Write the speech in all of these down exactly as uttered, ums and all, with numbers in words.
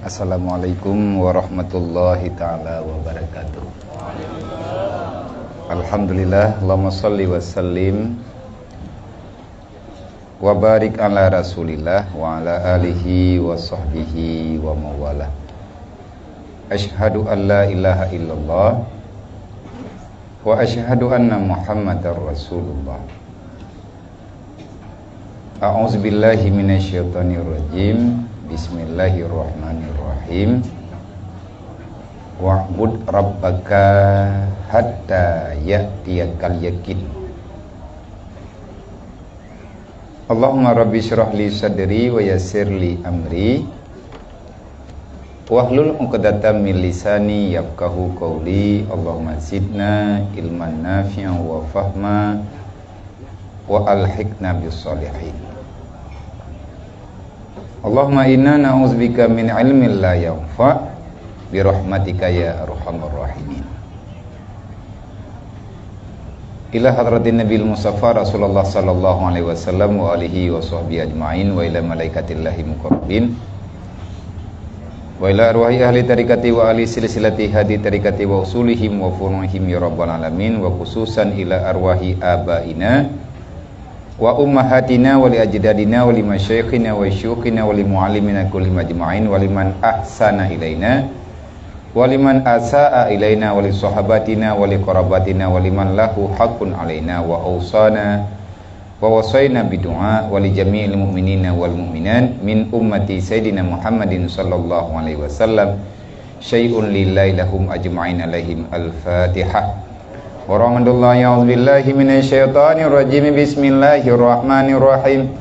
Assalamualaikum warahmatullahi taala wabarakatuh. Alhamdulillah, Allahumma shalli wa sallim wa barik ala Rasulillah wa ala alihi wa sahbihi wa mawalah. Asyhadu an la ilaha illallah wa asyhadu anna Muhammadar Rasulullah. A'udzubillahi minasyaitonirrajim. Bismillahirrahmanirrahim. Wa'bud rabbaka hatta ya'tiyakal yakin. Allahumma rabbi syrah li sadri wa yassir li amri. Wahlul 'uqdatam min lisani yafqahu qauli. Allahumma zidna ilman nafi'an wa fahma wa alhiqna bis shalihin. Allahumma inna na'udzubika min ilmin la yanfa' bi rahmatika ya arhamar rahimin. Ila hadratin Nabil Mustafa Rasulullah sallallahu alaihi wasallam wa alihi wa sahbihi ajma'in wa ila malaikatillahi muqarrabin wa ila arwahi ahli tarikati wa ahli silsilati hadi tarikati wa usulihim wa furu'ihim ya rabbal alamin, wa khususan ila arwahi abaina wa ummahatina wa li ajdadina wa li masyaikhina wa syuyukhina wa li muallimina kullihim ajma'in wa liman ahsana ilaina wa liman asaa ilaina wa li sahabatina wa li qarabatina wa liman lahu haqqun alaina wa ausana wa wasaina bidu'a wa li jami'il mu'minina wal mu'minat min ummati Sayyidina Muhammadin sallallahu alaihi wasallam syai'un lillahi lahum ajma'in alaihim. Al-Fatihah. Warahmatullahi, a'udzubillahi minasyaitonirrajim. Bismillahirrahmanirrahim.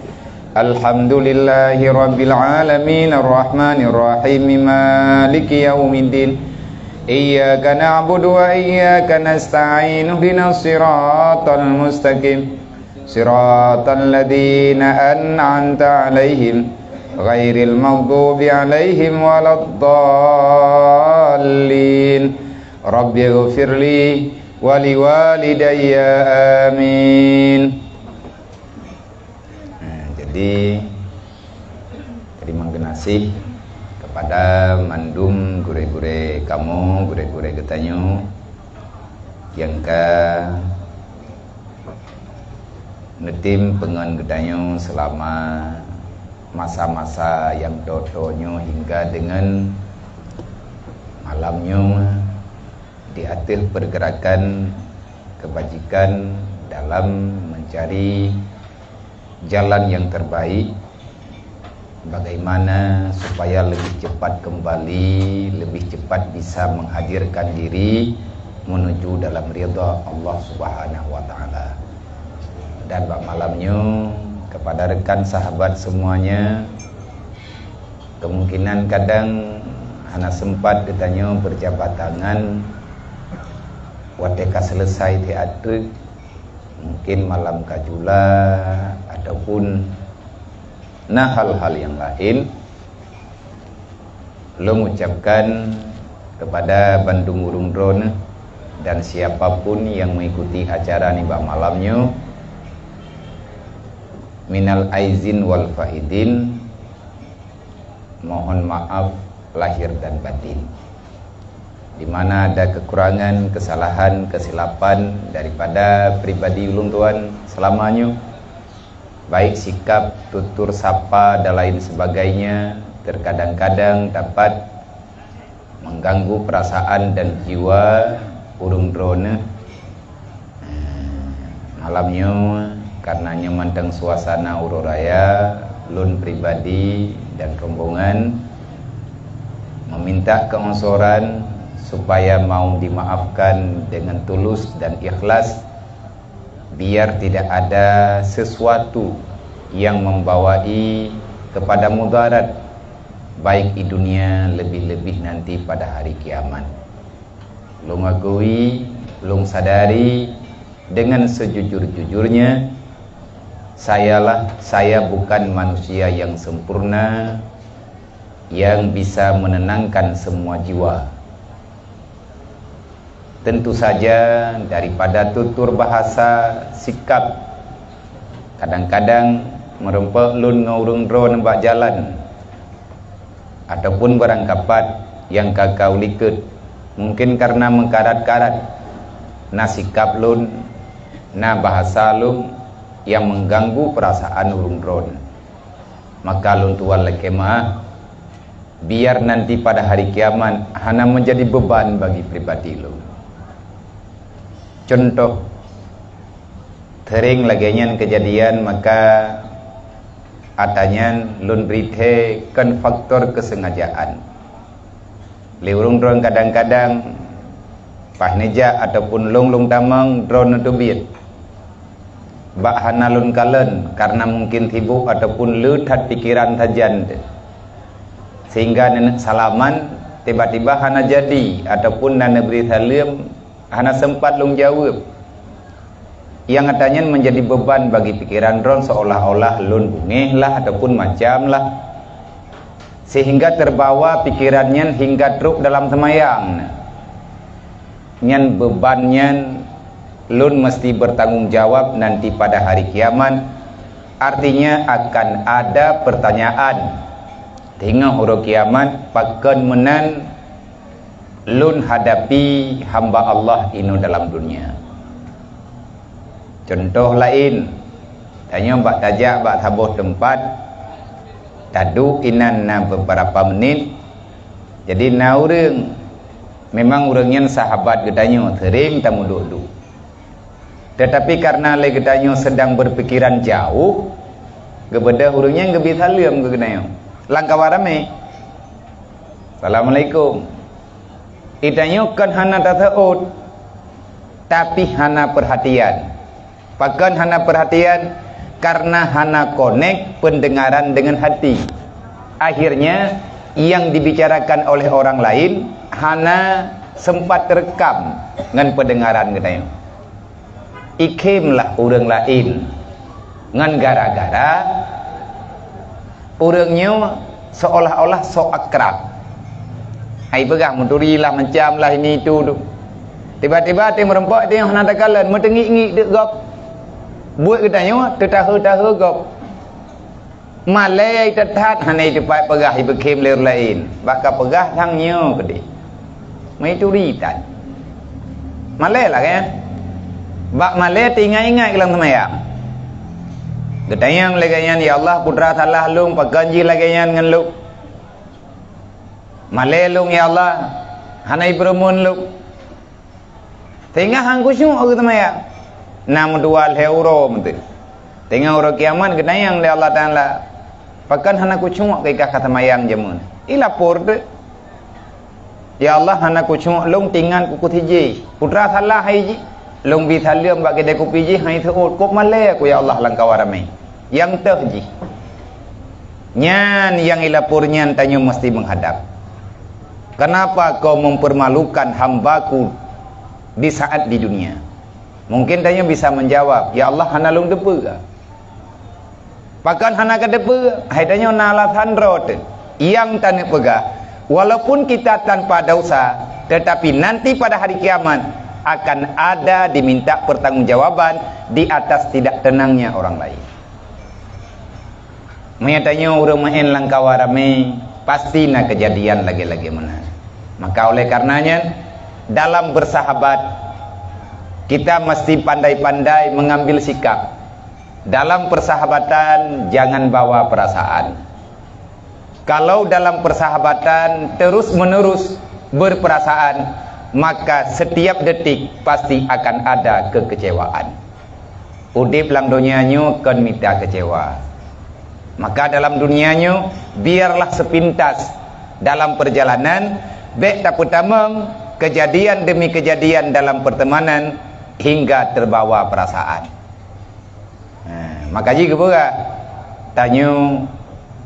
Alhamdulillahi rabbil alamin, arrahmanirrahim, maliki yaumiddin. Iyyaka na'budu wa iyyaka nasta'in. Ihdinas siratal mustaqim. Siratal ladzina an'amta 'alaihim, ghairil maghdubi 'alaihim waladdallin. Rabbighfirli wa liwalidayya. Amin. Nah, jadi, terima kasih kepada mandum gurée-gurée kamoe, gurée-gurée geutanyoe nyang ka neutem peungon geutanyoe selama masa-masa nyang toe-toe nyoe hingga deungon malam nyoe di ateueh pergerakan kebajikan dalam mencari jalan yang terbaik, bagaimana supaya lebih cepat kembali, lebih cepat bisa menghadirkan diri menuju dalam ridha Allah Subhanahu wa Ta'ala. Dan bak malam nyoe, kepada rekan sahabat semuanya, kemungkinan kadang hana sempat geutanyoe berjabat tangan watée ka selesai teatre, mungkin malam ka jula ataupun na hal-hal yang lain. Lôn ucapkan kepada bandum ureuëng droeneuh dan siapapun yang mengikuti acara nibak malam nyoe, minal aizin wal faidin, mohon maaf lahir dan batin. Di mana ada kekurangan, kesalahan, kesilapan daripada pribadi ulôn tuan selama nyoe, baik sikap, tutur sapa dan lain sebagainya, terkadang-kadang dapat mengganggu perasaan dan jiwa ureuëng droeneuh. Malam nyoe, karena nyoe mantong suasana uroe raya, lôn pribadi dan rombongan meminta keongsoran supaya mau dimaafkan dengan tulus dan ikhlas, biar tidak ada sesuatu yang membawai kepada mudarat, baik di dunia, lebih-lebih nanti pada hari kiamat. Lôn akui, lôn sadari dengan sejujur-jujurnya, sayalah, saya bukan manusia yang sempurna, yang bisa menenangkan semua jiwa. Tentu saja daripada tutur bahasa, sikap, kadang-kadang meureumpok lôn ngon ureuëng droe nibak jalan, ataupun barangkapat nyang ka-ka ulikot, mungken kareuna meukarat-karat na sikap lôn, na bahasa lôn nyang meuganggu peurasaan ureuëng droe. Maka lôn tuan lakée meuáh, biar nanti pada hari kiamat hana meunjadi beuban bagi pribadi lôn. Cuntoh, seuring lagée nyan keujadian, maka atanyan lôn bri thée kon faktor keusengajaan. Lé ureuëng droe kadang-kadang paih neujak ataupun lôn-lôn tamong droe neuteubiet. Bak hana lôn kalon kareuna mungken sibok ataupun le that pikeran sajan teuh, sehingga neuneuk salaman tiba-tiba hana jadi ataupun na neubri saleuem hana seumpat lôn jaweueb. Nyang atanyan meunjadi beuban bagi pikeran droe seolah-olah lôn beungéh lah ataupun macam lah, sehingga teubawa pikeran nyan hingga trok dalam seumayang. Nyan beuban nyan lôn meuseuti beurtanggung jawab nanti pada hari kiamat, artinya akan ada peurtanyaan teungoh uroe kiamat, pakon meunan lôn hadapi hamba Allah inoe dalam dunia. Cuntoh laén, tanyoe bak tajak bak saboh teumpat, taduek inan na beberapa menit. Jadi na ureuëng, memang ureuëng nyan sahabat geutanyoe, seuring tameuduek-duek. Tetapi kareuna lé geutanyoe sedang berpikiran jauh, geubeudôh ureuëng nyan geubri saleuem keu geutanyoe. Lam kawan ramé, "Assalamualaikum." Geutanyoe kon hana taseuôt, tapi hana peurhatian. Pakon hana peurhatian? Kareuna hana konek peundengaran deungon hati. Akhirnya, nyang dibicarakan oleh orang lain hana seumpat teureukam ngon peundengaran geutanyoe. Ikhém lah ureuëng laén ngon gara-gara ureuëng nyoe seolah-olah sok akrab. Hai peugah meuturi lah macam lah ini itu tu. Tiba-tiba teuh meureumpok teuh hana takalon, meuteungiek-ngiek deuk gob. Buet geutanyoe teutahe-tahe gob. Malée that-that hana teumpat peugah ibeukhem lé ureuëng laén. Bak ka peugah sang nyoe keudeh. Meuturi that. Malée lah kan? Bak malée teuingat-ingat lam seumayang. Geutanyong lagée nyan, "Ya Allah, peue teuma salah lôn, pakon jih lagée nyan ngon lôn? Malée lôn, ya Allah, hana ipeureumeun lôn." Sehingga han khusyuk geuseumbayang. Na meudua lhée uroe meuteun. Teungoh uroe kiamat geutanyong lé Allah Taala, "Pakon hana khusyuk keu ka seumbayang jameun?" Ilapor teuh, "Ya Allah, hana khusyuk lôn, teuingat kuku sijih. Peue teuma salah hai jih? Lôn bi saleuem bak keudée kupi jih han iseuôt. Kok malée ku ya Allah lam kawan ramé." Nyang teuh jih. Nyan nyang ilapor nyan tanyoe meuseuti meuhadab. "Kenapa kau mempermalukan hamba-Ku di saat di dunia?" Mungkin tanyoe bisa menjawab, "Ya Allah, hana lôn teupeue." Pakon hana kateupeue? Hai tanyoe na alasan droe teuh. Nyang taneuk peugah, walaupun kita tanpa dosa, tetapi nanti pada hari kiamat akan ada diminta pertanggungjawaban di atas tidak tenangnya orang lain. Meunyoe tanyoe ureuëng meu'én lam kawan ramé, pasti na keujadian lagée-lagée meunan. Maka oleh kareuna nyan, dalam bersahabat, kita mesti pandai-pandai mengambil sikap. Dalam persahabatan, jangan bawa perasaan. Kalau dalam persahabatan terus-menerus berperasaan, maka setiap detik pasti akan ada kekecewaan. Udeb lam donya nyoe kon mita keucewa. Maka dalam dunia nyoe, biarlah sepintas dalam perjalanan, bék tapeutamong kejadian demi kejadian dalam pertemanan hingga terbawa perasaan. Ha, maka jih geupeugah, tanyoe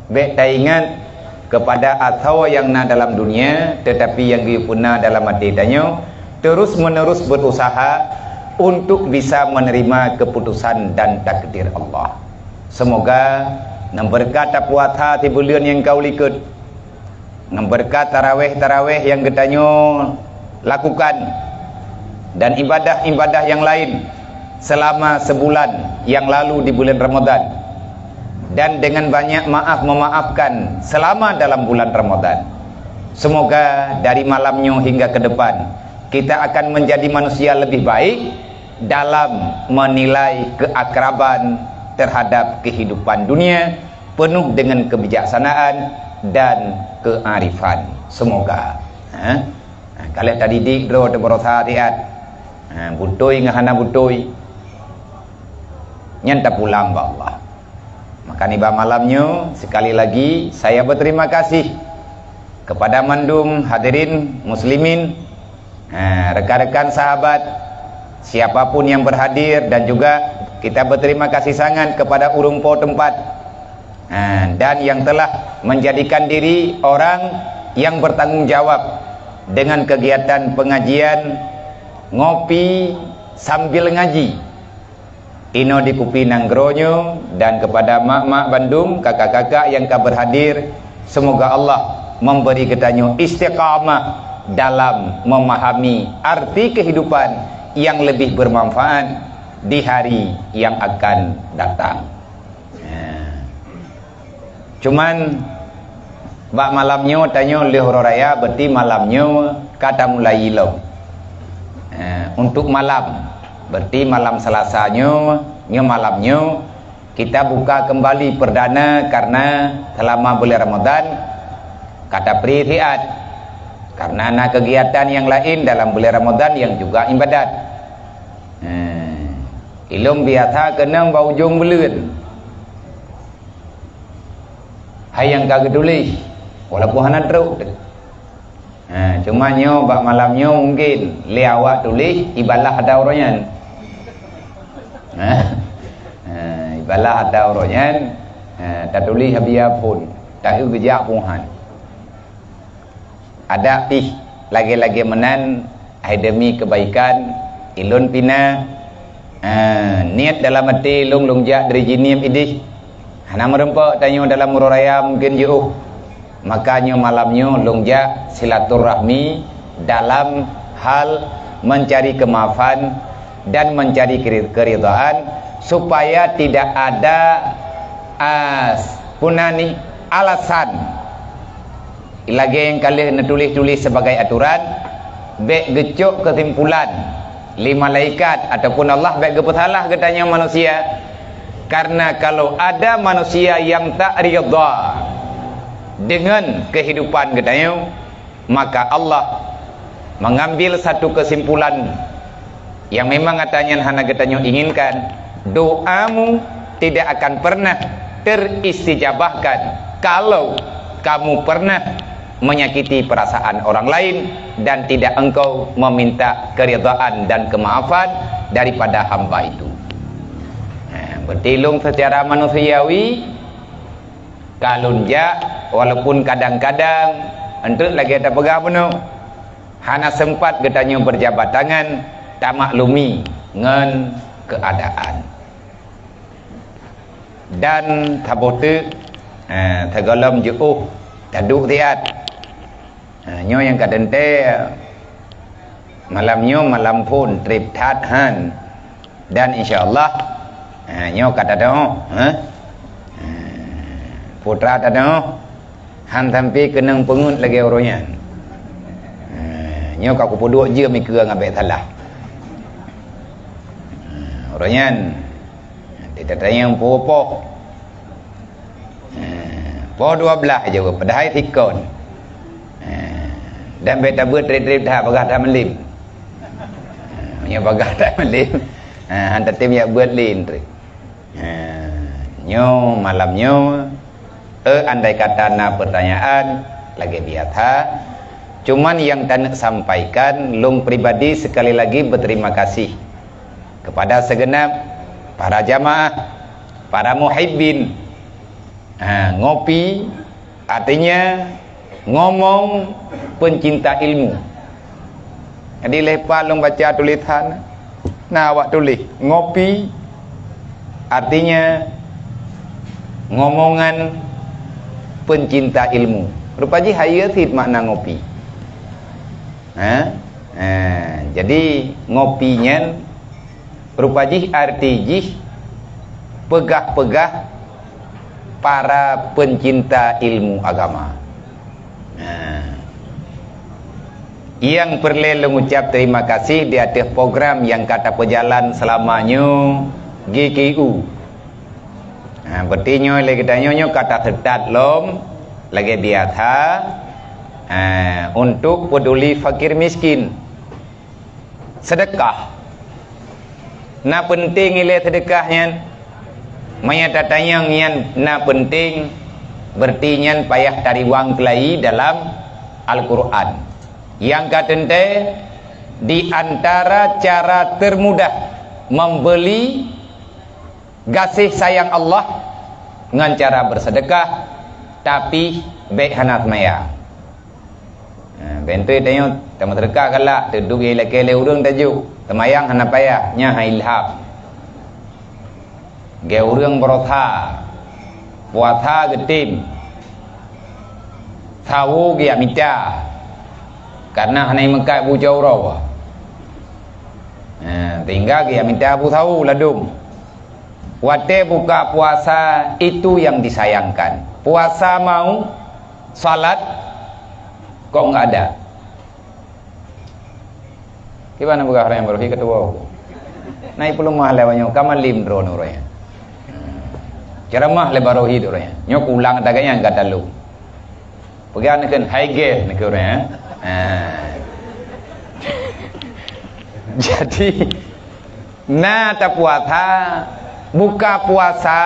bék taingat kepada asoe nyang na dalam dunia, tetapi nyang geupeu na dalam até tanyoe, terus-menerus berusaha untuk bisa menerima keputusan dan takdir Allah. Semoga ngon beureukat tapuasa sibuleuen nyang ka u likot, ngon beureukat tarawéh-tarawéh nyang geutanyoe lakukan, dan ibadah-ibadah yang lain selama sebulan yang lalu di bulan Ramadan, dan dengan banyak maaf memaafkan selama dalam bulan Ramadan. Semoga dari malam nyoe hingga ke depan, kita akan menjadi manusia lebih baik dalam menilai keakraban terhadap kehidupan dunia penuh dengan kebijaksanaan dan kearifan. Semoga. Ha? Ha, ka lheueh tadidik droe teuh barosa siat. Ha, beutôi ngon hana beutôi. Nyan tapulang bak Allah. Maka nibak malam nyoe, sekali lagi saya berterima kasih kepada mandum hadirin muslimin, ha, rekan-rekan sahabat, siapapun yang berhadir, dan juga kita berterima kasih sangat kepada ureuëng po teumpat, ha, dan yang telah menjadikan diri orang yang bertanggung jawab dengan kegiatan pengajian ngopi sambil ngaji inoe di Kupi Nanggroe nyoe, dan kepada mak-mak bandum, kakak-kakak yang ka berhadir, semoga Allah memberi geutanyoe istiqamah dalam memahami arti kehidupan yang lebih bermanfaat di hari yang akan datang. Ya. Cuman, bak malam nyoe tanyoe lheueh uroe raya, berarti malam nyoe ka tamulai lom. Eh, untuk malam, berarti malam Selasa nyoe, nyoe malam nyoe, kita buka kembali perdana karena selama bulan Ramadan ka tapri siat. Karena na kegiatan yang lain dalam bulan Ramadan yang juga ibadat. Eh, ilong biasa keunong bak ujong buleuen. Hai nyang ka geutuléh, walaupun hana trok teuh. Ha, cuma nyoe bak malam nyoe mungkin lé awak tuléh ibalah ata uroe nyan. Ha, ha, ibalah ata uroe nyan, ha, tatuléh hadiah phon, taeu geujak phon han. Adak pih lagée-lagée meunan, hai demi keubaikan, ilôn pih na, eh, niet dalam até lôn, lôn jak dari jihnyoe idéh. Hana meurumpok tanyoe dalam uroe raya mungken jiôh. Maka nyoe malam nyoe lôn jak silaturahmi dalam hal mencari kemaafan dan mencari keri-, keridhaan, supaya tidak ada, ah, punani alasan. Lagée nyang ka lheueh neutuléh-tuléh sibagai atoran, bék geucok keusimpulan lé malaikat ataupun Allah bék geupeusalah geutanyoe manusia. Karena kalau ada manusia yang tak ridha dengan kehidupan geutanyoe, maka Allah mengambil satu kesimpulan yang memang ata nyan hana geutanyoe inginkan, doamu tidak akan pernah teristijabahkan kalau kamu pernah menyakiti perasaan orang lain dan tidak engkau meminta keridhaan dan kemaafan daripada hamba itu. Ha, berarti lôn secara manusiawi, ka lôn jak, walaupun kadang-kadang, enteuk lagée tapeugah bunoe, hana sempat geutanyoe berjabat tangan, tamaklumi ngon keuadaan. Dan saboh teuk, eh, sigohlom jiôh taduek siat. Ha, nyoe nyang ka teuntée, malam nyoe malam phon treb that han. Dan insya Allah, ha, nyoe ka tadoe, ha? Ha, putra tadoe, han sampai keunong peungeut lagée uroe nyan. Ha, nyoe ka kupeuduek jeuem ikeue ngon bék salah. Ha, uroe nyan, Teutatanyong poh-poh. Eh, poh dua belas jaweueb, padahai sikon. Eh, dan bék tabeuet treb-treb that, bagah that malem. Eh, meunyoe bagah that malem, eh, han tatem jak beuet lé treb. Eh, nyoe malam nyoe, Eh, andai kata na pertanyaan, lagée biasa. Cuman nyang taneuk sampaikan, lôn pribadi sekali lagi berterima kasih kepada segenap para jamaah, para muhibbin. Ha, ngopi artinya ngomong pencinta ilmu. Jadi leupah lôn baca tulisan, na awak tuléh, ngopi, artinya ngomongan pencinta ilmu. Rupa jih hayeue cit makna ngopi. Ha? Ha, jadi ngopi nyan rupa jih arti jih peugah-peugah para pencinta ilmu agama. Ha. Nyang peureulée lôn ucap terima kasih di ateueh program nyang ka tapeujalan seulama nyoe G K U. Ha, berarti nyoe lé geutanyoe nyoe ka taseutôt lom lagée biasa, ha, untuk peduli fakir miskin. Sedekah. Na peunteng ilée sedekah nyan. Meunyo tatanyong nyan na peunteng, berarti nyan payah tariwang keulai dalam Al-Qur'an. Nyang ka teuntée, di antara cara termudah membeli gaséh sayang Allah ngon cara bersedekah, tapi bék hana seumayang. Ha, bentui tanyoe tameuseudeukah galak, teuduek ilakée lé ureuëng tajok, seumayang hana payah, nyan hai ilham. Geu ureuëng beurasa, puasa geutem, sawo geujak mita, karena hana imeukat bu jaurau. Ha, sehingga geujak mita bu sawo ladom. Watée buka puasa itu yang disayangkan. Puasa mau, salat kok nggak ada. Kiban peugah ureuëng barohi ketua aku. Nai peuleumah lé wanyoe ka malim droe ureuëng. Ceramah lé barohi ureuëng. Nyoe kulang tagak nyang ka talu. Peugah neukheun hai geh neukheun ureuëng. Ha. Jadi na tapuasa, buka puasa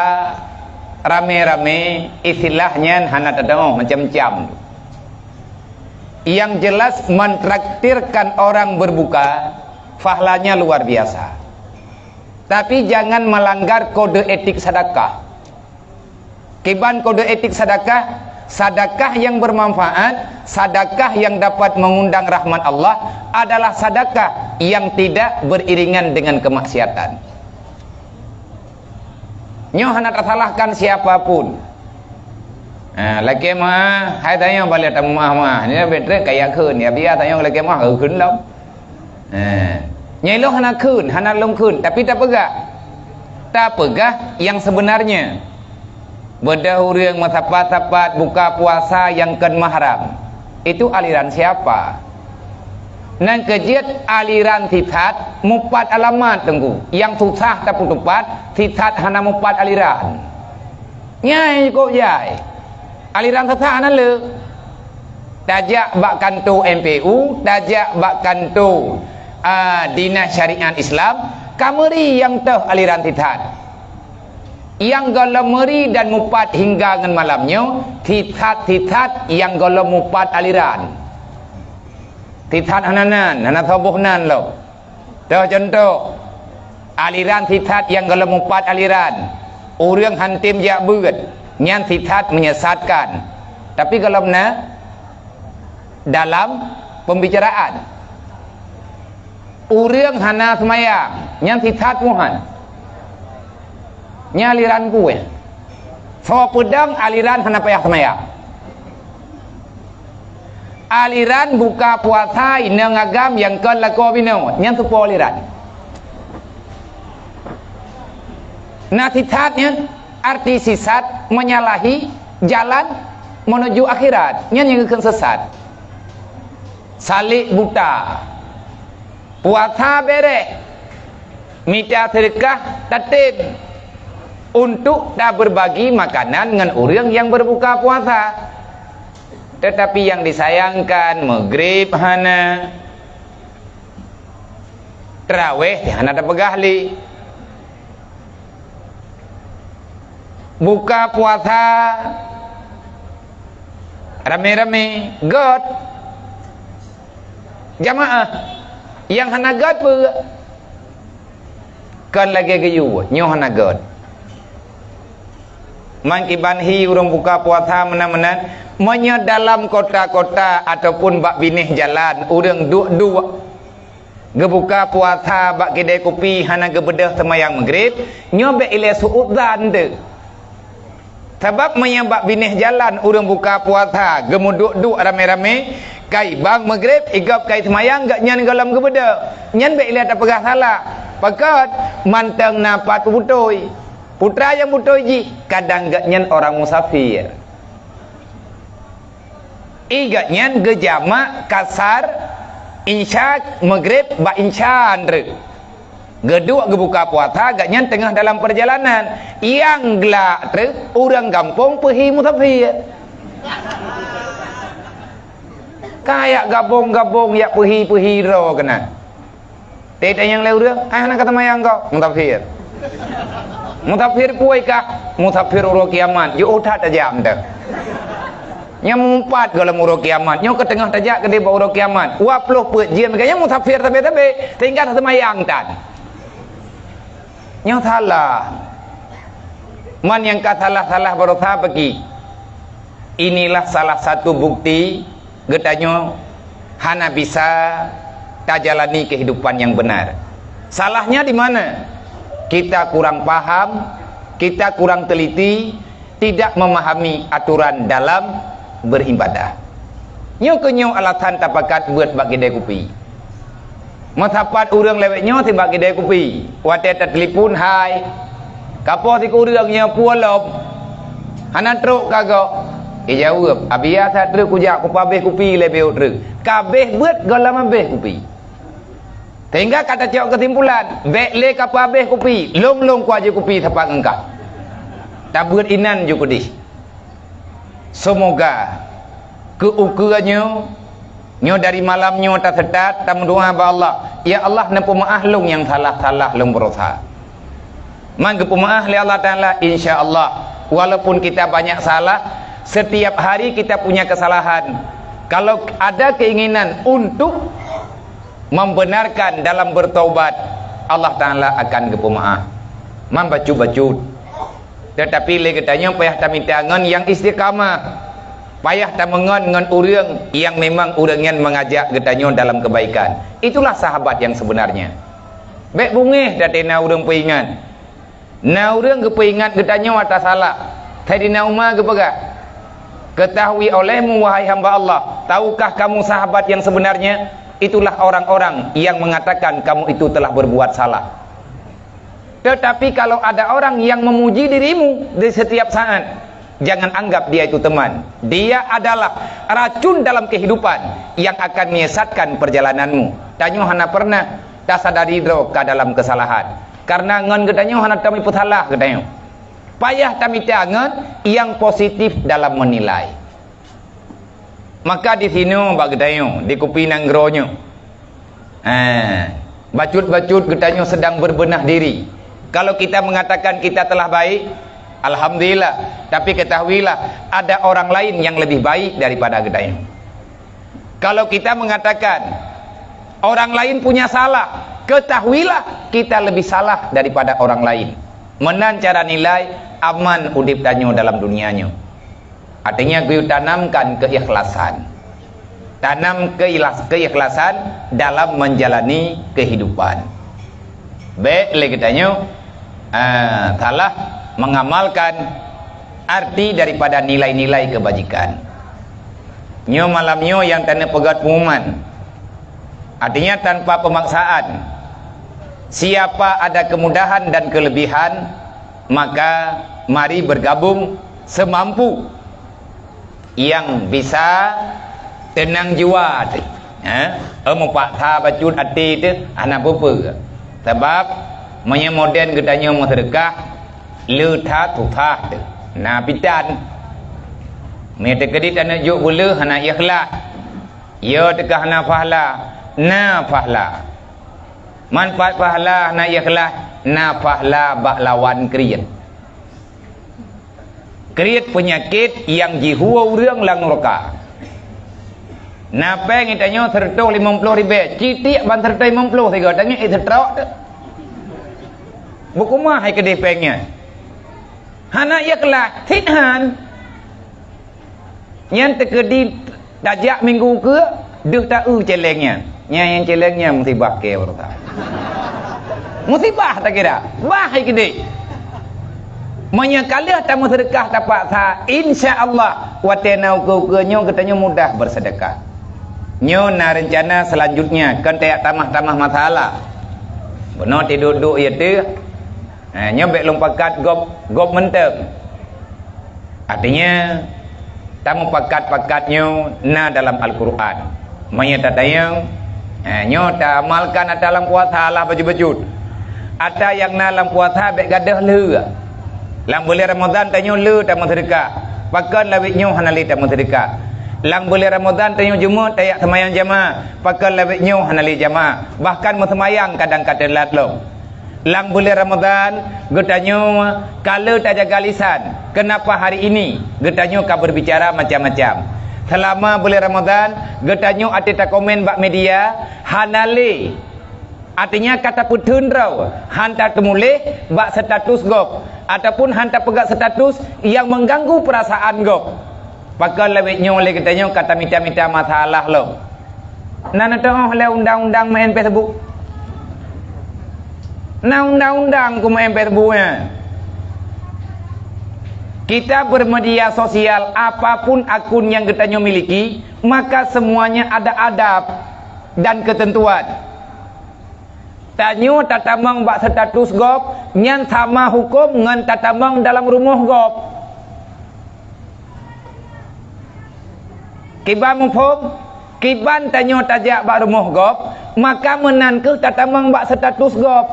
ramé-ramé, istilah nyan hana tadeungoe macam-macam. Yang jelas mentraktirkan orang berbuka, pahalanya luar biasa. Tapi jangan melanggar kode etik sedekah. Kiban kode etik sedekah, sedekah yang bermanfaat, sedekah yang dapat mengundang rahmat Allah adalah sedekah yang tidak beriringan dengan kemaksiatan. Nyoe hana tasalahkan siapa pun. Ha, lakée meuah, hai tanyoe balée tameuah-meuah. Nyoe beutôi kaya kheun, ya biasa tanyoe lakée meuah, kheun lom. Ha. Nyang ilôn hana kheun, hana lôn kheun, tapi tapeugah. Tapeugah yang sebenarnya. Beudôh ureuëng meusapat-sapat buka puasa nyang kon mahram. Itu aliran siapa? Nang keujeuet aliran sisat mupat alamat teungku. Nyang susah tapeutupat, sisat hana mupat aliran. Nyai kok jai. Aliran sesat hana le. Tajak bak kanto M P U, tajak bak kanto, a, Dinas Syariat Islam, ka meuri nyang toh aliran sisat. Nyang gohlom meuri dan mupat hingga ngon malam nyoe, sisat-sisat nyang gohlom mupat aliran. Sisat hana nan, hana soboh nan lom. Toh contoh, aliran sisat nyang gohlom mupat aliran. Ureuëng hantom jak beuet, nyan sisat menyesatkan. Tapi gohlom na dalam pembicaraan. Ureuëng hana seumayang, nyan sisat Tuhan. Nyan aliran kueh. Soe peudong aliran hana payah seumayang. Aliran buka puasa inong agam nyang kon lakoe binoe, nyan seupôt aliran. Na sisat nyan, arti sisat menyalahi jalan menuju akhirat. Nyan nyang geukheun sesat. Salek buta. Puasa bereh, mita seudeukah tatem untuk tabeurbagi makanan ngon ureuëng nyang beurbuka puasa. Teutapi nyang disayangkan, meugreb hana, traweh hana tapeugah lé. Buka puasa ramé-ramé, göt. Jamaah nyang hana göt peue? Kon lagée geuyue, nyoe hana göt. Man kiban hi ureuëng buka puasa meunan-meunan, meunyoe dalam kota-kota ataupun bak binéh jalan ureuëng duek-duek geubuka puasa bak kidai kupi hana geubeudôh seumayang meugreb, nyoe bék ilée su'udzan teuh. Sabab meunyoe bak binéh jalan ureuëng buka puasa geumuduek-duek ramé-ramé, kai bang Maghrib, igob kai seumayang, gobnyan gohlom geubeudôh. Nyan bék lé tapeugah salah. Pakon? Mantong na pat beutôi. Putra nyang beutôi jih, kadang gobnyan orang musafir. Igat nyan geujamak kasar insya Maghrib bak insya treuk. Geuduek geubuka puasa, gobnyan teungoh dalam peurjalanan. Nyang glak treuk ureuëng gampông peuhi musafir. Ka jak gabong-gabong, jak peuhi-peuhi droe keunan. Teuh tanyong lé ureuëng, "Ai hana ka seumayang kah?" "Musafir." "Musafir peue kah?" "Musafir uroe kiamat." Jiôh that tajak mantong. Nyan meupat gohlom uroe kiamat. Nyoe ka teungoh tajak keudéh bak uroe kiamat. Dua ploh peuet jeuem ka nyan musafir sabe-sabe, sehingga seumayang tan. Nyoe salah. Man nyang ka salah-salah baroesa bagi. Inilah salah satu bukti geutanyoe hana bisa tajalani kehidupan yang benar. Salahnya di mana? Kita kurang paham, kita kurang teliti, tidak memahami aturan dalam beribadah. Nyoe keunyoe alasan tapakat beuet bak kidai kupi. Meusapat ureuëng lawét nyoe sibak kidai kupi. Watée tatelepon, "Hai, kapoh sikureueng nyoe peue lom? Hana trok ka goe?" Ijaweueb, "Abiasa treuk kujak kupabéh kupi lé biôh treuk." Kabéh beuet gohlom abéh kupi. Sehingga ka tacok keusimpulan, bék lé kapabéh kupi, lông-lông kuaju kupi sapat ngon kah. Tabeuet inan ju keudeh. Seumoga keu ukeue nyoe, nyoe dari malam nyoe taseutôt tameudoá bak Allah, "Ya Allah, neupeumeuáh lôn nyang salah-salah lôn baroesa." Man geupeumeuáh lé Allah Taala, insya Allah, walaupun kita banyak salah, setiap hari kita punya kesalahan. Kalau ada keinginan untuk membenarkan dalam bertaubat, Allah Taala akan geupeumeuáh. Man bacut-bacut. Teutapi lé geutanyoe payah tamita ngon nyang istiqamah. Payah tameungon ngon ureuëng nyang memang ureuëng nyan mengajak geutanyoe dalam kebaikan. Itulah sahabat yang sebenarnya. Bék beungéh taté na ureuëng peuingat. Na ureuëng geupeuingat geutanyoe ata salah. Saidina Umar geupeugah, "Ketahui olehmu, wahai hamba Allah, tahukah kamu sahabat yang sebenarnya? Itulah orang-orang yang mengatakan kamu itu telah berbuat salah." Tetapi kalau ada orang yang memuji dirimu di setiap saat, jangan anggap dia itu teman. Dia adalah racun dalam kehidupan yang akan menyesatkan perjalananmu. Tanyoe hana pernah tasadari droe ka dalam kesalahan. Karena ngon geutanyoe hana tamipeusalah geutanyoe. Payah tamita ngon nyang positif dalam menilai. Maka di sinoe bak geutanyoe, di kupi nanggroe nyoe. Ha, bacut-bacut geutanyoe sedang berbenah diri. Kalau kita mengatakan kita telah baik, alhamdulillah. Tapi ketahuilah, ada orang lain yang lebih baik daripada geutanyoe. Kalau kita mengatakan orang lain punya salah, ketahuilah kita lebih salah daripada orang lain. Meunan cara nilai aman udeb tanyoe dalam dunia nyoe. Artinya, geuyue tanamkan keikhlasan. Tanam keikhlas-, keikhlasan dalam menjalani kehidupan. Bék lé geutanyoe, ah, salah mengamalkan arti daripada nilai-nilai kebajikan. Nyoe malam nyoe nyang taneuk peugét pengumuman. Artinya, tanpa pemaksaan. Siapa ada kemudahan dan kelebihan, maka mari bergabung semampu nyang bisa teunang jiwa teuh. Ha? Eh, meupaksa bacut até teuh hana peue-peue. Sabab meunyoe modern geutanyoe meuseudeukah, le that susah teuh. Na pitan. Meunyoe teukeudi taneuk jok beuleuh hana ikhlas. Yo teuka hana pahala, na pahala. Man pat pahala hana ikhlas, na pahala bak lawan kriet. Kriet peunyakét nyang jihue ureuëng lam nuraka. Na péng geutanyoe seureutôh limong ploh ribée, citiek ban seureutôh limong ploh sigoe, tanyoe ék seutrok teuh. Beukumaha keudeh péng nyan? Hana ikhlas, sit han. Nyan teukeudi tajak minggu keue, deuh taeu céléng nyan. Nyan nyang céléng nyan musibah keu ureuëng. Musibah takira, bah hai keudeh. Meunyoe ka lheueh tameuseudeukah tapaksa, insya Allah, watée na ukeue-ukeue nyoe geutanyoe mudah beuseudeukah. Nyoe na reuncana seulanjutnya, kon tajak tamah-tamah masalah. Bunoe tiduek-duek ya teuh. Ha, nyoe bék lôn pakat gob, gob mantong. Artinya, tamupakat-pakat nyoe na dalam Al-Qur'an. Meunyoe tatanyong, eh, nyoe taamalkan ata lam puasa lah bacut-bacut. Ata nyang na lam puasa bék gadôh lheueh. Lam buleuen Ramadhan tanyoe le tameuseudeukah, pakon lawét nyoe hana le tameuseudeukah. Lam buleuen Ramadhan tanyoe jeumeut tajak seumayang jamaah, pakon lawét nyoe hana le jamaah. Bahkan meuseumayang kadang ka teulat lom. Lam buleuen Ramadhan, geutanyoe ka le tajaga lisan. Keunapa hari ini geutanyoe ka beurbicara macam-macam? Seulama buleuen Ramadhan, geutanyoe até takomen bak media, hana le. Artinya ka tapeutheun droe, han tateumuléh bak status gob, ataupun han tapeugah status nyang mengganggu perasaan gob. Pakon lawét nyoe lé geutanyoe ka tamita-mita masalah lom. Na neuteu'oh lé undang-undang meu'en Facebook? Na undang-undang keu meu'en Facebook nyan. Kita bermedia sosial, apapun akun yang geutanyoe miliki, maka semuanya ada adab dan ketentuan. Tanyoe tatamong bak status gob, nyan sama huköm ngon tatamong dalam rumoh gob. Kiban muphom, kiban tanyoe tajak bak rumoh gob, maka meunan kheueh tatamong bak status gob.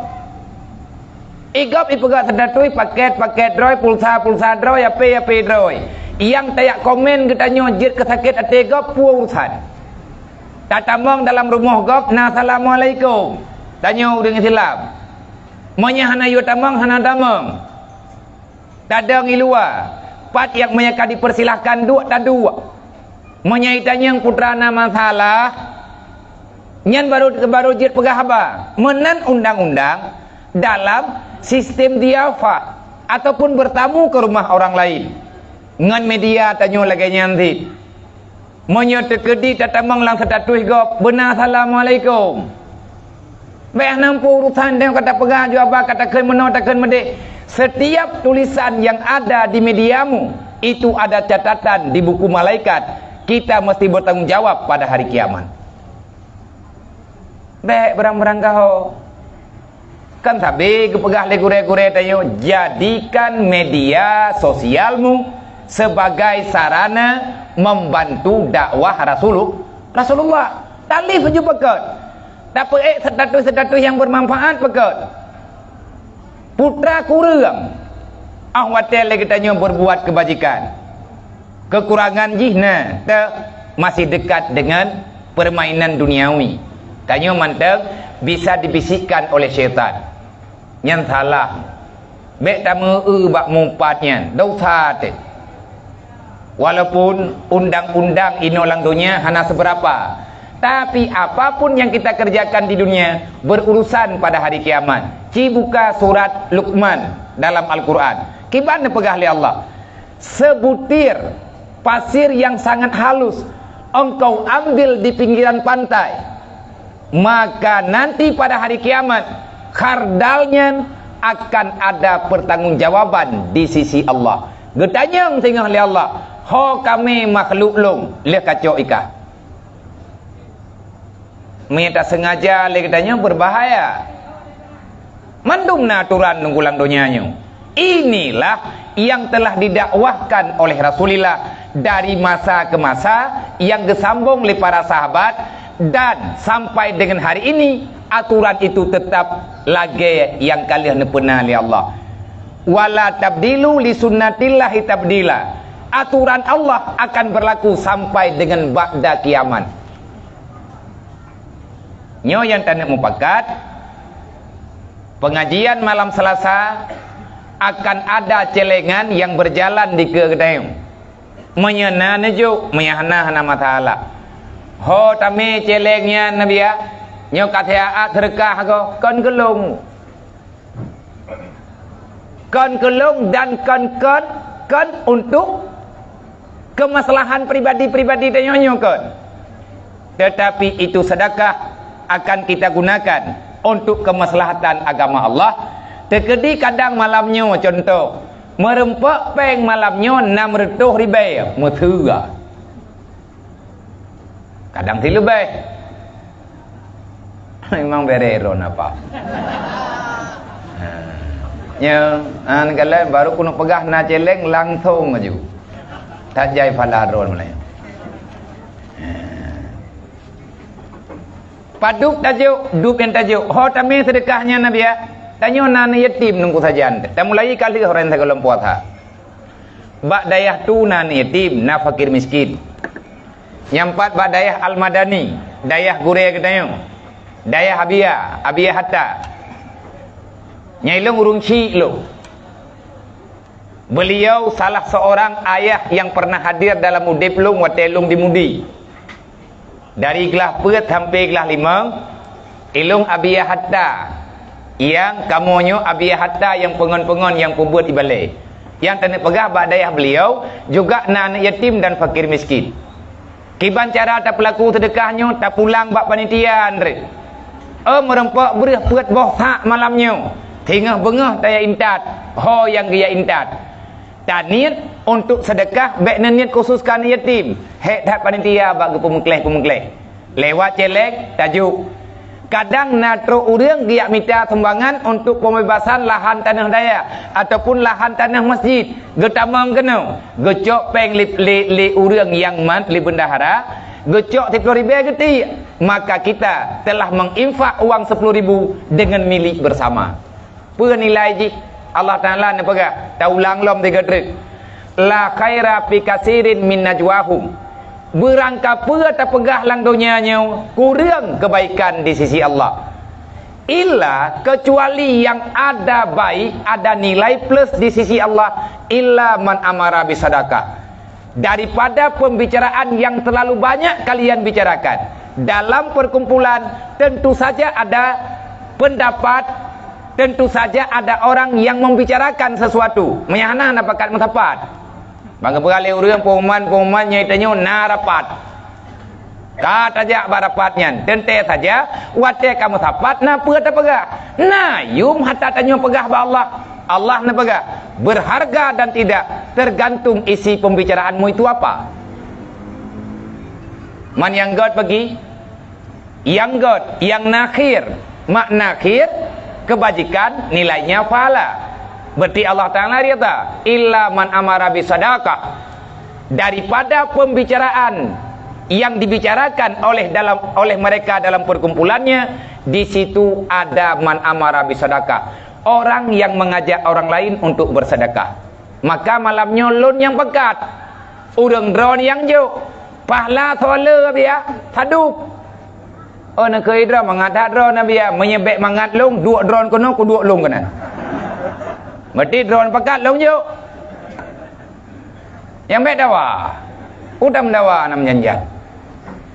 Igob ipeugah status, paket-paket droe, pulsa-pulsa droe, ape-ape droe. Nyang tajak komen geutanyoe jeuet keu sakét até gob, peue urusan. Tatamong dalam rumoh gob na assalamualaikum. Tanyoe ureuëng Islam. Meunyoe hana yue tamong, hana tamong. Tadong i luwa, pat nyang meunyoe ka dipersilahkan duek, taduek. Meunyoe itanyong putra na masalah, nyan baru, baru jeuet peugah haba. Meunan undang-undang dalam sistem diafah ataupun bertamu ke rumah orang lain. Ngon media tanyoe lagée nyan cit. Meunyoe teukeudi tatamong lam status gob, beuna assalamualaikum. Bék hana peue urusan deh ka tapeugah, jaweueb ka takheun meunoe, takheun meudeh. Setiap tulisan yang ada di mediamu, itu ada catatan di buku malaikat. Kita mesti bertanggung jawab pada hari kiamat. Bék beurang-beurang gaho. Kan sabe geupeugah lé gurée-gurée tanyoe, jadikan media sosialmu sebagai sarana membantu dakwah Rasulu-, Rasulullah. Talih laju pakot. Tapeuék status-status nyang bermanfaat pakot. Putra kureueng, óh watée lé geutanyoe berbuat keubajikan. Keukurangan jih na, teuh masih dekat dengan permainan duniawi. Tanyoe mantong bisa dibisikkan oleh syaitan. Nyan salah. Bék tameu-eu bak mupat nyan, dosa teuh. Walaupun undang-undang inoe lam donya hana seubeurapa, tapi apapun yang kita kerjakan di dunia berurusan pada hari kiamat. Ci buka surat Luqman dalam Al-Qur'an. Kiban neupeugah lé Allah, "Sebutir pasir yang sangat halus engkau ambil di pinggiran pantai, maka nanti pada hari kiamat, khardal nyan akan ada pertanggungjawaban di sisi Allah." Geutanyong singoh lé Allah, "Ho kamoe makhluk Lôn lheueh kacok ikan?" Meunyoe tasengaja lé geutanyoe, berbahaya. Mandum na aturan nunggu lam donya nyoe. Inilah yang telah didakwahkan oleh Rasulullah dari masa ke masa, yang geusambong lé para sahabat, dan sampai dengan hari ini aturan itu tetap lagée nyang ka lheueh neupeuna lé Allah. "Wala tabdilu li sunnatillahi tabdila." Aturan Allah akan berlaku sampai dengan ba'da kiamat. Nyoe nyang taneuk mupakat, pengajian malam Selasa akan ada celengan yang berjalan di keue geutanyoe. Meunyoe na neujok, meunyoe hana, hana masalah. Ho tamé celeng nyan, Nabi, ya? Nyoe ka siat seudeukah goe, kon keu lôn. Kon keu lôn dan kon, kon, kon untuk keumaslahan pribadi-pribadi tanyoe nyoe kon. Tetapi itu sedekah akan kita gunakan untuk kemaslahatan agama Allah. Teukeudi kadang malam nyoe, contoh, Meureumpok péng malam nyoe nam reutôh ribèe, meuteua. Kadang sileubèh. Memang bèrèh droen apa? Ha. Nyoe, an galai baru keuneuk peugah na céléng langsong aju. Tajai phala droen mulai. Ha. Padub tajok, dub nyang tajok. Ho tamé seudeukah nyan na biya. Tanyoe na aneuk yatim nungku sajan. Tamulai ka lheueh orang sagohlom puasa. Bak dayah tu na aneuk yatim, na fakir miskin. Nyang pat bak dayah Al-Madani, dayah gurèe geutanyoe. Dayah Abia, Abia Hatta. Nyang ilong ureueng chik lôn. Beliau salah seorang ayah yang pernah hadir dalam udeb lôn watèe lôn di Mudi. Dari glah peuet sampai glah limong, ilong Abia Hatta. Nyang kamoe nyoe Abia Hatta nyang peungon-peungon nyang peubeuet ibalè. Nyang taneuk peugah bak dayah beliau juga na aneuk yatim dan fakir miskin. Kiban cara tapeulaku seudeukah nyoe tapulang bak panitia, Andre. Oh, meureumpok breuh peuet boh sak malam nyoe. Singoh beungoh taya intat, ho nyang geujak intat. Taniet untuk seudeukah bèk neuniet khusus keu aneuk yatim. Hék that panitia bak geupeumeuklèh-peumeuklèh. Lewat céléng, tajok. Kadang na trok ureueng geujak mita sumbangan untuk pembebasan lahan tanoh dayah ataupun lahan tanoh masjid. Geutamong keunoe, geucok péng lé, lé, lé ureueng nyang mat lé bendahara, geucok siploh ribèe geutiek. Maka kita telah menginfak uang sepuluh ribu dengan milik bersama. Peue nilai jih? Allah Taala neupeugah, taulang lom sigoe treuk, "La khaira fi katsirin min najwahum." Beurangkapeue tapeugah lam donya nyoe kureueng keubaikan di sisi Allah. Illa, kecuali yang ada baik, ada nilai plus di sisi Allah, illa man amara bisadaqah. Daripada pembicaraan yang terlalu banyak kalian bicarakan dalam perkumpulan, tentu saja ada pendapat, tentu saja ada orang yang membicarakan sesuatu. Meunyo hana, hana pakat meusapat. Bang geupeugah lé ureueng pengumuman-pengumuman nyang tanyoe na rapat. Ka tajak bak rapat nyan, teuntèe saja watèe ka meusapat na peue tapeugah. Na yum hata tanyoe peugah bak Allah. Allah neupeugah, berharga dan tidak tergantung isi pembicaraanmu itu apa. Man nyang gèt bagi, nyang gèt, nyang nakhir, makna khir, kebajikan, nilainya pahala. Berarti Allah Taala ridha, illa man amara bisadaqah. Daripada pembicaraan yang dibicarakan oleh dalam, oleh mereka dalam perkumpulannya, di situ ada man amara bisadaqah, orang yang mengajak orang lain untuk bersedekah. Maka malam nyoe lôn nyang peugah, ureueng droeneuh nyang jok, pahala soe le biya, sadub. Oh, na keu droe mangat that droe na biya, meunyo bèk mangat lôn, duek droe keunoe, kuduek lôn keunan. Berarti droe peugah lôn jok. Nyang bèk dawa. Udam dawa nam janjan.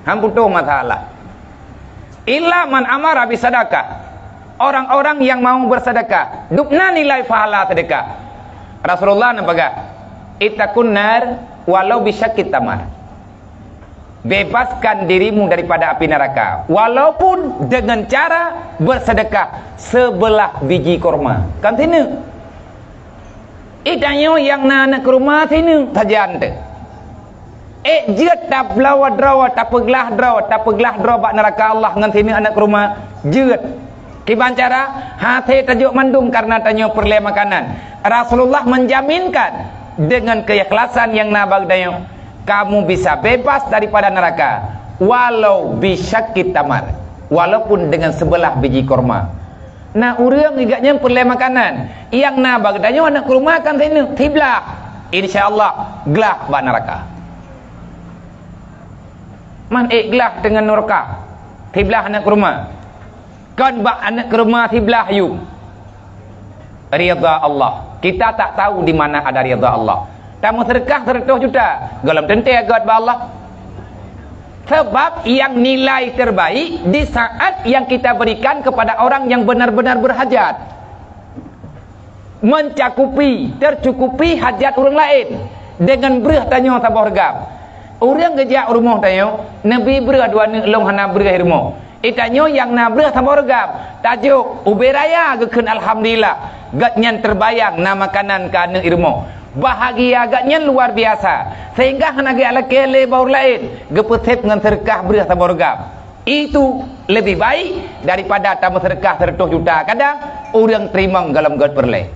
Han putôh masalah. Illa man amara bisadaqah. Orang-orang yang mau bersedekah, dubna nilai pahala sedekah. Rasulullah neupeugah, "Ittaqun nar walau bisyaqqi tamar." Bebaskan dirimu daripada api neraka, walaupun dengan cara bersedekah sebelah biji korma. Kan sineuk. Eh, tanyoe nyang na aneuk keuruma sineuk sajan teuh. Eh, jeuet tabloe droe, tapeuglah droe, tapeuglah droe bak neuraka Allah ngon sineuk aneuk keuruma. Jeuet. Kiban cara, hase tajok mandum kareuna tanyoe peureulèe makanan. Rasulullah menjaminkan dengan keikhlasan nyang na bak tanyoe, kamu bisa bebas daripada neraka, walau bisyaqqi tamar, walaupun dengan sebelah biji korma. Na ureueng geuh nyan peureulèe makanan, nyang na bak geutanyoe aneuk keuruma kan sineuk, siblah. Insya Allah, glah bak neuraka. Man ék glah deungon neuraka, siblah aneuk keuruma. Kon bak aneuk keuruma siblah yum. Ridha Allah. Kita tak tahu di mana ada ridha Allah. Tameuseudeukah seratus juta, gohlom teuntèe göt bak Allah. Sebab yang nilai terbaik di saat yang kita berikan kepada orang yang benar-benar berhajat. Mencakupi, tercukupi hajat ureueng laén dengan breuh tanyoe saboh reugam. Ureueng geujak rumoh tanyoe, neubi breuh dua neuk lôn hana breuh rumoh. Eh, tanyoe nyang na breuh saboh reugam, tajok, ubé raya geukheun alhamdulillah. Gobnyan teubayang na makanan keu aneuk i rumoh. Bahagia gobnyan luar biasa, sehingga hana geulakée lé bak ureuëng laén, geupeusép ngon seudeukah breueh saboh reugam. Itu leubeh baik daripada tameuseudeukah seureutôh juta kadang ureuëng teurimong goh lom gét peureulée.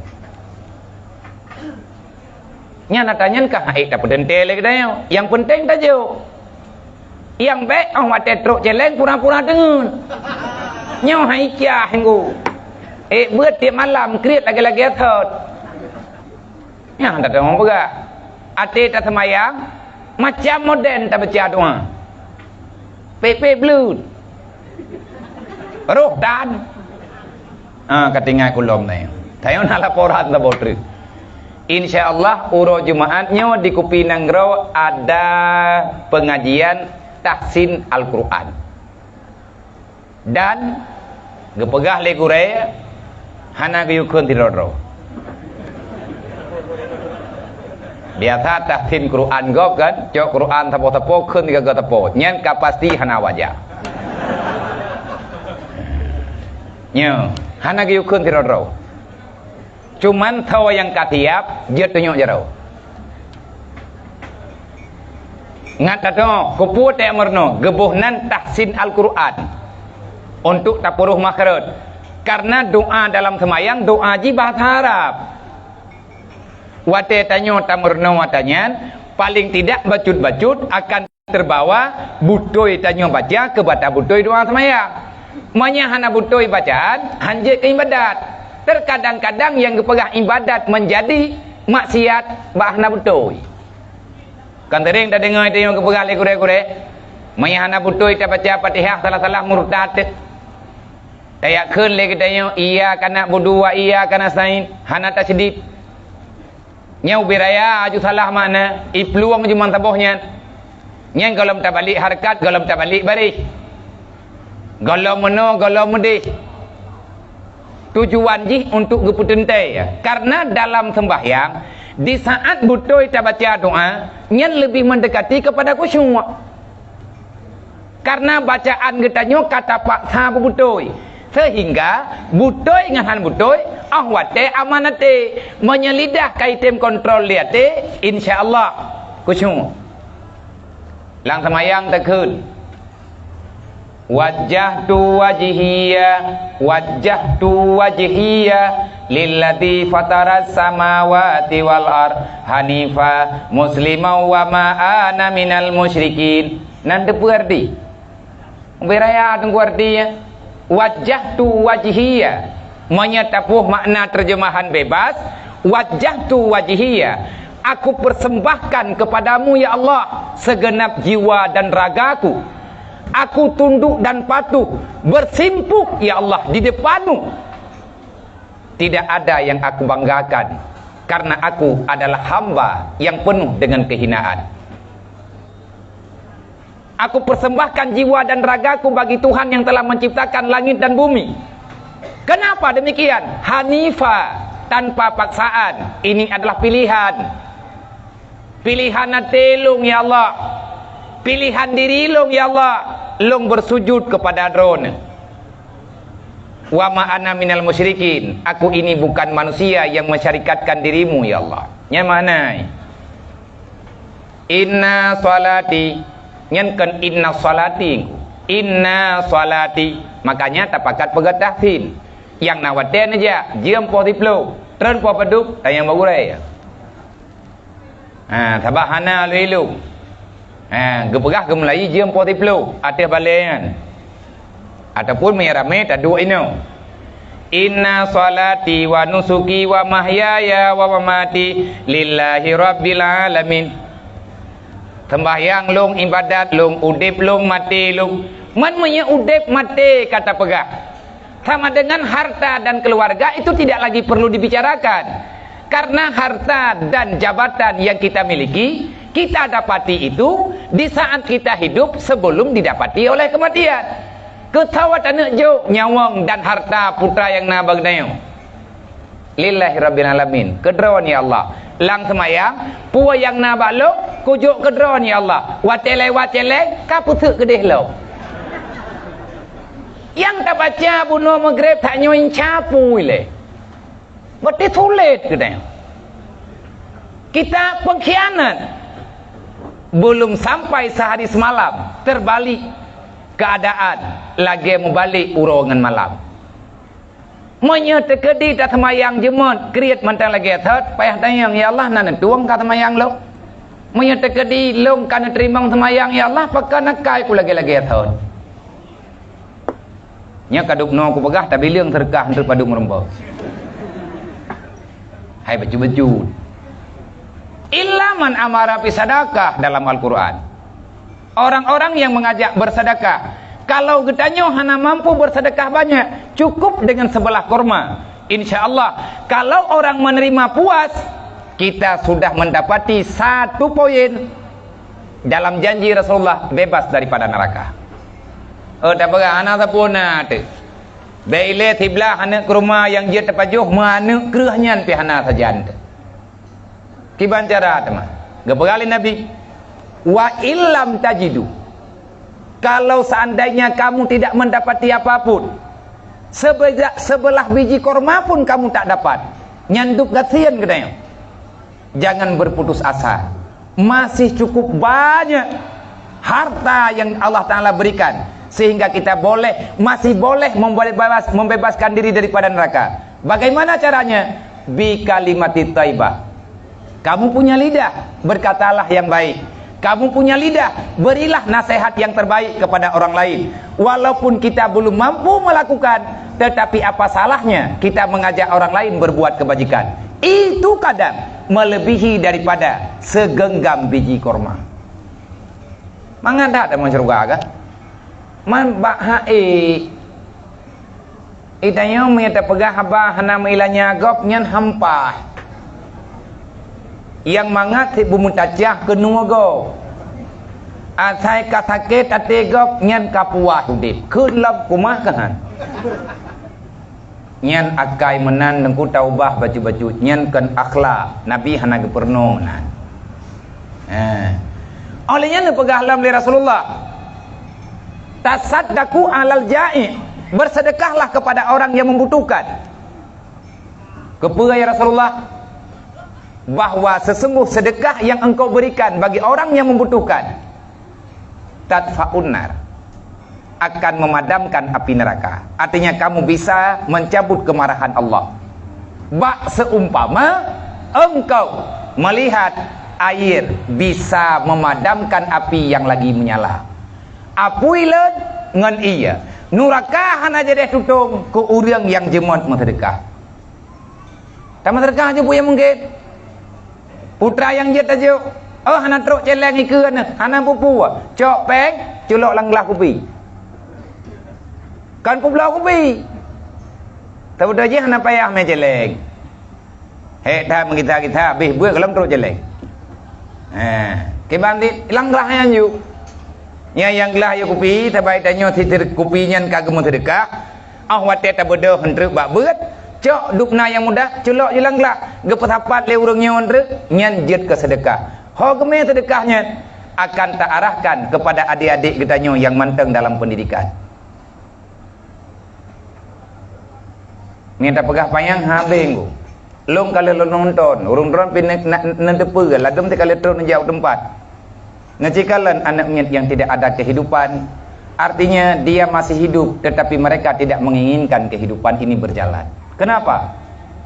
Nyan ata nyan ka hana ék tapeuteuntée lé geutanyoe. Nyang peunteng tajok. Nyang bék óh watée trok céléng pura-pura teungeut. Nyoe hai cah nggu. Ék beuet tieb malam kriet lagée-lagée thot. Nyan tateumong peugah. Até taseumayang, macam modern tabaca doa. Pépé bleut. Roh tan. Ah, ka tinggai kulom nyoe. Tanyoe na laporan saboh treuk. Insya Allah, uroe Jumaat nyoe di Kupi Nanggroe ada pengajian tahsin Al-Quran. Dan geupeugah lé gurée, hana geuyue kheun sidroe-droe. Biasa tahsin Quran gob kan, cok Quran sapo-sapo kheun tiga-tiga sapo. Nyan ka pasti hana wajar. Nyoe, hana geuyue kheun sidroe-droe. Cuman soe nyang ka siab, jeuet tunyok jaroe. Ngat tatong, keupeue teumeureunoe geuboh nan tahsin Al-Quran untuk tapeuroh makhraj. Karena doa dalam seumayang, doa jih bahasa Arab. Watée tanyoe tameureunoe ata nyan, paling tidak bacut-bacut akan terbawa beutôi tanyoe baca keu bata beutôi doa seumayang. Meunyoe hana beutôi bacaan, hanjeuet keu ibadat. Terkadang-kadang nyang geupeugah ibadat meunjadi maksiat bah hana beutôi. Kan seuréng tadeungoe tanyoe geupeugah lé gurée-gurée, meunyoe hana beutôi tabaca Fatihah salah-salah murtad. Tajak kheun lé geutanyoe, "Iyyaka na'budu wa iyyaka nasta'in," hana tasydid. Nyan ubé raya aju salah makna, iplueng aju meusaboh nyan. Nyan goh lom tabalik hareukat, goh lom tabalik baréh. Goh lom meunoe, goh lom meudéh. Tujuan jih untuk geupeuteuntée. Karena dalam sembahyang, di saat beutôi tabaca doa, nyan leubeh meundekati keupada khusyuk. Karena bacaan geutanyoe ka tapaksa beubeutôi, seuhingga beutôi ngon hana beutôi óh watée aman até. Meunyoe lidah ka item kontrol lé até, insya Allah khusyuk. Lam seumayang takheun, "Wajjahtu wajhiya, wajjahtu wajhiya lilladzi fataras samawati wal ard hanifa musliman wa ma ana minal musyrikin." Nan teupeue arti? Ubé raya teungku arti, ya. "Wajjahtu wajhiya." Meunyoe tapoh makna terjemahan bebas, "Wajjahtu wajhiya." Aku persembahkan kepadamu, ya Allah, segenap jiwa dan ragaku. Aku tunduk dan patuh, bersimpuh, ya Allah, di depanmu. Tidak ada yang aku banggakan, karena aku adalah hamba yang penuh dengan kehinaan. Aku persembahkan jiwa dan ragaku bagi Tuhan yang telah menciptakan langit dan bumi. Kenapa demikian? Hanifa, tanpa paksaan. Ini adalah pilihan. Pilihan até lôn, ya Allah. Pilihan diri lôn, ya Allah. Lôn bersujud kepada Droeneuh. "Wa ma ana minal musyrikin." Aku ini bukan manusia yang mensyarikatkan dirimu, ya Allah. Nyan makna. "Inna sholati." Nyan kon "inna sholati." "Inna sholati." Makanya tapakat peugah tahsin. Nyang na watée neujak, jeuem poh siplôh, treun poh padub, tanyong bak gurée. Ha, sabab hana lheueh ilong. Ha, geupeugah geumeulayeue jeuem poh siplôh ateueh balée nyan. Ataupun meunyo ramé taduek inoe. "Inna sholati wa nusuki wa mahyaya wa mamati lillahi rabbil alamin." Seumbahyang lôn, ibadat lôn, udeb lôn, maté lôn. Man meunyo udeb maté ka tapeugah, sama dengan harta dan keluarga itu tidak lagi perlu dibicarakan. Karena harta dan jabatan yang kita miliki, kita dapati itu di saat kita hidup sebelum didapati oleh kematian. Keu soe taneuk jok nyawöng dan harta putra nyang na bak geutanyoe? Lillahi rabbil alamin, keu Droeneuh ya Allah. Lam seumayang, peue nyang na bak lôn, kujok keu Droeneuh ya Allah. Watée lewat céléng, ka peuseuk keudeh lom. Nyang tabaca bunoe Maghrib tanyoe inca pui lé. Berarti sulit geutanyoe. Kita pengkhianat. Belum sampai sehari semalam, terbalik keadaan, lagèe meubalek uroe ngon malam. Meunyoe teukeudi taseumayang jeumot kriet mantong lagèe thot, payah tanyong, "Ya Allah, na neutueng ka seumayang lôn?" Meunyoe teukeudi lôn ka neuteurimong seumayang, "Ya Allah, pakon akai ku lagèe-lagèe thot?" Nyoe ka dubnoe kupeugah, tabileueng seudeukah, hana padub meurumpok. Hai bacut-bacut. Illa man amara bi sadaqah dalam Al-Quran. Orang-orang yang mengajak bersedekah. Kalau geutanyoe hana mampu bersedekah banyak, cukup dengan sebelah kurma. Insya Allah, kalau orang menerima puas, kita sudah mendapati satu poin dalam janji Rasulullah bebas daripada neraka. Oh, tak peugah, hana sapeue na teuh. Bèk ilèe siblah aneuk keuruma nyang jeuet tapajoh, meuaneuk kreueh nyan pih hana sajan teuh. Kiban cara teuma? Geupeugah lé Nabi, "Wa illam tajidu." Kalau seandainya kamu tidak mendapati apapun, sebeza-, sebelah biji korma pun kamu tak dapat, nyan dub gasien geutanyoe. Jangan berputus asa. Masih cukup banyak harta yang Allah Ta'ala berikan, sehingga kita boleh, masih boleh membebas-, membebaskan diri daripada neraka. Bagaimana caranya? Bi kalimati thaibah. Kamu punya lidah, berkatalah yang baik. Kamu punya lidah, berilah nasihat yang terbaik kepada orang lain. Walaupun kita belum mampu melakukan, tetapi apa salahnya kita mengajak orang lain berbuat kebajikan? Itu kadang melebihi daripada segenggam biji korma. Mangat that tamong syeuruga kan? Man bak hai. Geutanyoe meunyoe tapeugah haba hana meuilanya gob nyan hampah. Nyang mangat sit beumeutacah keunoe gob. Asai ka sakét até gob nyan ka puas udép. Kheun lom kumah keuhan. Nyan akai meunan Teungku taubah bacut-bacut. Nyan kon akhlak. Nabi hana geupeurunoe meunan. Ha. Óh lheueh nyan neupeugah lom lé Rasulullah, "Tasaddaqu alal ja'i', bersedekahlah kepada orang yang membutuhkan." Keupeue ya Rasulullah? Bahwa sesungguh sedekah yang engkau berikan bagi orang yang membutuhkan, tatfa'un nar, akan memadamkan api neraka. Artinya kamu bisa mencabut kemarahan Allah. Bak seumpama engkau melihat air bisa memadamkan api yang lagi menyala. Apui lôn ngon ie, nuraka hana jadeh tutong keu ureuëng nyang jeumot meuseudekah. Tameuseudekah jeuet peue nyang mungken. Putra nyang jeuet tajok, "Oh, hana trok céléng ikeue neuh, hana peue-peue. Cok péng, culok lam glah kupi." Kan peubloe kupi. Teubeudôh jih hana payah mé céléng. Hék that meugita-gita, habéh beuet gohlom trok céléng. Ha, kiban di lam glah nyan ju. Nyang, nyang glah yue kupi, sabai tanyoe sisir kupi nyan ka geumeuseudekah. Óh watée tabeudôh heuntreuk bak beuet, cok dubna nyang mudah, culok ju lam glah, geupeusapat lé ureuëng nyoe heuntreuk, nyan jeuet keu seudeukah. Ho geumé seudeukah nyan akan ta arahkan keupada adék-adék geutanyoe nyang mantong dalam peundidikan. Nyan tapeugah panyang habéh ngon. Lôn ka lheueh lôn nonton, ureuëng droe pih ne-, na-, neuteupeue, ladôm teuka lheueh trok neujak u teumpat. Neucikalon aneuk miet yang tidak ada kehidupan, artinya dia masih hidup, tetapi mereka tidak menginginkan kehidupan ini berjalan. Kenapa?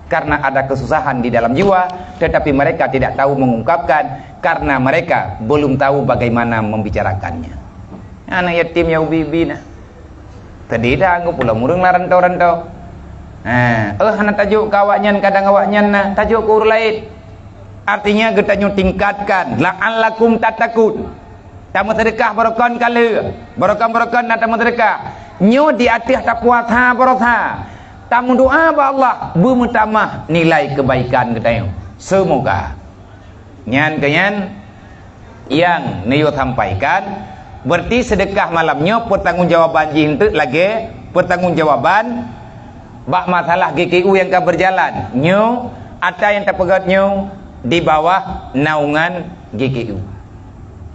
Karena ada kesusahan di dalam jiwa, tetapi mereka tidak tahu mengungkapkan, karena mereka belum tahu bagaimana membicarakannya. Aneuk yatim ya ubi-ubi nah. Tadi dah anggô pulo ureuëng lam rantau-rantau. Ha, eh, hana tajok keu awaknyan, kadang awaknyan na tajok keu ureuëng laén. Artinya geutanyoe tingkatkan, la'allakum tattaqun. Tameuseudekah barokon ka lheueh, barokon-barokon na tameuseudekah. Nyoe di ateueh tapuasa barosa, tameudoa bak Allah beumeutamah nilai keubaikan geutanyoe. Seumoga. Nyan keuh nyan nyang neuyue sampaikan, berarti seudeukah malam nyoe peutanggongjawaban jih eunteuk lagée peutanggongjawaban bak masalah G K U nyang ka beujalan. Nyoe atra nyang tapeugét nyoe di bawah naungan G K U.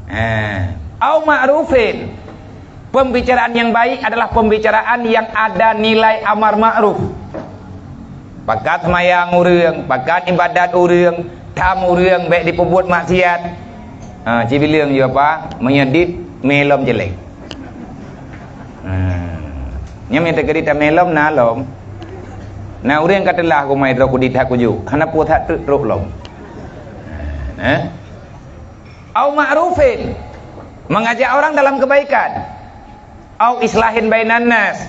Ha. Au ma'rufin. Pembicaraan yang baik adalah pembicaraan yang ada nilai amar ma'ruf. Pakat seumayang ureuëng, pakat ibadat ureuëng, tham ureuëng bék jipeubuet maksiat. Ha, cibileueng jih apa? Meunyoe dit, mé lom jeleng. Ha. Nyan mita keudit tamé lom, na lom. Na ureuëng ka teulah kumai droe kudit that kuju. Hana peue that trok-trok lom. Eh? Au ma'rufin, mengajak orang dalam kebaikan. Au islahin bainan nas,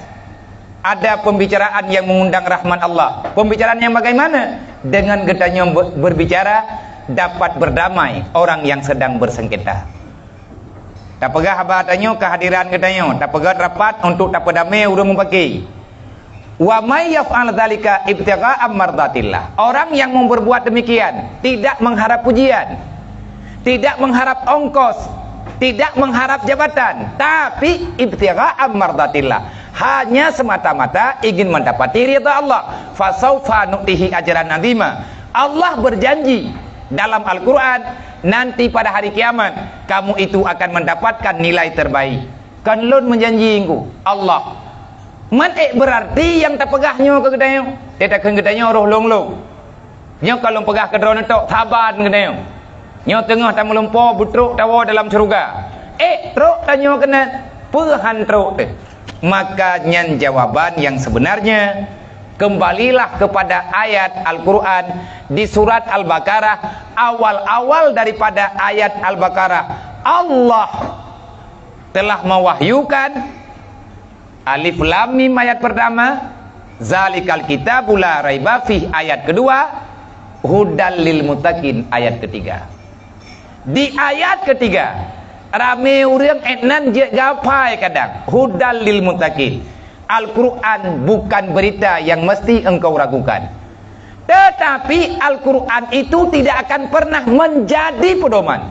ada pembicaraan yang mengundang rahmat Allah. Pembicaraan yang bagaimana? Dengan geutanyoe be-, berbicara, dapat berdamai orang yang sedang bersengketa. Tapeugah haba tanyoe kehadiran geutanyoe, tapeugah rapat untuk tapeudamé ureuëng mupaki. Wa may yaf'al dzalika ibtigha'a mardatillah. Orang yang mau berbuat demikian tidak mengharap pujian, tidak mengharap ongkos, tidak mengharap jabatan, tapi ibtigha'a mardatillah, hanya semata-mata ingin mendapati ridha Allah. Fasaufa nu'tihi ajran azima. Allah berjanji dalam Al-Quran, nanti pada hari kiamat kamu itu akan mendapatkan nilai terbaik. Kan lôn meujanji engku, Allah. Man ék beurarti nyang tapeugah nyoe keu geutanyoe, teutakheun geutanyoe roh lôn-lôn. Nyoe ka lôn peugah keu droeneuh tok, saban geutanyoe. Nyoe teungoh tameulumpo beutrok tawoe dalam syeuruga. Ék trok tanyoe keunan, peue han trok teuh? Maka nyan jawaban yang sebenarnya, kembalilah kepada ayat Al-Quran di surat Al-Baqarah, awal-awal daripada ayat Al-Baqarah. Allah telah mewahyukan Alif Lam Mim ayat pertama, zalikal kitabu la raiba fih ayat kedua, hudal lil muttaqin ayat ketiga. Di ayat ketiga, ramé ureuëng ék nan jeuet gapai kadang, hudal lil muttaqin. Al-Quran bukan berita yang mesti engkau ragukan. Tetapi Al-Quran itu tidak akan pernah menjadi pedoman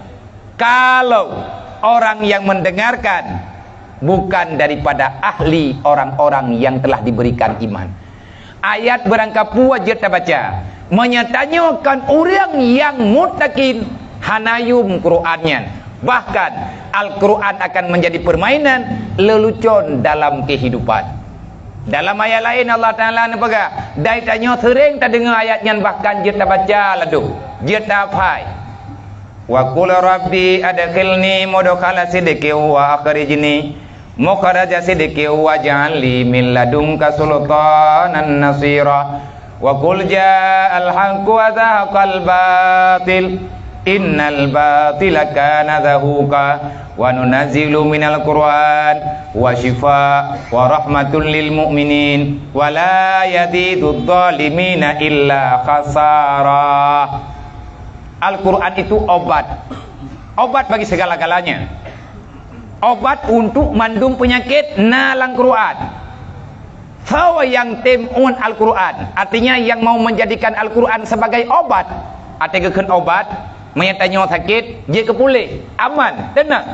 kalau orang yang mendengarkan bukan daripada ahli orang-orang yang telah diberikan iman. Ayat beurangkapeue jeuet tabaca, meunyoe tanyoe kon ureuëng nyang muttaqin, hana yum Quran nyan. Bahkan, Al-Quran akan menjadi permainan lelucon dalam kehidupan. Dalam ayat laén Allah Taala neupeugah, dai tanyoe seuréng tadeungoe ayat nyan bahkan jeuet tabaca ladôm, jeuet tahafai. Wa qul rabbi adkhilni mudkhala sidqin wa akhrijni mukhraja sidqin waj'al li min ladunka sultanan nasira. Wa qul ja'al haqqu wa zahaqal batil innal batila kana zahuqa. Wa nunazzilu minal Qur'an wa syifa wa rahmatul lil mu'minin wa la yazidudz zalimina illa khasara. Al-Quran itu obat. Obat bagi segala-galanya. Obat untuk mandum penyakit na lam Quran. Soe nyang tem ngon Al-Quran, artinya yang mau menjadikan Al-Quran sebagai obat. Até geukheun obat, meunyoe tanyoe sakét, jeuet keu puléh, aman, teunang.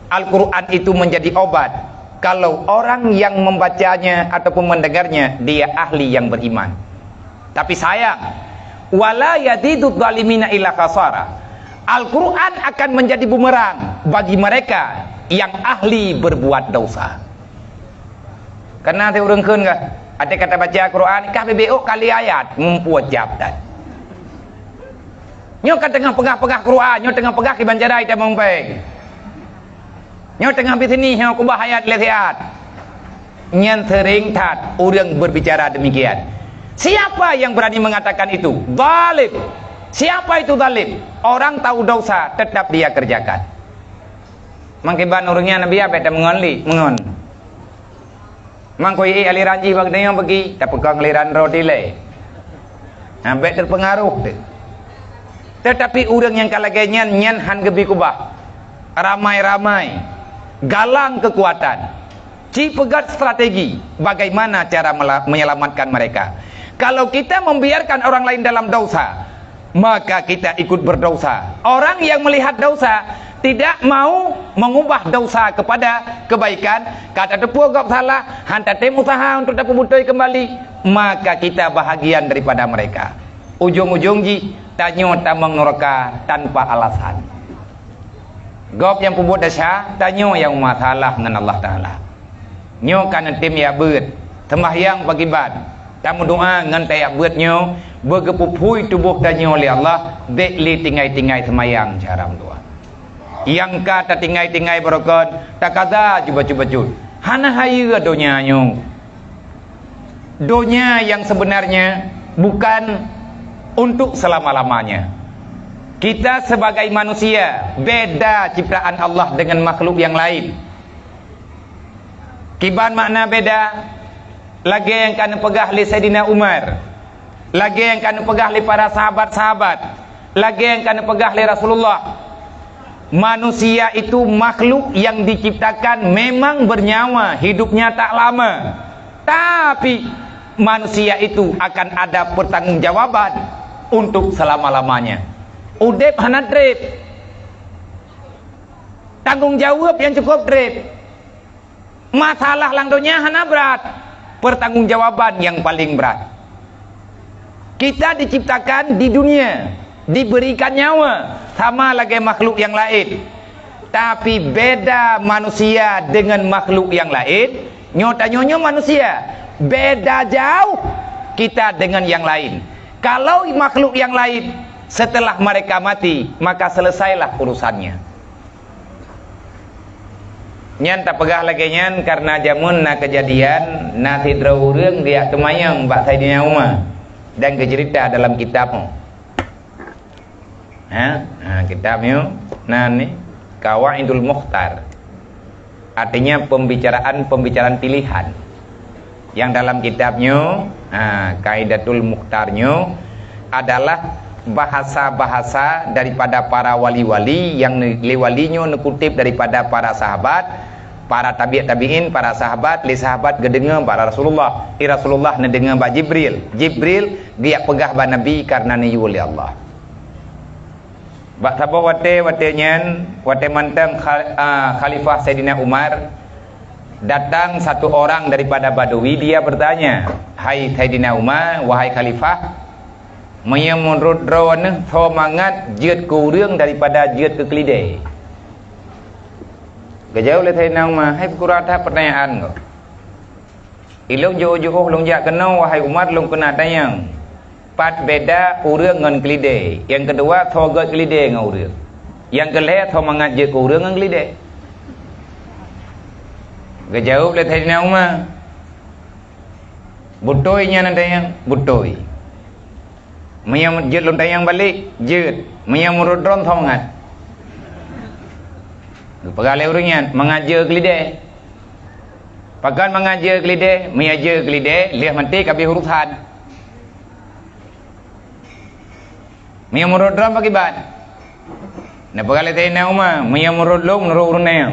Al-Quran itu menjadi obat kalau orang yang membacanya ataupun mendengarnya dia ahli yang beriman. Tapi sayang, wala yazidudz zalimina illa khasara. Al-Quran akan menjadi bumerang bagi mereka yang ahli berbuat dosa. Kana teuh ureuëng kheun kah, até ka tabaca Quran, kah bibit ôk kali ayat, mumpue jab that. Nyoe ka teungoh peugah-peugah Quran, nyoe teungoh peugah kiban cara ita meumpéng. Nyoe teungoh bisini nyoe kubah ayat lé siat. Nyan seuréng that ureuëng berbicara demikian. Siapa yang berani mengatakan itu? Zalim. Siapa itu zalim? Orang tahu dosa, tetap dia kerjakan. Mangkiban ureuëng nyan Nabi abéh tameungon li, meungon. Mangko ié aliran jih bak tanyoe bagi, tapeukong aliran droe dilée. Ha, bék teupeungaruh teuh. Tetapi ureuëng nyang ka lagée nyan, nyan han geubi kubah. Ramai-ramai, galang keukuatan, ci peugét strategi bagaimana cara mela-, menyelamatkan mereka. Kalau kita membiarkan orang lain dalam dosa, maka kita ikut berdosa. Orang yang melihat dosa tidak mau mengubah dosa kepada kebaikan, ka tateupeue gob salah, han tatem usaha untuk tapeubutôi kembali, maka kita bahagian daripada mereka. Ujong-ujong jih, tanyoe tamong nuraka tanpa alasan. Gob nyang peubuet desya, tanyoe nyang masalah ngon Allah Taala. Nyoe ka neutem jak beuet, seumbahyang pakriban, Tameudoa ngon tajak beuet nyoe, beugeupuphui tuboh tanyoe lé Allah, bék lé tinggai-tinggai seumayang cara meudoa. Nyang ka tatinggai-tinggai barokon, takaza jibacut-bacut. Hana hayeue donya nyoe. Donya yang sebenarnya bukan untuk selama-lamanya. Kita sebagai manusia beda ciptaan Allah dengan makhluk yang lain. Kiban makna beda? Lagée nyang ka neupeugah lé Saidina Umar, lagée nyang ka neupeugah lé para sahabat-sahabat, lagée nyang ka neupeugah lé Rasulullah. Manusia itu makhluk yang diciptakan memang bernyawa, hidupnya tak lama. Tapi manusia itu akan ada pertanggungjawaban untuk selama-lamanya. Udeb hana treb. Tanggung jaweueb nyang cukup treb. Masalah lam donya hana brat, pertanggungjawaban nyang paling brat. Kita diciptakan di dunia, diberikan nyawa sama lagée makhluk nyang laén. Tapi beda manusia dengan makhluk nyang laén, nyoe tanyoe nyoe manusia, beda jauh kita dengan nyang laén. Kalau makhluk nyang laén, setelah mereka mati, maka selesailah urusannya. Nyan tapeugah lagée nyan kareuna jameun na keujadian, na sidroe ureuëng geujak teumanyong bak Saidina Umar dan geuceurita dalam kitab nyoe. Ha? Ha, kitab nyoe nan ni Qawaidul Mukhtar. Artinya pembicaraan-pembicaraan pilihan. Yang dalam kitab nyoe, ha, Qaidatul Mukhtar nyoe adalah bahasa-bahasa daripada para wali-wali yang ne-, lé wali nyoe neukutip daripada para sahabat, para tabi' tabi'in, para sahabat, lé sahabat geudeungoe bak Rasulullah, i Rasulullah neudeungoe bak Jibril, Jibril geujak peugah bak Nabi kareuna neuyue lé Allah. Bak saboh watée, watée nyan, watée mantong kha-, a, Khalifah Saidina Umar, datang satu orang daripada Badui, dia bertanya, "Hai Saidina Umar, wahai Khalifah, meunyoe meunurot droeneuh soe mangat jeuet keu ureuëng daripada jeuet keu keulidée?" Geujaweueb lé Saidina Umar, "Hai, peukura that peutanyaan nyoe. Ilôn jiôh-jiôh lôn jak keunoe, wahai Umar, lôn keuneuk tanyong, pat beda ureuëng ngon keulidée? Nyang keudua, soe gét keulidée ngon ureuëng? Nyang keulhée, soe mangat jeuet keu ureuëng ngon keulidée?" Geujaweueb lé Saidina Umar, "Beutôi nyan tanyong, beutôi. Meunyoe jeuet lôn tanyong balek, jeuet. Meunyoe meunurot droeneuh soe mangat?" Geupeugah lé ureuëng nyan, "Mangat jeuet keu keulidée." "Pakon mangat jeuet keu keulidée?" "Meunyoe jeuet keu keulidée, lheueh maté ka habéh urosan. Meunyoe meunurot droeneuh pakriban?" Neupeugah lé Saidina Umar, "Meunyoe meunurot lôn, meunurot ureuëng nyan.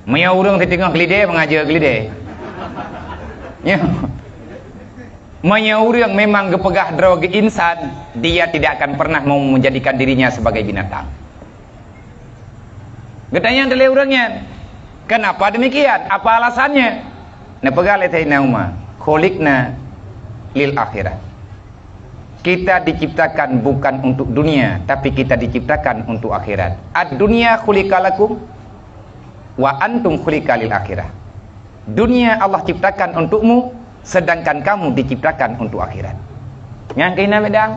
Meunyoe ureuëng siteungoh keulidée, mangat jeuet keu keulidée." Nyoe. Meunyoe ureuëng memang geupeugah droe geuh insan, dia tidak akan pernah mau menjadikan dirinya sebagai binatang. Geutanyong lé ureuëng nyan, "Kenapa demikian? Apa alasannya?" Neupeugah lé Saidina Umar, "Khuliqna lil akhirah." Kita diciptakan bukan untuk dunia, tapi kita diciptakan untuk akhirat. "Ad-dunya khuliqa lakum wa antum khuliqa lil akhirah." Dunia Allah ciptakan untukmu, sedangkan kamu diciptakan untuk akhirat. Nyan keuh na beda.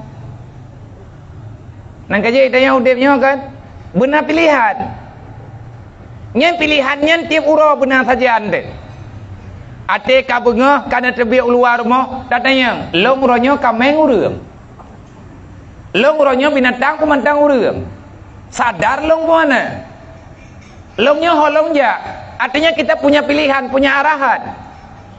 Nyan ka jeuet tanyoe udeb nyoe kan, beuna pilihan. Nyan pilihan nyan tieb uroe beuna sajan teuh. Até ka beungoh ka neuteubiet u luwa rumoh, tatanyong, "Lôn uroe nyoe ka meng ureuëng? Lôn uroe nyoe binatang peumantang ureuëng? Sadar lôn peue hana? Lôn nyoe ho lôn jak?" Artinya kita punya pilihan, punya arahan.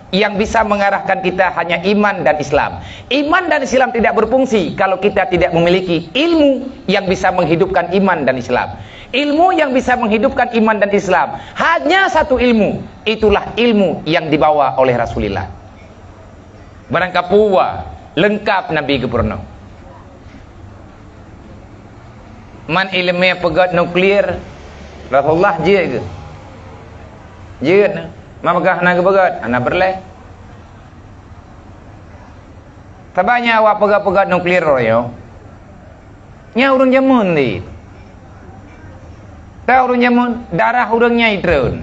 Yang bisa mengarahkan kita hanya iman dan Islam. Iman dan Islam tidak berfungsi kalau kita tidak memiliki ilmu yang bisa menghidupkan iman dan Islam. Ilmu yang bisa menghidupkan iman dan Islam, hanya satu ilmu, itulah ilmu yang dibawa oleh Rasulullah. Barangkapeue lengkap Nabi geupurunoe. Man iéleumé peugét nuklir, Rasulullah jeuet geuh? Jeuet. Man peugah hana geupeugét, hana peureulée. Sabab nyang awak peugét-peugét nuklir roh nyoe, nyan ureuëng jameun dit. Tahu ureuëng jameun, darah ureuëng nyan jitreun.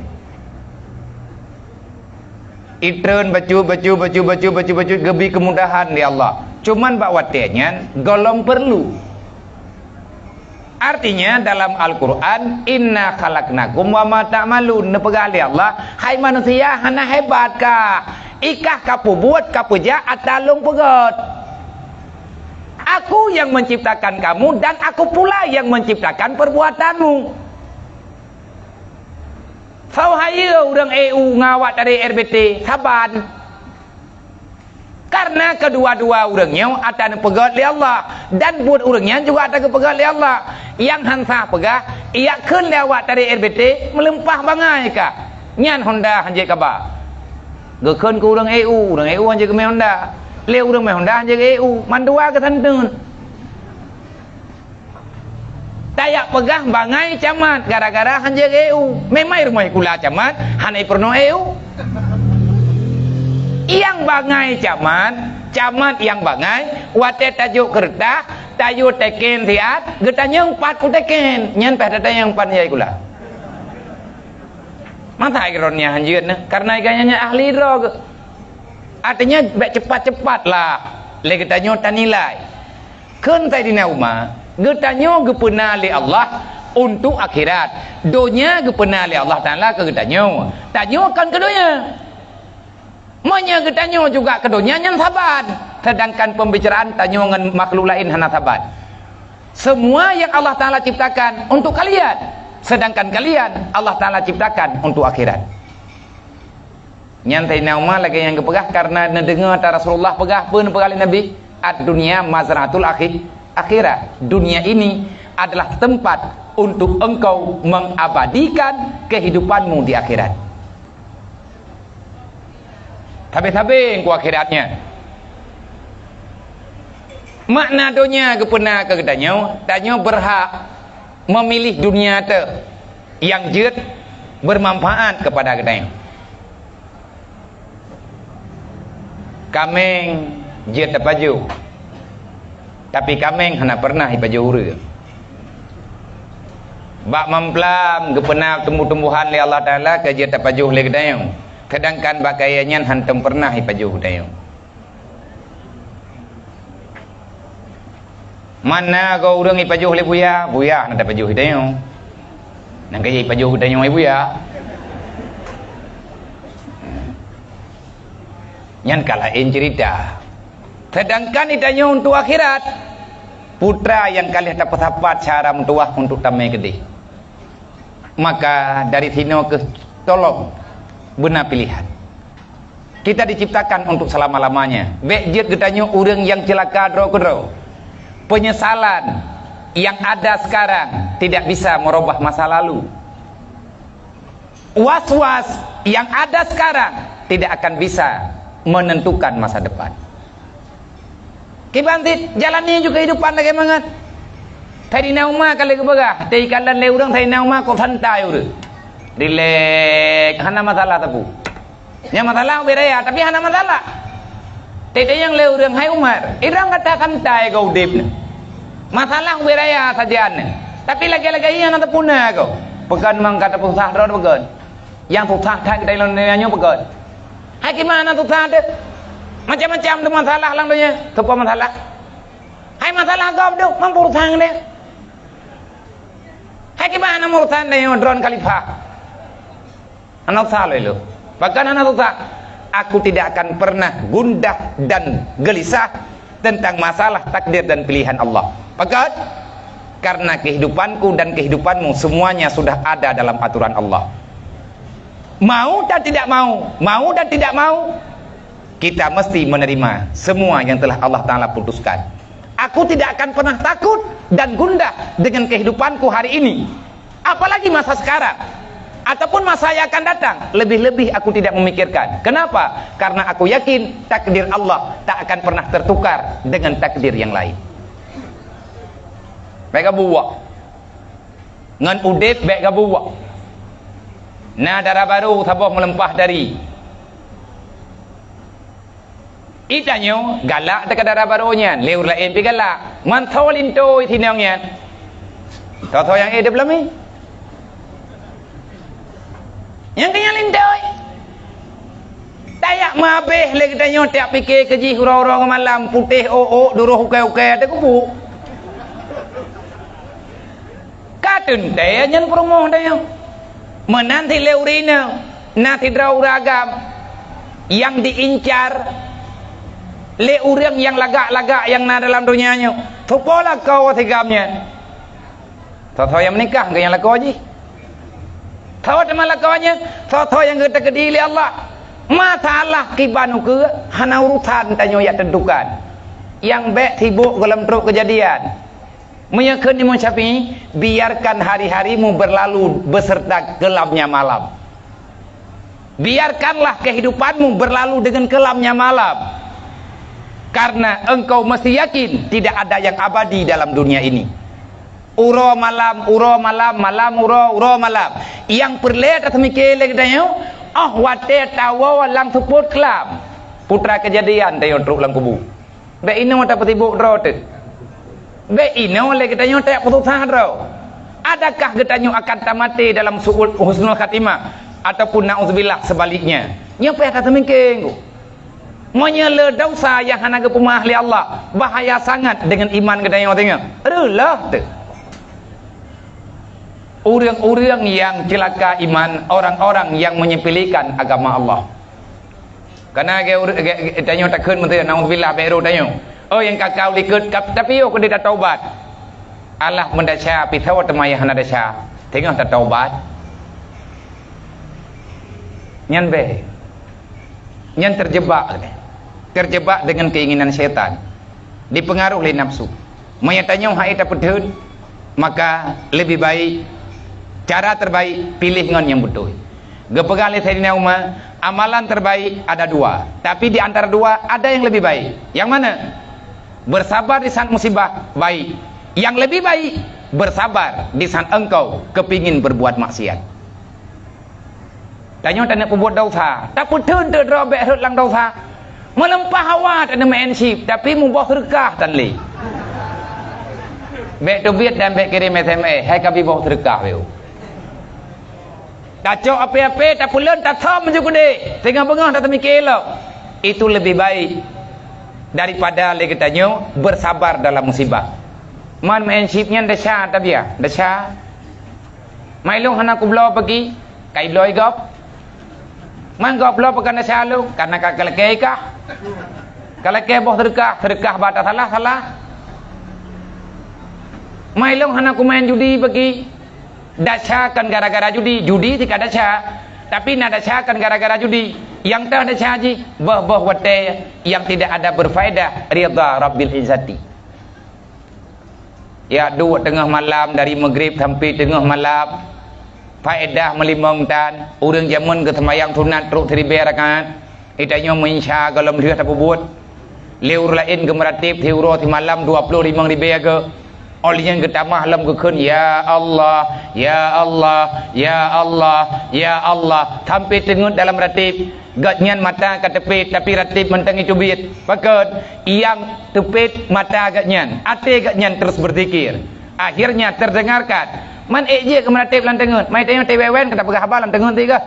Itreun bacut, bacut, bacut, bacut, bacut, bacut, geubi keumudahan lé Allah. Cuman bak watée nyan gohlom peurlu. Artinya dalam Al-Quran, "Inna khalaqnakum wa ma ta'malun," neupeugah lé Allah, "Hai manusia, hana hebat kah? Ikah kapeubuet, kapeujak ata Lôn peugét. Aku nyang menciptakan kamu dan Aku pula nyang menciptakan perbuatanmu." Soe hayeue ureuëng E U ngon awak tari R B T? Saban. Karena keudua-dua ureuëng nyoe ata neupeugét lé Allah, dan buet ureuëng nyan juga ata geupeugét lé Allah. Nyang han sah peugah, ijak kheun lé awak tari R B T, meuleumpah bangai kah. Nyan Honda han jeuet kaba. Geukheun keu ureuëng E U, ureuëng E U han jeuet geumé Honda. Lé ureuëng mé Honda han jeuet E U, mandua geusanteun. Tajak peugah bangai camat gara-gara han jeuet E U. Memang rumoh sikula camat, hana peurunoe E U. Nyang bangai camat, camat nyang bangai, watée tajok keureutah, tajok teken siat, geutanyong pat keu teken. Nyan pah tatanyong pat nyang sikula. Masa droeneuh han jeuet nyan, karena gobnyan ahli droe. Artinya, bék cepat-cepatlah lé geutanyoe tanilai. Kheun Saidina Umar, geutanyoe geupeuna lé Allah untuk akhirat. Donya geupeuna lé Allah Taala keu geutanyoe. Tanyoe kon keu donya. Meunyoe geutanyoe juga keu donya, nyan saban. Sedangkan pembicaraan tanyoe ngon makhluk laén hana saban. Semua yang Allah Taala ciptakan untuk kalian, sedangkan kalian Allah Taala ciptakan untuk akhirat. Nyan Saidina Umar lagée nyang geupeugah karena neudeungoe ata Rasulullah peugah, peue neupeugah lé Nabi, "Ad-dunya mazra'atul akhi-, akhirah." Dunia ini adalah tempat untuk engkau mengabadikan kehidupanmu di akhirat. Sabe-sabe engkau akhiratnya. Makna donya geupeuna keu geutanyoe, tanyoe berhak memilih dunia teuh nyang jeuet bermanfaat kepada geutanyoe. Kaméng jeuet tapajoh, tapi kaméng hana pernah ipajoh ureuëng. Bak mamplam geupeuna tumbuh-tumbuhan lé Allah Taala keu jeuet tapajoh lé geutanyoe, sedangkan bak kayée nyan hántom pernah ipajoh geutanyoe. Mana goe ureuëng ipajoh lé buya, buya hana tapajoh geutanyoe. Nang kayée ipajoh geutanyoe hai buya. Nyan ka laén cerita. Sedangkan geutanyoe untuk akhirat, putra nyang ka lheueh tapeusapat syara meutuwah untuk tamé keudeh. Maka dari sinoe keuh tolong beuna pilihan. Kita diciptakan untuk selama-lamanya. Bék jeuet geutanyoe ureuëng nyang ceulaka droe keudroe. Penyesalan yang ada sekarang tidak bisa merubah masa lalu. Was-was yang ada sekarang tidak akan bisa menentukan masa depan. Kiban cit, jalani ju keuhidupan lagée mangat. Saidina Umar ka lheueh geupeugah, teuikalon lé ureuëng Saidina Umar kok santai ureuëng. Rilek, hana masalah sapeue. Nyang masalah ubé raya, tapi hana masalah. Teudeungoe lé ureuëng, "Hai Umar, irang gata santai keu udeb nyoe. Masalah ubé raya sajan nyoe, tapi lagée-lagée nyan hana teupuna keu." Pakon mang ka tapeususah droe pakon? Nyang susah that geutanyoe lam donya nyoe pakon? Hai kiban hana susah teuh? Macam-macam teuh masalah lam donya. Soe po masalah? Hai masalah gob teuh, mang urusan deh. Hai kiban hana urusan deh nyoe droen khalifah. Hana susah lé lôn. Pakon hana susah? Aku tidak akan pernah gundah dan gelisah tentang masalah takdir dan pilihan Allah. Pakon? Karena kehidupanku dan kehidupanmu semuanya sudah ada dalam aturan Allah. Mau dan tidak mau, mau dan tidak mau, kita mesti menerima semua yang telah Allah Taala putuskan. Aku tidak akan pernah takut dan gundah dengan kehidupanku hari ini. Apalagi masa sekarang ataupun masa yang akan datang, lebih-lebih aku tidak memikirkan. Kenapa? Karena aku yakin takdir Allah tak akan pernah tertukar dengan takdir yang lain. Bék gabuwak. Ngon udeb bék gabuwak. Na dara barô saboh meuleumpah dari. Geutanyoe galak teuka dara barô nyan, lé ureuëng laén pih galak. Mantong lintô sinong nyan. Soe-soe nyang éh di peulami? Nyang keunyan lintô. Ayak meuhabéh lé geutanyoe tiep pike keu jih uroe-uroe ngon malam, putéh ôk-ôk, duroh ukée-ukée, teukubu. Ka teuntée nyan peurumoh tanyoe. Meunan cit lé ureueng inong, na sidroe ureueng agam nyang diincar lé ureueng nyang lagak-lagak nyang na dalam donya nyoe. Soe po lakoe si agam nyan? Soe-soe nyang meunikah keu nyang lakoe jih. Soe teuma lakoe nyan? Soe-soe nyang geuteukeudi lé Allah. Masalah kiban ukeue hana urusan tanyoe jak tentukan. Nyang bék sibok gohlom trok keujadian. Meunyoe kheun Imam Syafi'i, "Biarkan hari-harimu berlalu beserta kelamnya malam." Biarkanlah kehidupanmu berlalu dengan kelamnya malam. Karena engkau mesti yakin tidak ada yang abadi dalam dunia ini. Uroe malam, uroe malam, malam uroe, uroe malam. Nyang peureulée taseumike lé geutanyoe, óh watée tawoe lam seupôt keulam. Putra kejadian tanyoe trok lam kubu. Bék inoe tapeusibok droe teuh. Bék inoe lé geutanyoe tajak peususah droe. Adakah geutanyoe akan tamaté dalam su'ul husnul khatimah ataupun na'udzubillah sebaliknya? Nyoe payah taseumike. Meunyoe le desya nyang hana geupeumeu'ah lé Allah, bahaya sangat deungon iman geutanyoe teungoh. Reuloh teuh. Ureueng-ureueng nyang ceulaka iman, orang-orang yang menyepelekan agama Allah. Kana ge-, ge-, ge-, tanyoe takheun meuteun, naudzubillah, bék rô tanyoe. Oh, nyang ka-ka u likot, kap-, tapi yoh keuneuk tataubat. Alah meudesya, pisoe teuma nyang hana desya, teungoh tataubat. Nyan bék. Nyan terjebak, terjebak dengan keinginan syaitan. Dipengaruh lé nafsu. Meunyoe tanyoe hana tapeutheun, maka lebih baik, cara terbaik, piléh ngon nyang beutôi. Geupeugah lé Saidina Umar, amalan terbaik ada dua, tapi di antara dua ada yang lebih baik. Yang mana? Bersabar di saat musibah, baik. Yang lebih baik, bersabar di saat engkau kepingin berbuat maksiat. Tanyoe taneuk peubuet desya, tapeutheun teuk droe bék rhot lam desya. Meulimpah hawa taneuk meu'en chip, tapi muboh seudeukah tan lé. Bék teubiet dan bék kirém S M S, hai ka bri boh seudeukah lé. Tacok ape-ape, tapeuleuen, tasöm ju keudeh, teungoh beungoh tateumike lom. Itu lebih baik daripada lé geutanyoe bersabar dalam musibah. Man meu'en chip nyan desya tabiah, desya. Mai lôn hana kubloe peuki, kai bloe gob. Man gob bloe peukan desya lôn, kana ka kalakée kah. Kalakée boh seudeukah, seudeukah bak tasalah-salah. Mai lôn hana kumeu'en judi peuki, desya kon gara-gara judi, judi sika desya. Tapi na desya kon gara-gara judi. Nyang toh desya jih, boh-boh watée nyang tidak ada berfaedah ridha Rabbil Izzati. Ya, duek teungoh malam, dari Maghrib sampai teungoh malam. Faedah meulimong tan, ureuëng jameun geuseumayang sunat trok siribée rakaat. Geutanyoe meuinsya gohlom lheueh tapeubuet. Lé ureuëng laén geumeurateb siuroe simalam dua puluh limong ribée geu. Óh lheueh nyan geutamah lom geukheun, "Ya Allah, ya Allah, ya Allah, ya Allah," sampai teungeut dalam rateb. Gobnyan mata ka teupet, tapi rateb mantong jiteubiet. Pakon? Nyang teupet mata gobnyan, até gobnyan terus berzikir. Akhirnya terdengarkan, man ék jeuet keu meurateb lam teungeut, mai tanyoe teuwewen ka tapeugah haba lam teungeut tiga.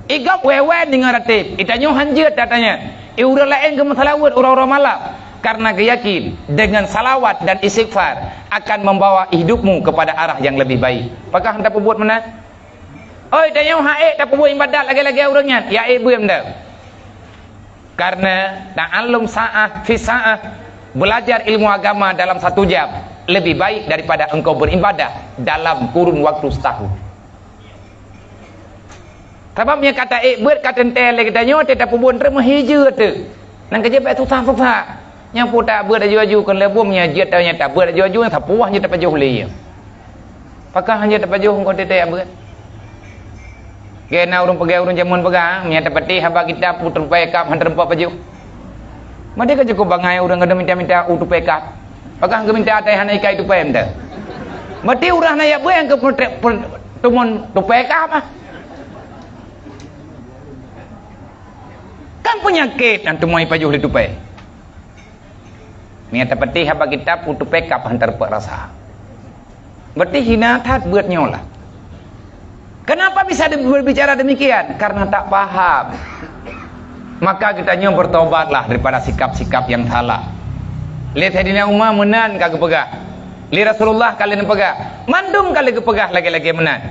Igob wewen deungon rateb, itanyoe hanjeuet that nyan. I ureuëng laén geumeuseulaweuet uroe-uroe malam, karena geuyakin dengan salawat dan istighfar akan membawa hidupmu kepada arah yang lebih baik. Pakah hana tapeubuet meunan? Oi, tanyoe hana ék tapeubuet iébadat lagée-lagée ureuëng nyan, ya ék beuem dah. Karena ta'allum sa'ah fi sa'ah, belajar ilmu agama dalam satu jam, lebih baik daripada engkau beribadah dalam kurun waktu setahun. Sabab nyang ka taék beuet ka teuntée lé geutanyoe teuh tapeubuet treuk meuhijeu teuh. Nang keujeuet bék susah-susah. Nyang peue tabeuet aju-aju kon lé buem nyang jeuet nyang tabeuet aju-aju nyang sapuwah jeuet tapajoh lé. Pakah hana tapajoh engkau teuntée beuet. Gena ureuëng peugah ureuëng jameun peugah, meunyo tapatéh haba kitab u tupai kab hana teureumpok pajoh. Maté ka cukup bangai ureuëng geuminta-minta u tupai kab. Pakah geuminta atai hana ikai tupai meuta. Maté ureuëng hana yak beuet nyang keu tumon tupai kab ah. Kan peunyakét nyang teumai pajoh lé tupai. Meunyo tapatéh haba kitab u tupai kab hana teureumpok rasa. Berarti hina that beuet nyoe lah. Kenapa bisa de-, berbicara demikian? Karena tak paham. Maka geutanyoe bertobatlah daripada sikap-sikap yang salah. Lé Saidina Umar meunan ka geupeugah. Lé Rasulullah ka lheueh neupeugah. Mandum ka lheueh geupeugah lagée-lagée meunan.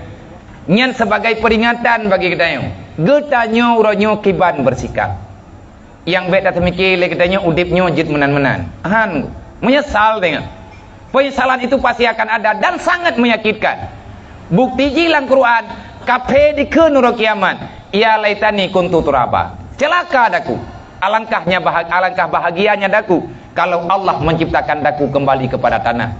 Nyan sebagai peringatan bagi geutanyoe. Geutanyoe uroe nyoe kiban bersikap. Nyang bék tateumiki lé geutanyoe udeb nyoe jeuet meunan-meunan. Han, meunyeusal teungoh. Penyesalan itu pasti akan ada dan sangat menyakitkan. Bukti jih lam Quran, kaphé dikheun uroe kiamat, "Ya laitani kuntu turaba." Celaka daku. Alangkahnya bahag-, alangkah bahagianya daku kalau Allah menciptakan daku kembali kepada tanah.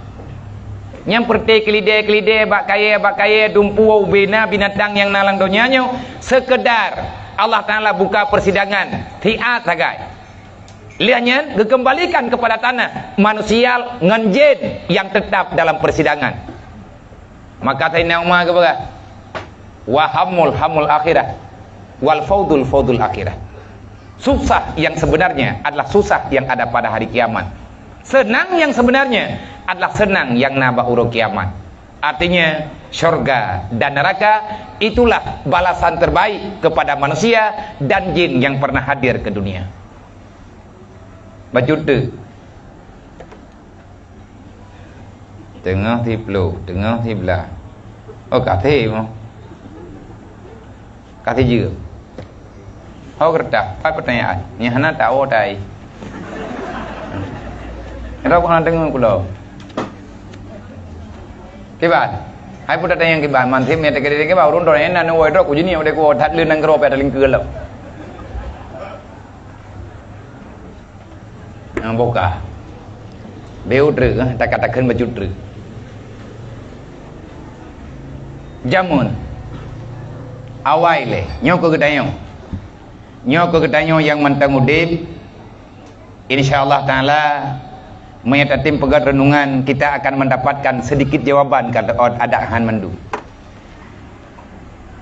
Nyang peureuté keulidé-keulidé, bak kayée-bak kayée, dumpeue, ubé na binatang nyang na lam donya nyoe, seukeudar Allah Taala buka persidangan, siat sagai. Lheueh nyan geukeumbalikan keupada tanah, manusia ngon jén nyang teutap dalam persidangan. Maka Saidina Umar geupeugah, "Wa hammul hammul akhirah, wal faudul faudul akhirah." Susah yang sebenarnya adalah susah yang ada pada hari kiamat. Senang yang sebenarnya adalah senang yang na bak uroe kiamat. Artinya, syurga dan neraka itulah balasan terbaik kepada manusia dan jin yang pernah hadir ke dunia. Bacut teuk. Teungoh siplôh, teungoh siblaih. Oh, ka até mo. Ka até jeuem. Ho, keureutah, pat peutanyaan. Nyang hana tawoe tai. Droe keuh hana deungoe kulo. Kiban. Hai peue tatanyong kiban, man seb meunyo teukeudi kiban, ureueng droe nyan na neuwoe droe kujeuet nyoe deh kuwoe that lé nanggroe pih talingkeue lom. Nyang boka. Beu treuk, eh, takat-takat bacut treuk. Jameun. Awai lé. Nyoe keuh geutanyoe. Nyoe keuh geutanyoe nyang mantong udeb. Insya Allah Taala, meunyo tatem peugét renungan, kita akan mendapatkan sedikit jawaban, kata adak han mandum.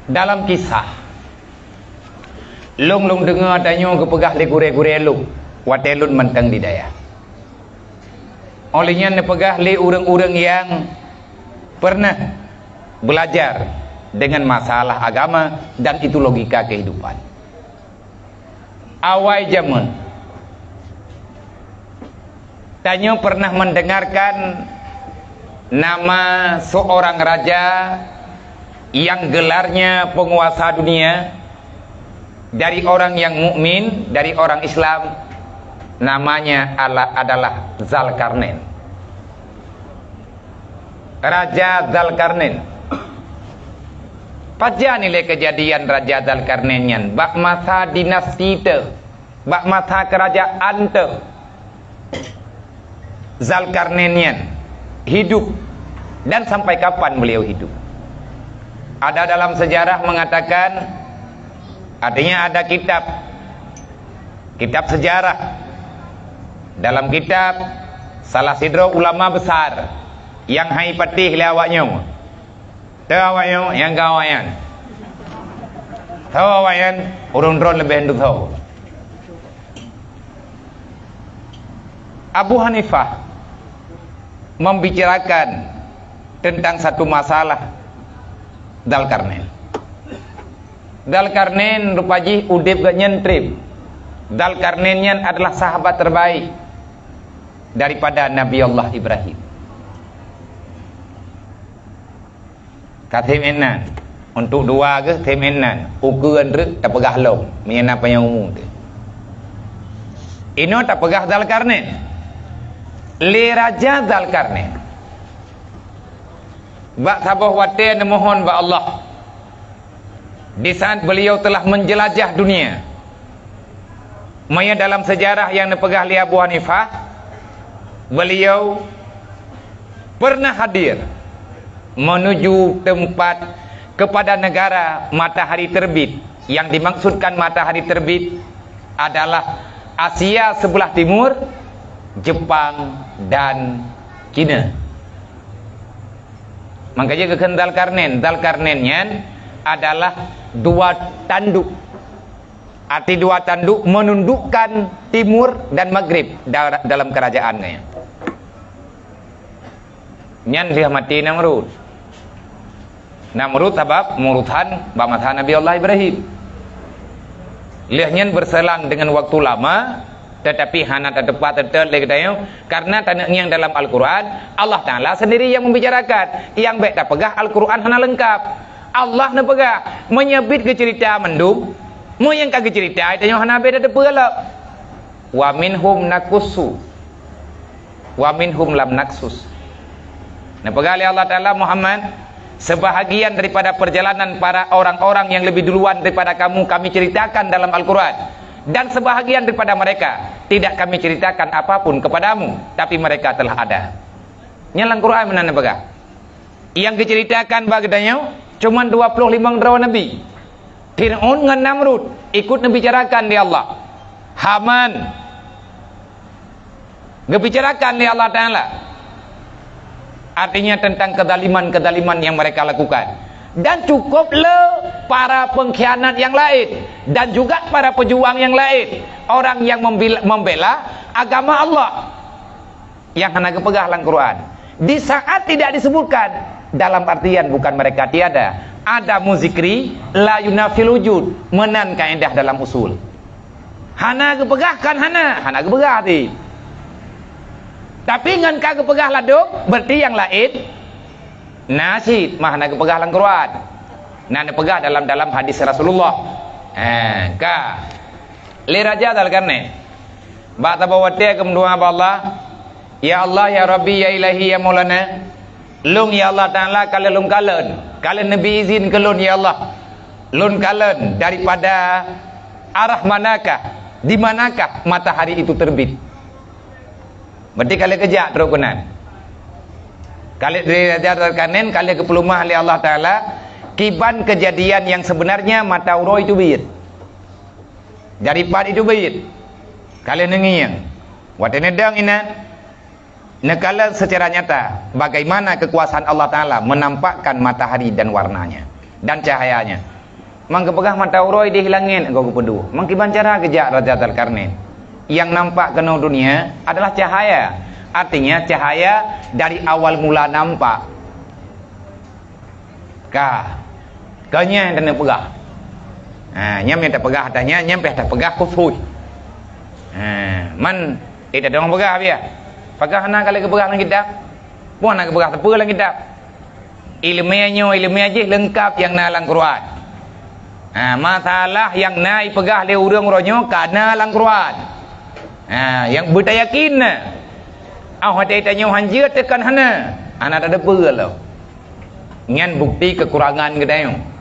Dalam kisah, lôn, lôn deungoe tanyoe geupeugah lé gurée-gurée lôn, watée lôn mantong di dayah. Óh lheueh nyan neupeugah lé ureueng-ureueng nyang pernah belajar dengan masalah agama dan itu logika kehidupan. Awai jameun, tanyoe pernah mendengarkan nama seorang raja yang gelarnya penguasa dunia, dari orang yang mukmin, dari orang Islam, namanya ala-, adalah Zalkarnain. Raja Zalkarnain. Pajan nilai kejadian Raja Zalkarnain nyan? Bak masa dinasti teuh, bak masa kerajaan teuh, Zalkarnain nyan hidup dan sampai kapan beliau hidup. Ada dalam sejarah mengatakan, artinya ada kitab, kitab sejarah. Dalam kitab, salah sidroe ulama besar nyang han jipatéh lé awaknyoe. Tho awaknyoe nyang ka awaknyan. Tho awaknyan ureueng droe leubeh dudoe. Abu Hanifah membicarakan tentang satu masalah Dzalkarnain. Dzalkarnain rupa jih udeb geuh nyan treb. Dzalkarnain nyan adalah sahabat terbaik daripada Nabi Allah Ibrahim. Ka seb inan. Untuk dua geuh seb inan. Ukeue treuk tapeugah lom, meunyo na panyang umu teuh. Inoe tapeugah Dzalkarnain. Lé Raja Dzalkarnain, bak saboh watée neumohon bak Allah, di saat beliau telah menjelajah dunia. Maya dalam sejarah nyang neupeugah lé Abu Hanifah, beliau pernah hadir menuju tempat kepada negara matahari terbit. Yang dimaksudkan matahari terbit adalah Asia sebelah timur, Jepang, dan Cina. Maka jih geukheun Dzalkarnain. Dzalkarnain nyan adalah dua tanduk. Arti dua tanduk menundukkan timur dan maghrib da-, dalam kerajaan nyan. Nyan lheueh maté Namrud. Namrud sabab murusan bak masa Nabi Allah Ibrahim. Lheueh nyan berselang dengan waktu lama, tetapi hana tateupeue teutôt lé geutanyoe, karena taneuk ngieng dalam Al-Quran, Allah Taala sendiri yang membicarakan. Nyang bék tapeugah Al-Quran hana lengkap. Allah neupeugah, meunyoe bit geuceurita mandum, meunyoe nyang ka geuceurita tanyoe hana bék tateupeue lom. Wa minhum naqussu, wa minhum lam naqsus. Neupeugah lé Allah Taala, Muhammad, sebahagian daripada perjalanan para orang-orang yang lebih duluan daripada kamu kami ceritakan dalam Al-Quran, dan sebahagian daripada mereka tidak kami ceritakan apapun kepadamu, tapi mereka telah ada. Nyan lam Quran meunan neupeugah. Nyang geuceuritakan bak geutanyoe cuman dua ploh limong droe nabi. Fir'aun ngon Namrud ikut neubicarakan lé Allah. Haman geubicarakan lé Allah Taala. Artinya tentang kezaliman-kezaliman yang mereka lakukan. Dan cukup le para pengkhianat yang lain dan juga para pejuang yang lain, orang yang membela, membela agama Allah. Nyang hana geupeugah lam Quran. Di saat tidak disebutkan, dalam artian bukan mereka tiada. Adamu zikri la yunafil wujud. Meunan kaedah dalam usul. Hana geupeugah kan hana, hana geupeugah ti. Tapi ngon ka geupeugah ladôm, berarti nyang laén na cit, mah hana geupeugah lam Quran. Na neupeugah dalam, dalam hadis Rasulullah. Ha, ka. Lé Raja Dzulkarnain. Bak saboh watèe geumeudoa bak Allah, "Ya Allah, ya Rabbi, ya Ilahi, ya Maulana, lôn, ya Allah Taala, ka lheueh lôn kalon, ka lheueh neubi izin keu lôn, ya Allah, lôn kalon daripada arah manakah, di manakah matahari itu terbit." Berarti ka lheueh geujak trok keunan. Ka lheueh dari Raja Dzulkarnain, ka lheueh geupeuleumah lé Allah Taala, kiban kejadian yang sebenarnya mata uroe itu bit. Dari pat itu bit. Ka lheueh neungieng. Watèe neudong inan, neukalon secara nyata bagaimana kekuasaan Allah Taala menampakkan matahari dan warnanya dan cahayanya. Mang geupeugah mata uroe di langét, goe geupeuduek. Mang kiban cara geujak Raja Dzulkarnain. Yang nampak keunoe dunia adalah cahaya. Artinya cahaya dari awal mula nampak. Ka. Ka nyan taneuk peugah. Ha, nyan nyang tapeugah ata nyan, nyan pih tapeugah khusus. Ha, man, eh, tadong peugah biar. Peugah na ka lheueh geupeugah lam kitab. Peue na geupeugah teupeu lam kitab. Ileumèe nyoe, ileumèe jih leungkap nyang na lam Quran. Ha, masalah nyang na ipeugah lé ureueng uroe nyoe ka na lam Quran. Ha, nyang beutayakin na. Óh watèe tanyoe han jeuet teuh kan hana. Hana tateupeue lom. Nyan bukti kekurangan geutanyoe.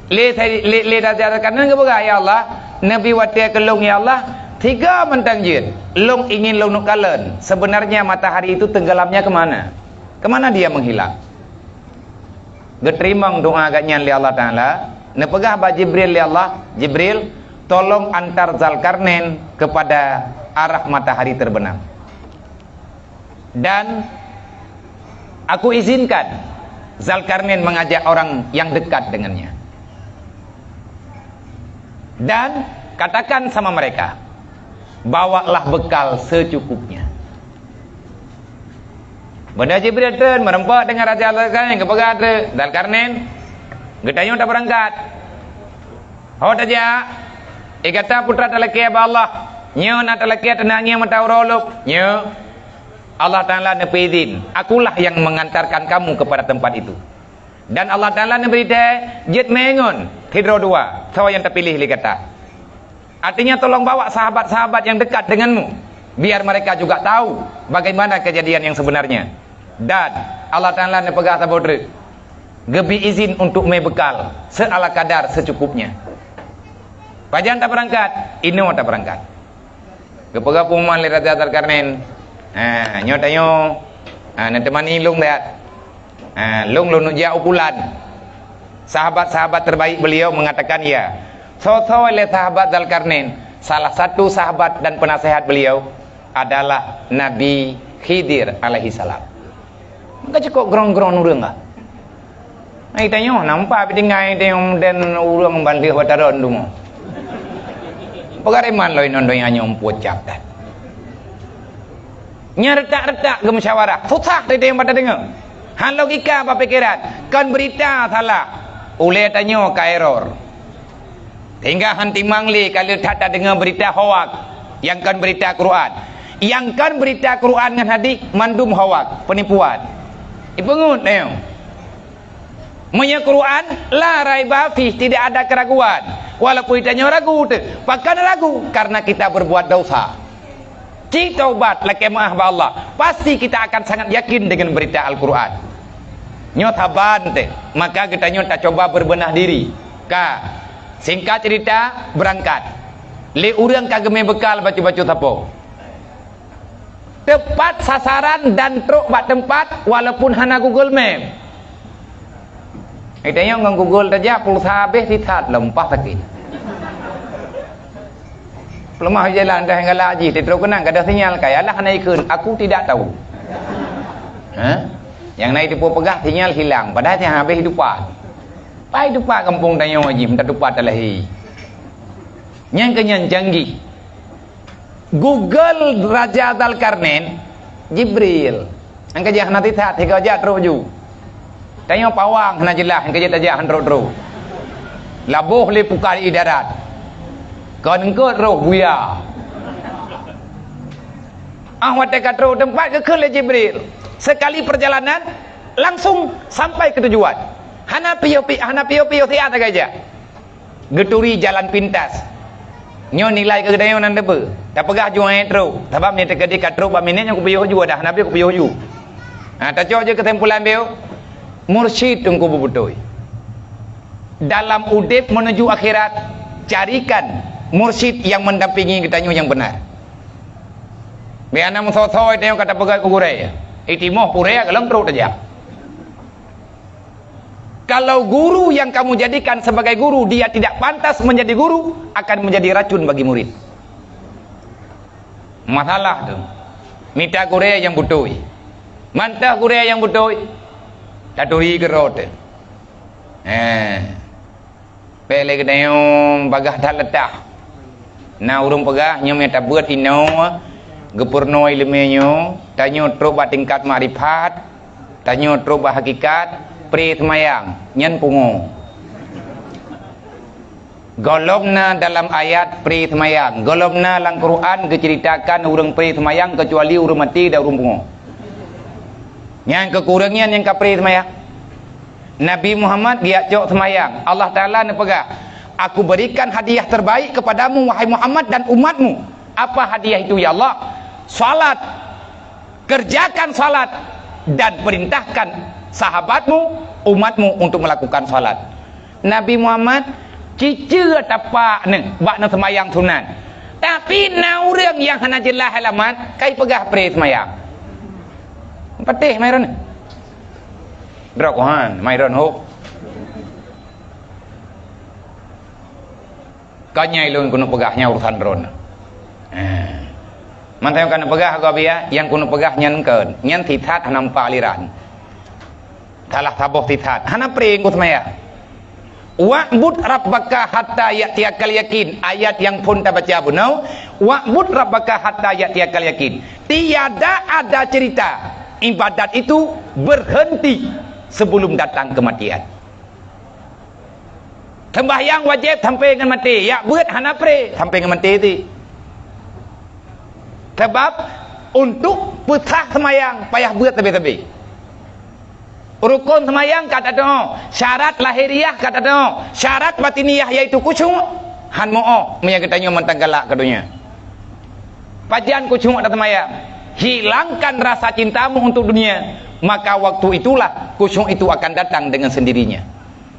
Lé, lé, lé Raja Dzulkarnain geupeugah, "Ya Allah, neubi watèe keu lôn, ya Allah, tiga mantong jeuet. Lôn ingin lôn kalon, sebenarnya matahari itu tenggelamnya ke mana? Ke mana dia menghilang?" Geuteurimong doa gobnyan lé Allah Taala, neupeugah bak Jibril lé Allah, "Jibril, tolong antar Dzulkarnain kepada arah matahari terbenam." Dan aku izinkan Dzulkarnain mengajak orang yang dekat dengannya. Dan katakan sama mereka, "Bawalah bekal secukupnya." Beuna Jibril treun meureumpok deungon Raja Dzulkarnain, geupeugah treuk, "Dzulkarnain, geutanyoe tabeurangkat." Ho tajak, eh, gata peue talakèe bak Allah. Nyoe na talakèe teunangieng mata uroe lôn. Nyoe, Allah Taala neupeuizin, "Akulah yang mengantarkan kamu kepada tempat itu." Dan Allah Taala neubri teuh jeuet meu'en ngon sidroe dua, soe nyang tapiléh lé gata. Artinya, tolong bawa sahabat-sahabat yang dekat denganmu, biar mereka juga tahu bagaimana kejadian yang sebenarnya. Dan Allah Taala neupeugah saboh treuk, geubri izin untuk mé bekal seala kadar secukupnya. Pajan tabeurangkat? Inoe tabeurangkat. Geupeugah pengumuman lé Raja Dzulkarnain, "Ha, nyoe tanyoe, ha, neuteumani lôn that. Ha, lôn, lôn neuk jak u pulan." Sahabat-sahabat terbaik beliau mengatakan ya. Soe-soe lé sahabat Dzulkarnain? Salah satu sahabat dan penasehat beliau adalah Nabi Khidir alaihissalam. Maka cukôp grong-grong ureueng lah. Nah, geutanyoe nampak pih tinggai geutanyoe dan ureueng bandeh bataron tu mah. Peugah riman loi non donya nyoe pucap dah. Nya retak-retak geumusyawarah. Susah teuh geutanyoe bak tadeungoe. Han logika bak pikeran, kon beurita salah. Ulée tanyoe ka error. Sehingga han timang lé ka lheueh that tadeungoe beurita hoak nyang kon beurita Quran. Nyang kon beurita Quran ngon hadis mandum hoak, peunipuan. Ipeungeut tanyoe. Meunyoe Quran, la raiba fih, tidak ada keraguan. Walaupun tanyoe ragu teuh, pakon ragu? Karena kita berbuat dosa. Ci taubat, lakée meuáh bak Allah, pasti kita akan sangat yakin dengan berita Al-Quran. Nyoe saban teuh, maka geutanyoe tacoba berbenah diri. Ka, singkat cerita, berangkat. Lé ureuëng ka geumé bekal bacut-bacut sapo. Tepat sasaran dan trok bak teumpat walaupun hana Google Map. Geutanyoe ngon Google tajak, pulsa habéh sisat lom, paih sakét. Peuleumah jalan dah galak jih, teutrok keunan kada sinyal, kaya lah hana ikheun, aku tidak tahu. Ha? Nyang na iteupeue peugah sinyal hilang, padahai sinyal habéh dupat. Pai dupat gampông tanyoe jih, meuta dupat talahi. Nyang keunyan canggih. Google Raja Dzalkarnain, Jibril. Nyang keujak hana sisat, sigoe jak trok ju. Tanyoe pawang hana jeulaih, nyang keujak tajak han trok-trok. Laboh lé pukat di darat. Kon eungkot roh buya. Ah, watée ka trok teumpat geukheun lé Jibril. Sekali perjalanan, langsung sampai ke tujuan. Hana piôh pi-, hana piôh-piôh siat sagai jak. Geuturi jalan pintas. Nyoe nilai keu geutanyoe nan teupeue. Tapeugah juai trok, sabab nyoe teukeudi ka trok bak minét nyoe kupiôh ju dah, hana piôh kupiôh ju. Ha, tacok je keusimpulan beuh, mursyid teungku beubeutôi. Dalam udeb menuju akhirat, carikan mursyid yang mendampingi geutanyoe nyang benar. Bèk hana meusoe-soe tanyoe ka tapeugah keu gurèe. Itimoh gurèe ka lom trok tajak. Kalau guru yang kamu jadikan sebagai guru, dia tidak pantas menjadi guru, akan menjadi racun bagi murid. Masalah tu. Mita gurèe nyang beutôi. Mantah gurèe nyang beutôi, taturi keudroe teuh. Eh. Pèk lé geutanyoe bagaih that leutah. Na ureueng peugah, nyoe meunyo tabeuet inoe, geupeurunoe ileumèe nyoe, tanyoe trok bak tingkat makrifat, tanyoe trok bak hakikat, pré seumayang, nyan pungo. Gohlom na dalam ayat pré seumayang, gohlom na lam Quran geuceuritakan ureueng pré seumayang keucuali ureueng maté dan ureueng pungo. Nyan keuh ureueng nyan nyang ka pré seumayang. Nabi Muhammad geujak cok seumayang. Allah Taala neupeugah, "Aku berikan hadiah terbaik kepadamu, wahai Muhammad, dan umatmu." Apa hadiah itu, ya Allah? Salat. Kerjakan salat dan perintahkan sahabatmu, umatmu untuk melakukan salat. Nabi Muhammad ciceu tapak neuh bak neuseumayang sunat. Tapi na ureueng nyang hana jeulaih alamat, kai peugah pré seumayang. Patéh mai droeneuh. Drop han, mai droen hok. Ka nyan lôn keuneuk peugah nyan urusan droen. Eh. Mantong keuneuk peugah gob ya, nyang keuneuk peugah nyan kon. Nyan sisat hana mupa aliran. Salah saboh sisat. Hana pré ngon seumayang. "Wa'bud rabbaka hatta ya'tiyakal yakin." Ayat nyang phon tabaca bunoe, "Wa'bud rabbaka hatta ya'tiyakal yakin." Tiada ada cerita ibadat itu berhenti sebelum datang kematian. Sembahyang wajéb sampoe ngon maté, jak beuet hana pré sampoe ngon maté teuh. Sabab untuk peusah seumayang payah beuet sabe-sabe. Rukon seumayang ka tadeungoe, syarat lahiriah ka tadeungoe, syarat batiniah yaitu khusyuk, han meu-oh meunyo geutanyoe mantong galak keu donya. Pajan khusyuk dan seumayang? Hilangkan rasa cintamu untuk dunia, maka waktu itulah khusyuk itu akan datang dengan sendirinya.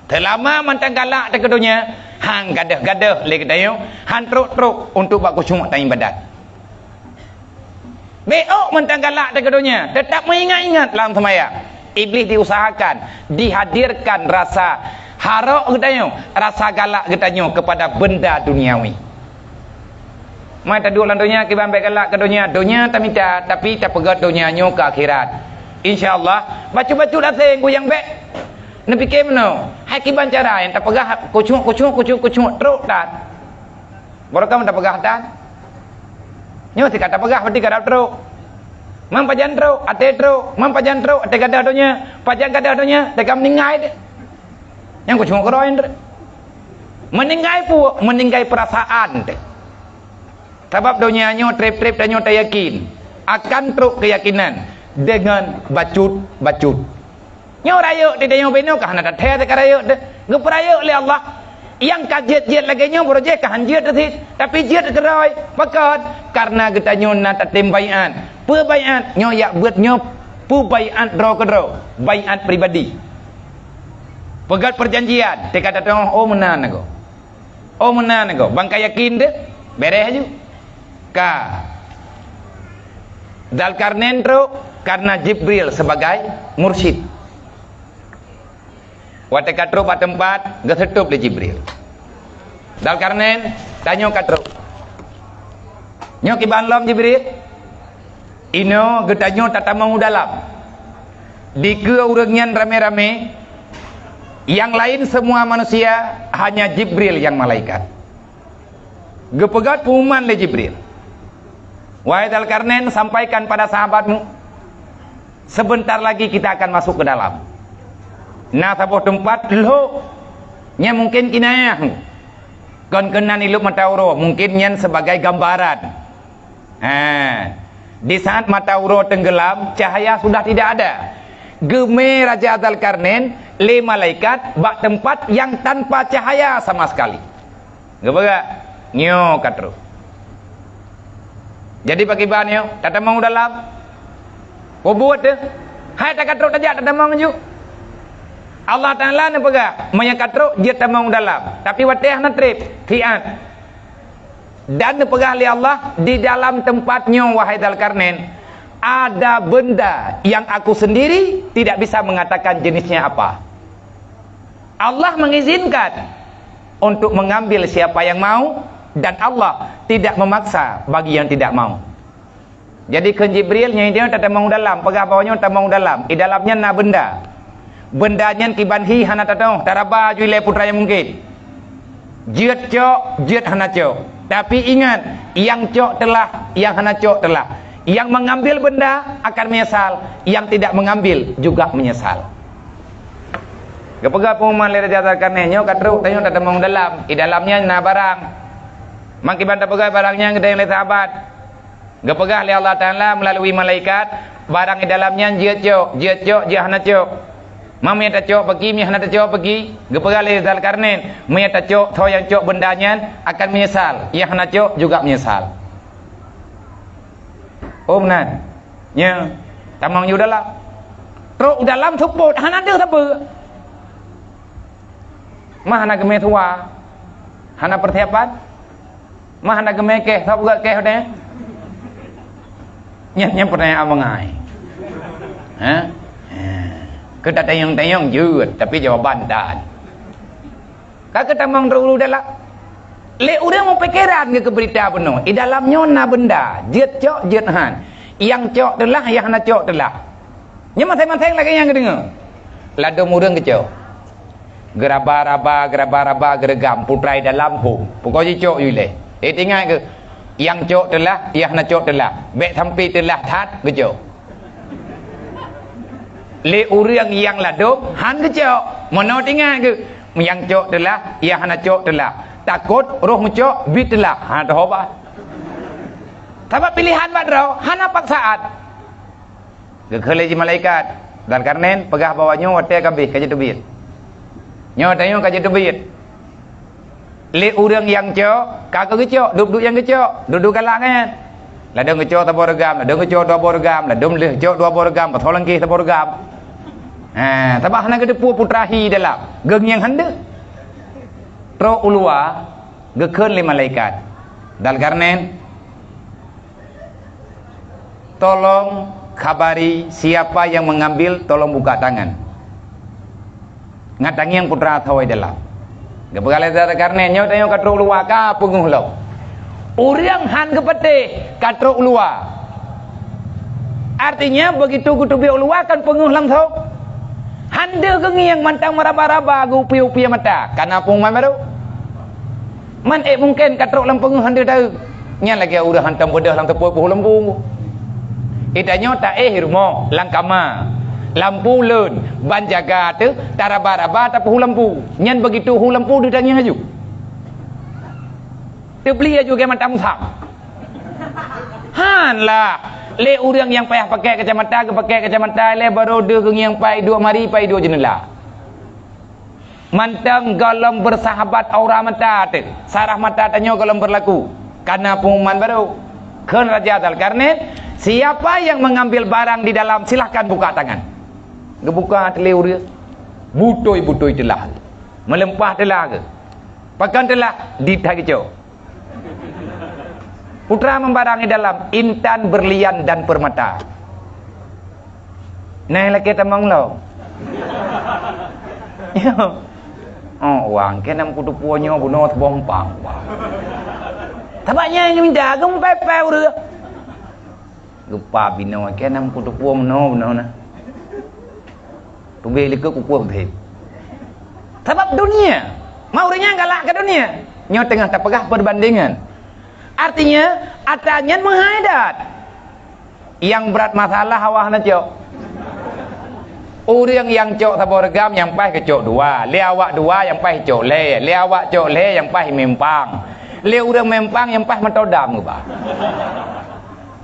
Seulama mantong galak teuh keu donya, han gadôh-gadôh lé geutanyoe, han trok-trok untuk bak khusyuk dan ibadat. Beuh mantong galak teuh keu donya, teutap meuingat-ingat lam seumayang. Iblih diusahakan, dihadirkan rasa harok geutanyoe, rasa galak geutanyoe kepada benda duniawi. Mai taduek lam donya kiban bèk galak keu donya, donya tamita, tapi tapeugöt donya nyoe keu akhirat. Insya Allah, bacut-bacut asèng kuyang bèk. Neupike meunoe, hai kiban cara nyang tapeugah khusyuk, khusyuk, khusyuk, khusyuk, trok that. Barokah tapeugah that. Nyoe sika tapeugah berarti ka dap trok. Man pajan trok, até trok, man pajan trok, até gadôh donya, pajan gadôh donya, teuka meuninggai deh. Nyang kucung keudroe nyan. Meuninggai peue? Meuninggai peurasaan teuh. Sabab donya nyoe treb-treb tanyoe tayakin akan trok keuyakinan deungon bacut-bacut. Nyoe rayeuk di tanyoe binoe ka hana tathèe teuka rayeuk teuh. Geupeurayeuk lé Allah. Nyang ka jeuet-jeuet lagèe nyoe beurujeh ka han jeuet teuh cit, tapi jeuet keudroe. Pakon? Karena geutanyoe na tatem baiat. Peue baiat? Nyoe jak beuet nyoe peue baiat droe keudroe, baiat pribadi. Peugöt peujanjian, teuka tateu'oh, oh meunan aku. Oh meunan aku. Ban ka yakin teuh, bereh aju. Ka. Dzalkarnain trok karena Jibril sebagai mursyid. Watèe ka trok bak teumpat, geuseutôb lé Jibril. Dzalkarnain, tanyoe ka trok. Nyoe kiban lom Jibril. Inoe geutanyoe tatamong u dalam. Dikeue ureueng nyan ramé-ramé, nyang laén semua manusia, hanya Jibril nyang malaikat. Geupeugöt pengumuman lé Jibril, "Wahai Dzalkarnain, sampaikan pada sahabatmu, sebentar lagi kita akan masuk ke dalam." Na saboh teumpat lhôk, nyan mungken kinayah. Kon keunan ilôp mata uroe, mungken nyan sebagai gambaran. Ha, di saat mata uroe tenggelam, cahaya sudah tidak ada. Geumé Raja Dzalkarnain lé malaikat bak teumpat nyang tanpa cahaya sama sekali. Geupeugah, "Nyoe ka trok." Jadi pakriban nyoe, tatamong u dalam? Peue buet teuh? Hai ka trok tajak tatamong aju. Allah Taala neupeugah, meunyoe ka trok jeuet tamong u dalam, tapi watèe hana treb, siat. Dan neupeugah lé Allah, di dalam teumpat nyoe, wahai Dzalkarnain, ada benda yang Aku sendiri tidak bisa mengatakan jenisnya apa. Allah mengizinkan untuk mengambil siapa yang mau, dan Allah tidak memaksa bagi yang tidak mau. Jadi kheun Jibril, "Nyoe, nyoe tatamong u dalam, peugah bahwa nyoe tamong u dalam. Di dalam nyan na benda. Benda nyan kiban hi hana tateu'oh, taraba aju ilèe peue teuma nyang mungken. Jeuet cok, jeuet hana cok. Tapi ingat, nyang cok teulah, nyang hana cok teulah. Nyang mengambil benda akan menyesal, nyang tidak mengambil juga menyesal." Geupeugah pengumuman lé Raja Dzalkarnain, "Nyoe ka trok, tanyoe tatamong u dalam. Di dalam nyan na barang. Man kiban tapeugah barang nyan geutanyoe lé sahabat." Geupeugah lé Allah Taala meulalu malaikat, "Barang di dalam nyan jeuet cok, jeuet cok, jeuet hana cok. Man meunyoe tacok peugi, meunyoe hana tacok peugi." Geupeugah lé Dzalkarnain, "Meunyoe tacok, soe nyang cok benda nyan akan menyesal, nyang hana cok juga menyesal." Oh meunan. Nyoe, tamong aju u dalam. Trok u dalam seupôt, hana deuh sapeue. Mah hana geumé suwa, hana persiapan. Mah hana geumé kèh, soe peugöt kèh udeh? Nyan, nyan pertanyaan bangai. Ha? Ha. Keu tatanyong-tanyong jeuet, tapi jawaban tan. Ka keutamong trok u dalam. Lé ureueng meupikeran keu beurita bunoe, di dalam nyoe na benda, jeuet cok, jeuet han. Nyang cok teulah, nyang hana cok teulah. Nyoe maséng-maséng lagèe nyang geudeungoe. Ladôm ureueng geucok. Geuraba-raba, geuraba-raba, geureugam, putra di dalam phon. Pokok jicok ju ilèe. Eh, teuingat keuh, nyang cok teulah, nyang hana cok teulah. Bèk sampai teulah that geucok. Lé ureueng nyang ladôm han geucok. Meunoe teuingat keuh, nyang cok teulah, nyang hana cok teulah. Takot roh meucok bit teulah. Hana teuhoba. Sabab pilehan bak droe, hana paksaan. Geukheun lé jih malaikat, "Dzalkarnain, peugah bahwa nyoe watèe ka abéh, ka jiteubiet. Nyoe tanyoe ka jiteubiet. Lé ureueng nyang cok, ka keuh geucok, duek-duek nyang geucok, duek-duek galak nyan. Ladôm geucok saboh reugam, ladôm geucok dua boh reugam, ladôm lheueh cok dua boh reugam, pasoe lam kèh saboh reugam." Ha, sabab hana geuteupeue putra hi dalam. Geungieng han deuh. Trok u luwa, geukheun lé malaikat, "Dzalkarnain, tolong khabari siapa yang mengambil, tolong buka tangan." Ngat tangieng putra tho di dalam. Geupeugah lé Dzalkarnain, "Nyoe tanyoe ka trok u luwa, ka peungeuh lom. Ureueng han geupatéh ka trok u luwa." Artinya, begitu geuteubiet u luwa kan peungeuh langsông. Han deuh geungieng mantong meuraba-raba geuupie-upie mata, ka na pengumuman barô. Man ék mungken ka trok lam peungeuh han deuh taeu. Nyan lagèe ureueng hantom beudôh lam teupôt peuhu leumbung. Geutanyoe taéh rumoh lam kama, lampu lon, ban jaga teuh taraba-raba tapeuhu lampu. Nyan beugitu hu lampu deuh tangieng laju. Teubli laju gaya mata musang. Han lah. Lé ureuëng nyang payah pakai kacamata, geupakai kacamata lé barô deuh geungieng pai duek mari, pai duek jeuneula. Mantong gohlom bersahabat aura mata teuh. Sarah mata tanyoe gohlom berlaku. Kana pengumuman baru. Kheun Raja Dzulkarnain, "Siapa yang mengambil barang di dalam, silahkan buka tangan." Geubuka teuh lé ureuëng. Butôi-butôi teulah. Meuleumpah teulah geuh. Pakon teulah? Di that geucok. Putra membarang di dalam, intan, berlian, dan permata. Nah, lakée tamong lom. Oh, wang keunan kuteupue nyoe bunoe teubompang. Sabab nyan minta geumpepé ureuëng. Geupa binoe keunan kuteupue meunoe bunoe na. Tubé likot kukueh bhé. Sabab dunia, mau ureuëng nyan galak keu dunia. Nyoe teungoh tapeugah perbandingan. Artinya, atra nyan meuhai that. Nyang brat masalah awak hana cok. Ureuëng nyang cok saboh reugam nyang paih geucok dua, lé awak dua nyang paih cok lhée, lé awak cok lhée nyang paih mimpang, lé ureuëng mimpang nyang paih meutoe dam geuba.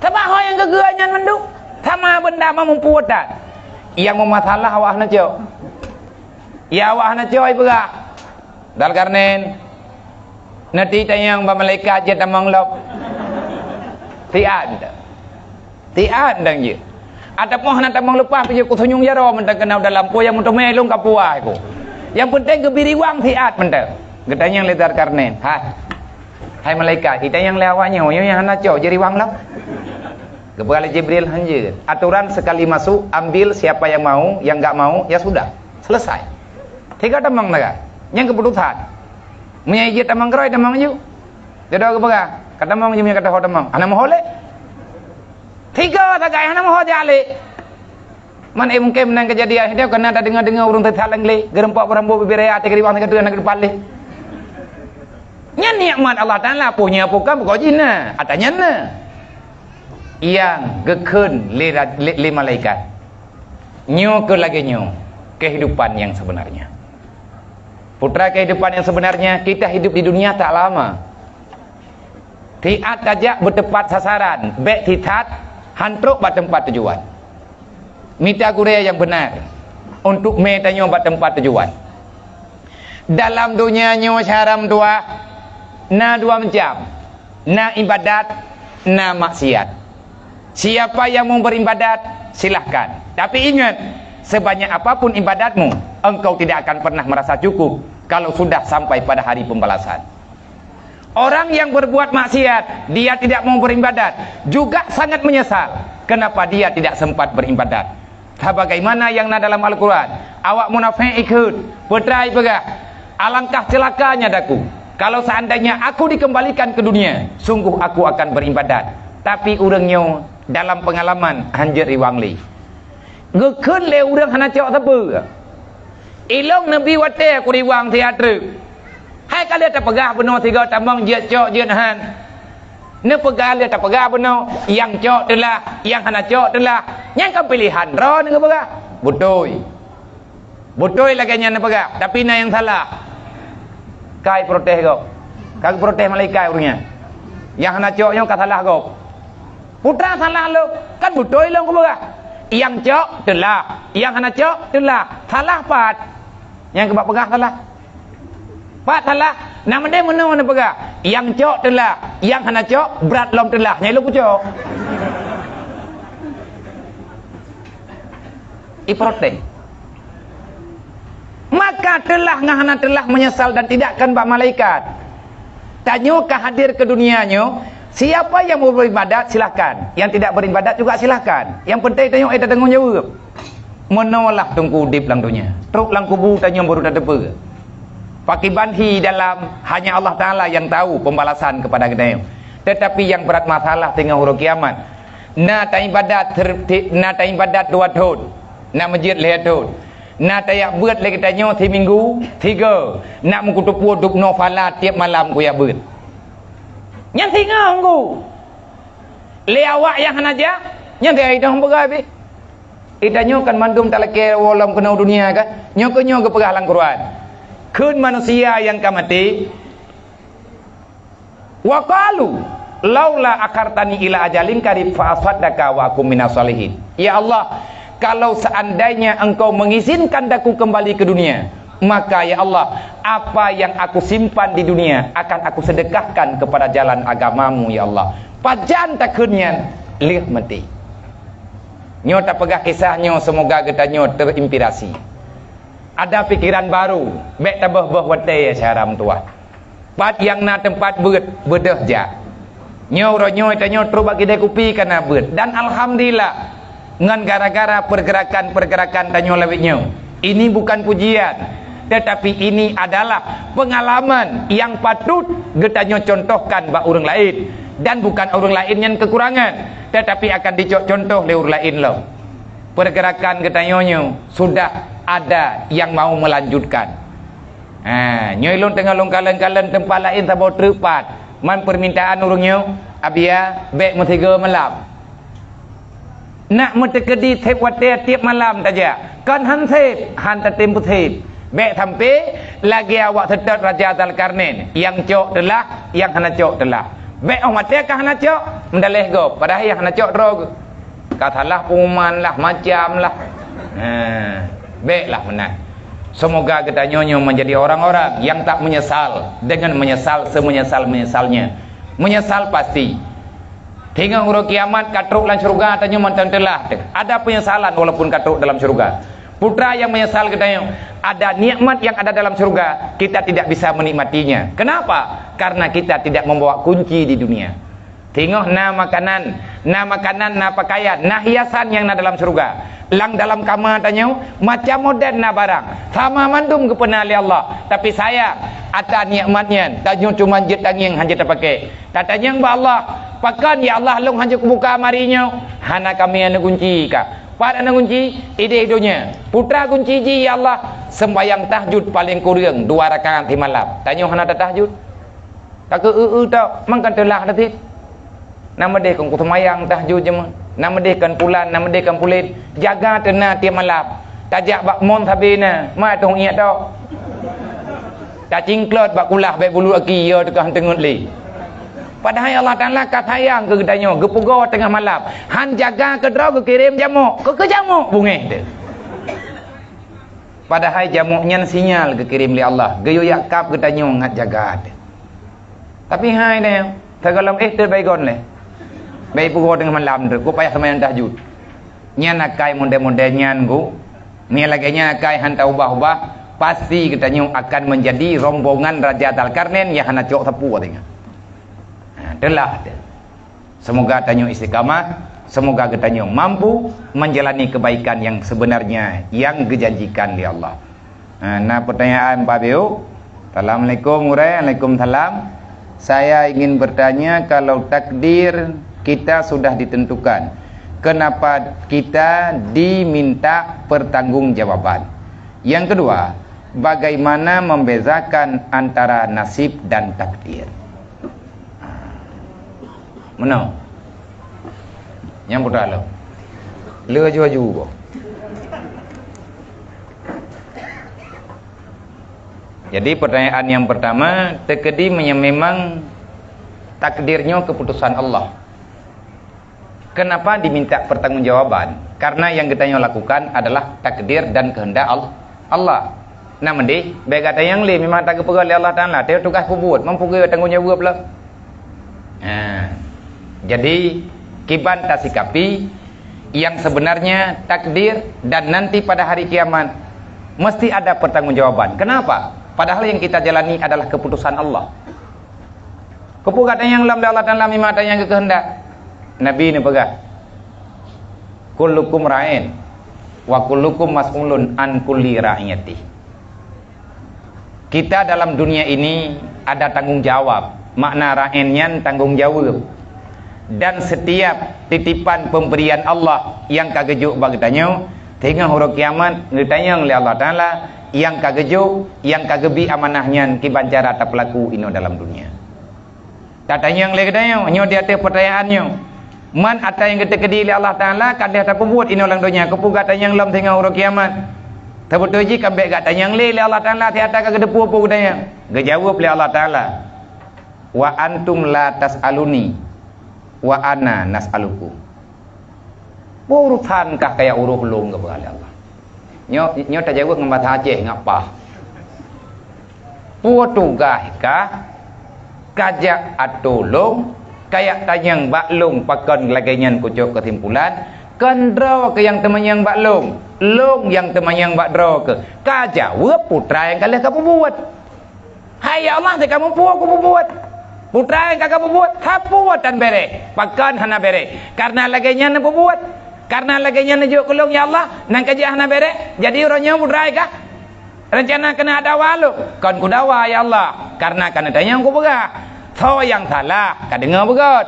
Sabab ho nyang geugeue nyan mandum sama beunda meumupue that. Nyang meumasalah awak hana cok. Ya awak hana cok ipeugah. Dzulkarnain, neuti tanyong bak malaikat jeuet tamong lom. Siat. Siat dang jeuet. Ataupun hana tamong leupah pih jeuet kusunyueng jaroe mantong keunoe dalam peue nyang meuteumé lôn ka puas ku. Nyang peunteng geubri riwang siat mantong. Geutanyong lé Dzulkarnain, "Hai, hai malaikat, itanyong lé awak nyoe, nyoe nyang hana cok jeuet riwang lom?" Geupeugah lé Jibril, "Hanjeuet. Aturan sekali masuk, ambil siapa yang mau, yang enggak mau, ya sudah. Selesai." Tiga tamong naga. Nyang keuputusan. Meunyoe jeuet tamong keurôi, tamong ju. Jodoh geupeugah, ka tamong ju meunyoe ka taho tamong. Hana meuho lé. Tiga sagai hana meuho jak lé. Man, eh, mungken meunan keujadian, dia keunan tadeungoe-deungoe ureuëng teusat lam glé, geureumpok beurambot bibé raya, até keuriwang sigoe teuk hana geudepan lé. Nyan nikmat Allah Taala, peue nyan peue kan, pokok jih na, atra nyan na. Nyang geukheun lé ra-, lé, lé malaikat, "Nyoe keuh lagée nyoe kehidupan yang sebenarnya." Putra, kehidupan yang sebenarnya, kita hidup di dunia tak lama. Siat tajak beuteumpat sasaran, bék sisat, han trok bak teumpat tujuan. Mita gurée nyang beuna untuk mé tanyoe bak teumpat tujuan. Dalam donya nyoe syedara meutuwah, na dua macam, na ibadat, na maksiat. Siapa yang mau beribadat, silahkan. Tapi ingat, sebanyak apapun ibadatmu, engkau tidak akan pernah merasa cukup kalau sudah sampai pada hari pembalasan. Orang yang berbuat maksiat, dia tidak mau beribadat, juga sangat menyesal kenapa dia tidak sempat beribadat. Sebagaimana yang na dalam Al-Quran, awak munafék ikheun, peutrai peugah, "Alangkah celakanya daku, kalau seandainya aku dikembalikan ke dunia, sungguh aku akan beribadat." Tapi ureuëng nyoe dalam pengalaman hanjeuet riwang lé. Geukheun lé ureuëng hana cok sapeue. Ilong neubi watée kuriwang siat treuk. Hai ka lheueh tapeugah bunoe sigoe tamong jeuet cok jeuet han. Neupeugah lheueh tapeugah bunoe, nyang cok teulah, nyang hana cok teulah. Nyan kan piléhan droe neupeugah. Beutôi. Beutôi lagée nyan neupeugah, tapi na nyang salah. Ka iprotes gob. Ka geuprotes malaikat ureuëng nyan. Nyang hana cok nyoe ka salah gob. Putra salah lom, kan beutôi lom kupeugah. Nyang cok teulah, nyang hana cok teulah. Salah pat? Nyang keubak peugah salah. Pat salah? Nak meudeh meunoe neupeugah, nyang cok teulah, nyang hana cok brat lom teulah. Nyang lôn kucok. Iprotes. Maka teulah ngon hana teulah menyesal dan tidak akan bak malaikat. Tanyoe ka hadir ke dunia nyoe, siapa yang mau beribadat, silahkan. Yang tidak beribadat juga silahkan. Yang penting tanyoe éh tatanggung jaweueb. Meunoe lah teungku udeb lam donya. Trok lam kubu tanyoe baru tateupeue. Pakiban hi dalam, hanya Allah Taala yang tahu pembalasan kepada geutanyoe. Tetapi yang berat masalah teungoh uroe kiamat. Na taibadat ter-, ti-, na taibadat dua thon, na meujeuet lhée thon. Na tajak beuet lé geutanyoe siminggu, sigoe, na meukuteupue dubnoe phala tieb malam kujak beuet. Nyan singoh nggu. Lé awak nyang hana jak, Nyan teuh ai dong peugah pih. Ita nyoe kan mandum talakée woe lom keunoe dunia kan? Nyoe keuh nyoe geupeugah lam Quran. Kheun manusia nyang ka maté, "Wa qalu laula akhartani ila ajalin qarib fa asaddaqa wa akum minas shalihin." Ya Allah, kalau seandainya Engkau mengizinkan aku kembali ke dunia, maka ya Allah, apa yang aku simpan di dunia akan aku sedekahkan kepada jalan agama-Mu ya Allah. Pajan takheun nyan lheueh maté. Nyoe tapeugah kisah nyoe, semoga geutanyoe terinspirasi. Ada pikiran baru, bék taböh-böh watée ya syedara meutuwah. Pat nyang na teumpat beuet, beudôh jak. Nyoe uroe nyoe tanyoe trok bak kidai kupi ka na beuet. Dan alhamdulillah, ngon gara-gara pergerakan-pergerakan tanyoe lawét nyoe. Ini bukan pujian, tetapi ini adalah pengalaman yang patut geutanyoe contohkan bak ureuëng laén. Dan bukan ureuëng laén nyan kekurangan, tetapi akan dicok contoh lé ureuëng laén lom. Pergerakan geutanyoe nyoe sudah ada yang mau melanjutkan. Ha, nyoe lôn teungoh lôn kalon-kalon teumpat laén saboh treuk pat. Man permintaan ureuëng nyoe, "Abia, bék meusigoe malam." Nak meuteukeudi seb watée tieb malam tajak. Kon han seb, han tatem peuseb. Bék sampai lagée awak seutôt Raja Dzalkarnain, nyang cok teulah, nyang hana cok teulah. Bék 'oh watée ka hana cok, meudaleh gob, padahai nyang hana cok droe geuh. Ka salah pengumuman lah, macam lah. Ha, bék lah meunan. Semoga geutanyoe nyoe menjadi orang-orang yang tak menyesal dengan menyesal semenyesal-menyesalnya. Menyesal pasti. Teungoh uroe kiamat ka trok lam syeuruga, tanyoe mantong teulah teuh. Ada penyesalan walaupun ka trok dalam syeuruga. Putra yang menyesal geutanyoe, ada nikmat yang ada dalam syeuruga, kita tidak bisa menikmatinya. Kenapa? Karena kita tidak membawa kunci di dunia. Teungoh na makanan, na makanan, na pakaian, na hiasan nyang na dalam syeuruga. Lam dalam kama tanyoe, macam model na barang. Sama mandum geupeuna lé Allah. Tapi sayang, ata nikmat nyan, tanyoe cuma jeuet tangieng hana tapakai. Tatanyong bak Allah, "Pakon, ya Allah, lôn hana kubuka lamari nyoe? Hana kami aneuk gunci ka. Pat aneuk gunci? Ideh donya. Putra gunci jih, ya Allah." Sembahyang tahajud paléng kureueng dua rakaat simalam. Tanyoe hana tatahajud. Ka keu eu-eu tok, mangkon teulah dah sit. Nama deh kon kuseumayang tahajud jameun. Nama deh kon pulan, nama deh kon pulen. Jaga teuna tieb malam. Tajak bak mon sabe na, ma tueng iek tok. Tacingklot bak kulah bék bulu aki, ya teuka han teungeut lé. Padahai Allah Taala ka sayang keu geutanyoe, geupeugoe teungoh malam. Han jaga keudroe geukirém jamok. Keu, keu jamok bungéh teuh. Padahai jamok nyan sinyal geukirém lé Allah, geuyue jak kab geutanyoe ngat jaga teuh. Tapi hai deh, sigohlom éh teuh Baygon lé. Bék peugoe teungoh malam teuh, ku payah seumayang tahajud. Nyan akai model-model nyan, Gu. Meunyo lagée nyan akai han taubah-ubah, pasti geutanyoe akan menjadi rombongan Raja Dzalkarnain nyang hana cok sapeue teuh nyan. Ha, teulah teuh. Semoga tanyoe istiqamah, semoga geutanyoe mampu menjalani kebaikan yang sebenarnya yang geujanjikan lé Allah. Ha, na pertanyaan Pak Biu? Assalamualaikum, Gurée. Waalaikumsalam. Saya ingin bertanya, kalau takdir kita sudah ditentukan, kenapa kita diminta pertanggungjawaban? Yang kedua, bagaimana membezakan antara nasib dan takdir? Meunoe. Nyang putra lom. Le aju-aju boh. Jadi, pertanyaan yang pertama, teukeudi meunyo memang takdir nyoe keputusan Allah, kenapa diminta pertanggungjawaban? Karena yang geutanyoe lakukan adalah takdir dan kehendak Al-, Allah. Nah, meudeh, bék gata nyang lé memang tageupeugah lé Allah Taala, teu tugaih peubuet, mampu geutanggong jaweueb lom. Nah, jadi, kiban tasikapi yang sebenarnya takdir dan nanti pada hari kiamat mesti ada pertanggungjawaban. Kenapa? Padahal yang kita jalani adalah keputusan Allah. Keupeue gata nyang lom lé Allah Taala memang gata nyang geukeuheundak? Nabi neupeugah, "Kullukum ra'in, wa kullukum mas'ulun an kulli ra'iyatih." Kita dalam dunia ini ada tanggung jawab. Makna ra'in nyan tanggung jaweueb. Dan setiap titipan pemberian Allah nyang ka geujok bak geutanyoe, teungoh uroe kiamat geutanyong lé Allah Taala nyang ka geujok, nyang ka geubi amanah nyan kiban cara tapeulaku inoe dalam dunia. Tatanyong lé geutanyoe, nyoe di ateueh peutanyaan nyoe. Man atra nyang geuteukeudi lé Allah Taala ka lheueh tapeubuet inoe lam donya, keupeue gata nyang lom singoh uroe kiamat? Teubeutôi jih ka bék gata nyang lé, lé Allah Taala siat ka geuteupeue peue gata nyang. Geujaweueb lé Allah Taala, "Wa antum la tas'aluni, wa ana nas'alukum." Peue urosan kah kaya uroh lôn, geupeugah lé Allah. Nyoe, nyoe tajaweueb ngon bahasa Aceh, ngapa? Peue tugaih kah kajak atô lôn, kajak tanyong bak lôn, pakon lagée nyan kucok keusimpulan, kon droe keuh nyang teumanyong bak lôn, lôn nyang teumanyong bak droe keuh. Kajaweueb putra nyang ka lheueh kapeubuet. Hai ya Allah, teuka muphom kupeubuet. Putra nyang ka kapeubuet, hana peubuet tan béreh. Pakon hana béreh? Kareuna lagée nyan neupeubuet. Kareuna lagée nyan neujok keu lôn, ya Allah, nyang ka jeuet hana béreh. Jadi uroe nyoe putra nyang ka reuncana keuneuk dawa lôn. Kon kudawa, ya Allah, kareuna ka neutanyong kupeugah. Soe nyang salah, ka deungoe beugét.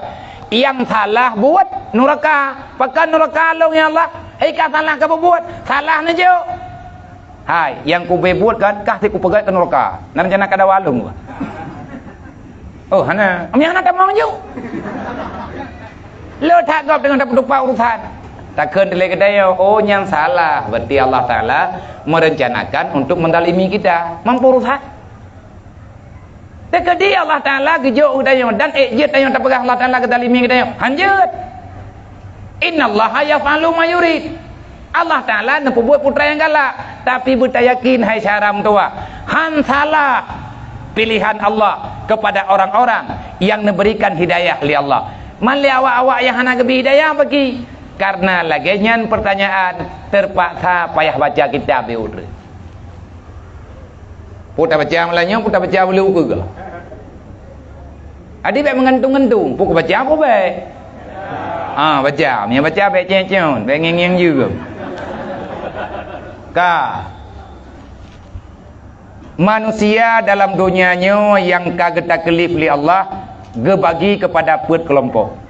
Nyang salah buet nuraka. Pakon nuraka lôn, ya Allah? Hai ka salah kapeubuet, salah neujok. Hai, nyang kubeubuet kan, kah si kupeugét keu nuraka. Na reuncana ka dawa lôn. Oh, hana. Nyang hana tamong ju. Lé that gob deungon tapeutupat urusan. Takheun dilée geutanyoe, oh, nyang salah. Berarti Allah Taala merencanakan untuk mendalimi kita. Mampu urusan. Teukeudi Allah Taala geujok geutanyoe dan ék jeuet tanyoe tapeugah Allah Taala geudalimi geutanyoe. Hanjeuet. Innallaha yaf'alu ma yurid. Allah Taala neupeubuet putra nyang galak, tapi beutayakin hai syedara meutuwah, han salah pilihan Allah kepada orang-orang yang neuberikan hidayah lé Allah. Man lé awak-awak nyang hana geubri hidayah bagi. Kareuna lagée nyan peurtanyaan, teupaksa payah baca kitab di ureue. Peue tabaca malam nyoe, peue tabaca beuleue ukeue geuh. Adi bék meungantung-ngantung, peue kubaca peue bék. Ha, baca. Meunyoe baca bék cen-cen, bék ngieng-ngieng jeuem. Ka. Manusia dalam donya nyoe nyang ka geutakeulif lé Allah geubagi keupada peuet keulompok.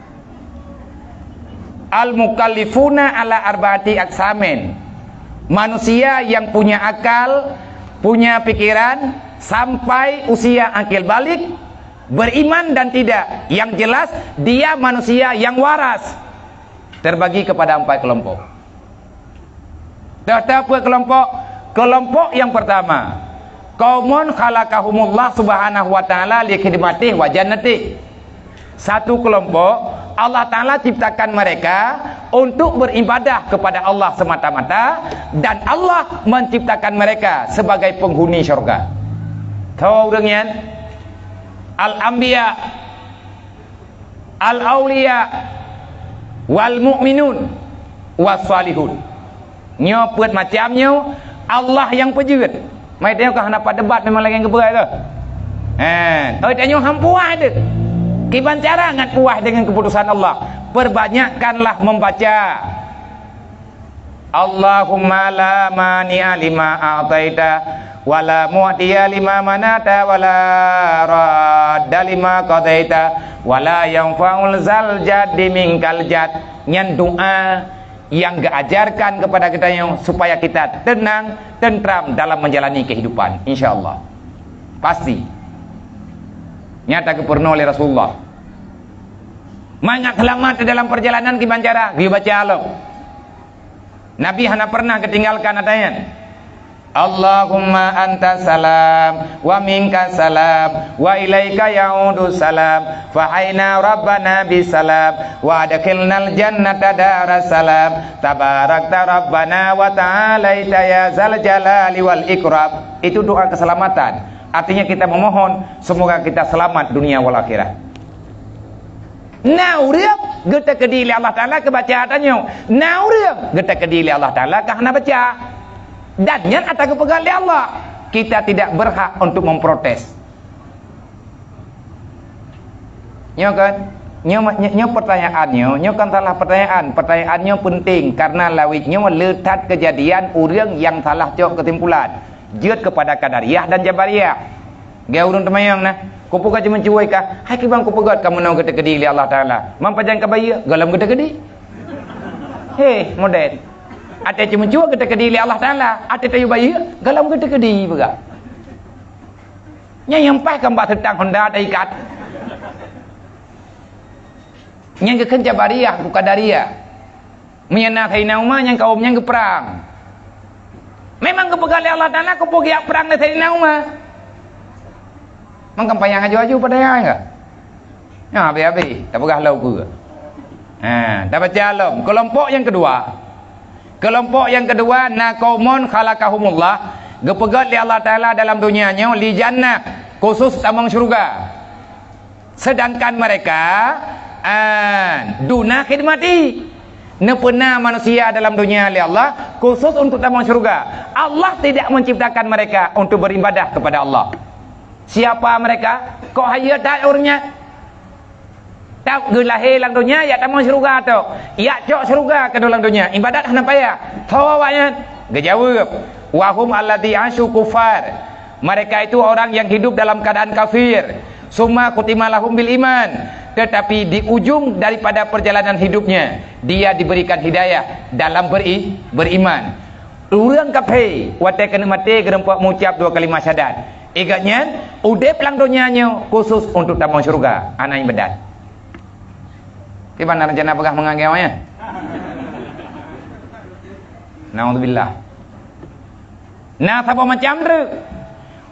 Al-mukallifuna ala arba'ati aqsamin. Manusia yang punya akal, punya pikiran, sampai usia akil baligh, beriman dan tidak. Yang jelas, dia manusia yang waras. Terbagi kepada empat kelompok. Teuh-teuh peuet keulompok. Keulompok nyang peurtama, qaumun khalaqahumullah subhanahu wa ta'ala li khidmatih wa jannatih. Satu kelompok, Allah Taala ciptakan mereka untuk beribadah kepada Allah semata-mata, dan Allah menciptakan mereka sebagai penghuni syurga. Soe ureuëng nyan? Al-anbiya, al-auliya, wal mu'minun, was salihun. Nyoe peuet macam nyoe Allah nyang peujeuet. Mai tanyoe ka hana pat debat, memang lagée geupeugah tu. Eh, oi, tanyoe han puas deuh. Kiban cara ngat puas deungon keuputusan Allah? Perbanyakkanlah membaca. Allahumma la mani'a lima a'taita, wa la mu'tiya lima mana'ta, wa la radda lima qadaita, wa la yanfa'u zal jaddi minkal jadd. Nyan doa nyang geuajarkan kepada geutanyoe supaya kita tenang, tentram dalam menjalani kehidupan, insya Allah. Pasti. Nyata geupeureunoe lé Rasulullah. Mangat seulamat dalam perjalanan kiban cara, geubaca lom. Nabi hana pernah geutinggalkan ata nyan. Allahumma anta salam, wa minka salam, wa ilaika ya'udu salam, fa hayyina rabbana bis salam, wa adkhilnal jannata daras salam, tabarakta rabbana wa ta'alaita ya zal jalali wal ikram. Itu doa keselamatan. Artinya kita memohon semoga kita selamat dunia wal akhirat. Na ureuëng geuteukeudi lé Allah Taala keu baca tanyoe. Na ureuëng geuteukeudi lé Allah Taala ka hana baca. Dan nyan ata geupeugah lé Allah. Kita tidak berhak untuk memprotes. Nyoe kan? Nyoe, nyoe, nyoe pertanyaan nyoe, nyoe kan salah pertanyaan. Pertanyaan nyoe penting karena lawét nyoe le that kejadian ureuëng nyang salah cok kesimpulan. Jeuet kepada Qadariyah dan Jabariyah. Gaya ureuëng teumanyong na, kupeugah ceumeucue kah? Hai kiban kupeugah kamoe nyoe geuteukeudi lé Allah Taala. Mam pajan ka bayeue, gohlom geuteukeudi. Heh, modern. Até ceumeucue geuteukeudi lé Allah Taala, até tayue bayeue, gohlom geuteukeudi peugah. Nyan nyang paih kan bak seutang Honda taikat. Nyang geukheun Jabariyah, bukan Qadariyah. Meunyoe na Saidina Umar, nyang kawöm nyan geuprang. Memang geupeugah lé Allah Taala, "Keupeue geujak prang lé Saidina Umar?" Mangkam payah aju-aju pada nyan ka? Nyan habéh-habéh, tapeugah lom peue. Ha, tabaca lom. Keulompok nyang keudua. Keulompok nyang keudua, na qaumun khalaqahumullah, geupeugöt lé Allah Taala dalam donya nyoe li jannah, khusus tamong syeuruga. Sedangkan mereka, ah, duna khidmati. Neupeuna manusia dalam dunia lé Allah khusus untuk tamong syurga. Allah tidak menciptakan mereka untuk beribadah kepada Allah. Siapa mereka? Kok hayeu that ureuëng nyan? Tau geulahé lam dunia, yak tamong syurga tu. Yak cok syurga keunoe lam dunia. Ibadat hana payah. Tho awaknyan? Geujaweueb, "Wahum alladzi asyu kufar." Mereka itu orang yang hidup dalam keadaan kafir. "Summa khutima lahum bil iman." Tetapi di ujung daripada perjalanan hidupnya, dia diberikan hidayah dalam beri-, beriman. Ureuëng kafé, watée keuneuk maté, geureumpok meucab dua kalimat syahadat. Igat nyan, udeb lam donya nyoe khusus untuk tamong syurga. Hana ibadat. Kiban rencana peugah mangat nyan? Naudzubillah. Nah, saboh macam treuk.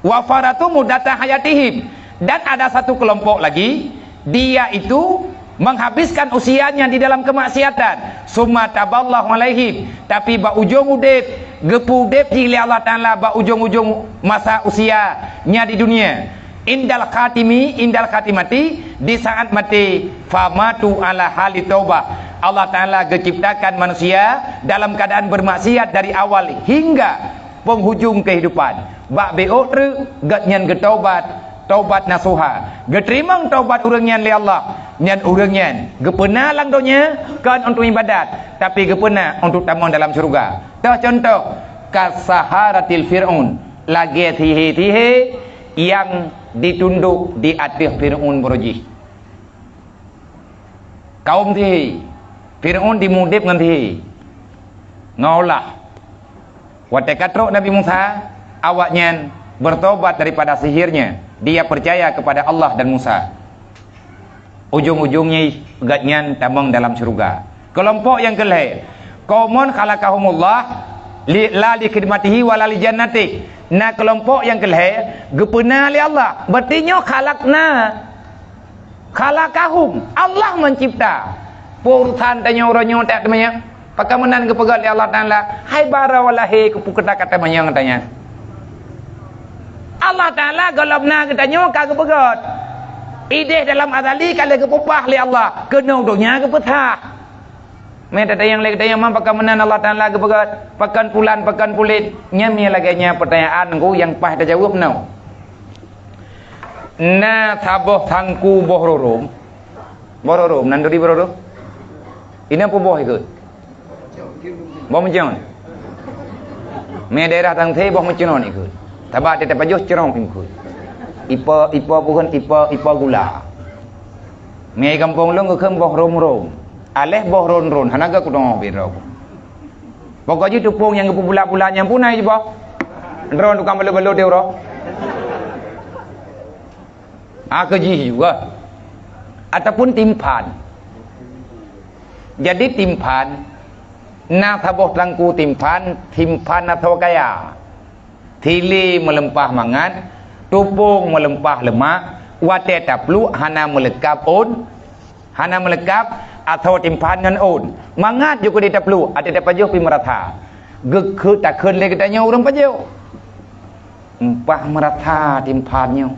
"Wa faratu muddata hayatihim." Dan ada satu kelompok lagi, dia itu menghabiskan usianya di dalam kemaksiatan. "Summa taballahu alaihim." Tapi bak ujong udeb, geupeu udeb jih lé Allah Taala bak ujong-ujong masa usianya di dunia. Indal khatimi, indal khatimati, di saat mati, famatu ala hali taubah. Allah Taala geuciptakan manusia dalam keadaan bermaksiat dari awal hingga penghujung kehidupan. Bak bék treuk, gobnyan geutaubat, taubat nasuha. Geuteurimong taubat ureuëng nyan lé Allah, nyan ureuëng nyan geupeuna lam donya kon untuk ibadat, tapi geupeuna untuk tamong dalam syurga. Toh contoh, kasaharatil Fir'aun, lagée sihé-sihé nyang ditundok di ateueh Fir'aun baroe jih. Kaum sihé. Fir'aun jimeudeb ngon sihé. Ngon ulah. Watée ka trok Nabi Musa, awaknyan bertobat daripada sihirnya. Dia percaya kepada Allah dan Musa. Ujong-ujongnya gobnyan tamong dalam syurga. Kelompok nyang keulhée, qaumun khalaqahumullah li, la li khidmatihi wa la li jannatih. Na kelompok nyang keulhée geupeuna lé Allah. Berarti nyoe khalaqna. Khalaqahum, Allah mencipta. Peue urusan tanyoe uroe nyoe tak teumanyong? Pakon meunan geupeugah lé Allah Taala, "Hai bara walahé, keupeue kata-kata manyong tanyan?" Allah Taala gohlom na geutanyoe ka geupeugah. Ideh dalam azali ka lheueh geupeubah lé Allah, keunoe donya geupeusah. Meutatanyong lé geutanyoe, man pakon meunan Allah Taala geupeugah, pakon pulan, pakon pulet? Nyan meunyoe lagée nyan peutanyaan ngon nyang paih tajaweueb nyoe. Na saboh sangku boh rurôm. Boh rurôm, nan turi boh rurôm? Inong peuboh ikot. Boh meucon. Mé daerah Tangse boh meucon ikot. Taba teutab pajoh cerong ikot. Ipa, ipa bukan ipa, ipa gula. Mé gampông lôn geukheun boh rôm-rôm. Aléh boh rôn-rôn, hana ga kudong bidroe. Pokok jih tupông nyang geupeubula-bula nyang punai jiboh. Droe tukang balot-balot di uroe. Ah, keu jih juga. Ataupun timphan. Jadi timphan, na saboh teungku timphan, timphan na saboh kaya. Thilé meuleumpah mangat, tupông meuleumpah leumak, watée tapluek hana meuleukab ôn, hana meuleukab asoe timphan ngon ôn. Mangat ju keudeh tapluek, até tapajoh pih meurasa. Geukheun takheun lé geutanyoe ureuëng pajoh. Mpah meurasa timphan nyoe.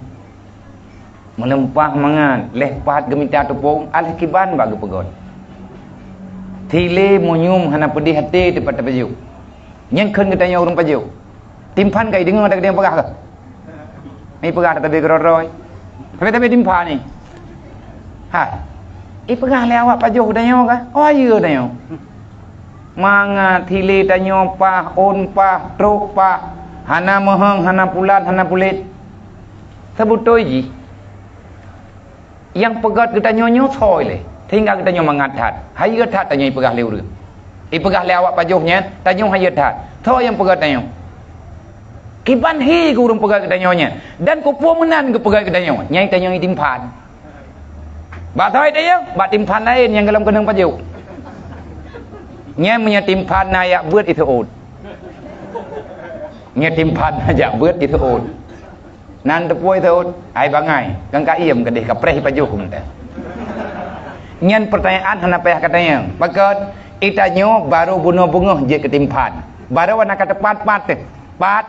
Meuleumpah mangat, lheueh pat geumita tupông, aléh kiban bak geupeugöt. Thilé meunyoe hana peudeh até teumpat tapajoh. Nyan kheun geutanyoe ureuëng pajoh. Timphan ka ideungoe, ka ideungoe peugah kah? Ni peugah tabi keudroe-droe. Tabi-tabi timphan ni. Ha. Ipeugah lé awak pajoh geutanyoe kah? Oh, ayeue tanyoe. Mangat thilé tanyoe pah, ôn pah, trok pah. Hana meuheueng, hana pulan, hana pulet. Seubutôi jih. Nyang peugöt geutanyoe nyoe soe lé, sehingga geutanyoe mangat that. Hayeue that tanyoe ipeugah lé ureuëng. Ipeugah lé awak pajoh nyan, tanyoe hayeue that. Soe nyang peugöt tanyoe? Kiban hi keu ureuëng peugöt geutanyoe nyan, dan keupeue meunan geupeugöt geutanyoe, nyan tanyoe itimphan. Bak thoi teuh, bak timphan laén nyang gohlom keunong pajoh. Nyan meunyoe timphan na jak beuet iseuôt. Nyoe timphan na jak beuet iseuôt. Nan teupue iseuôt, hai bangai, kan ka iem keudeh ka preh ipajoh meuntah. Nyan peurtanyaan hana payah katanyong. Pakon? Itanyoe barô bunoe beungoh jeuet keu timphan. Barô hana ka teupat-pat teuh. Pat.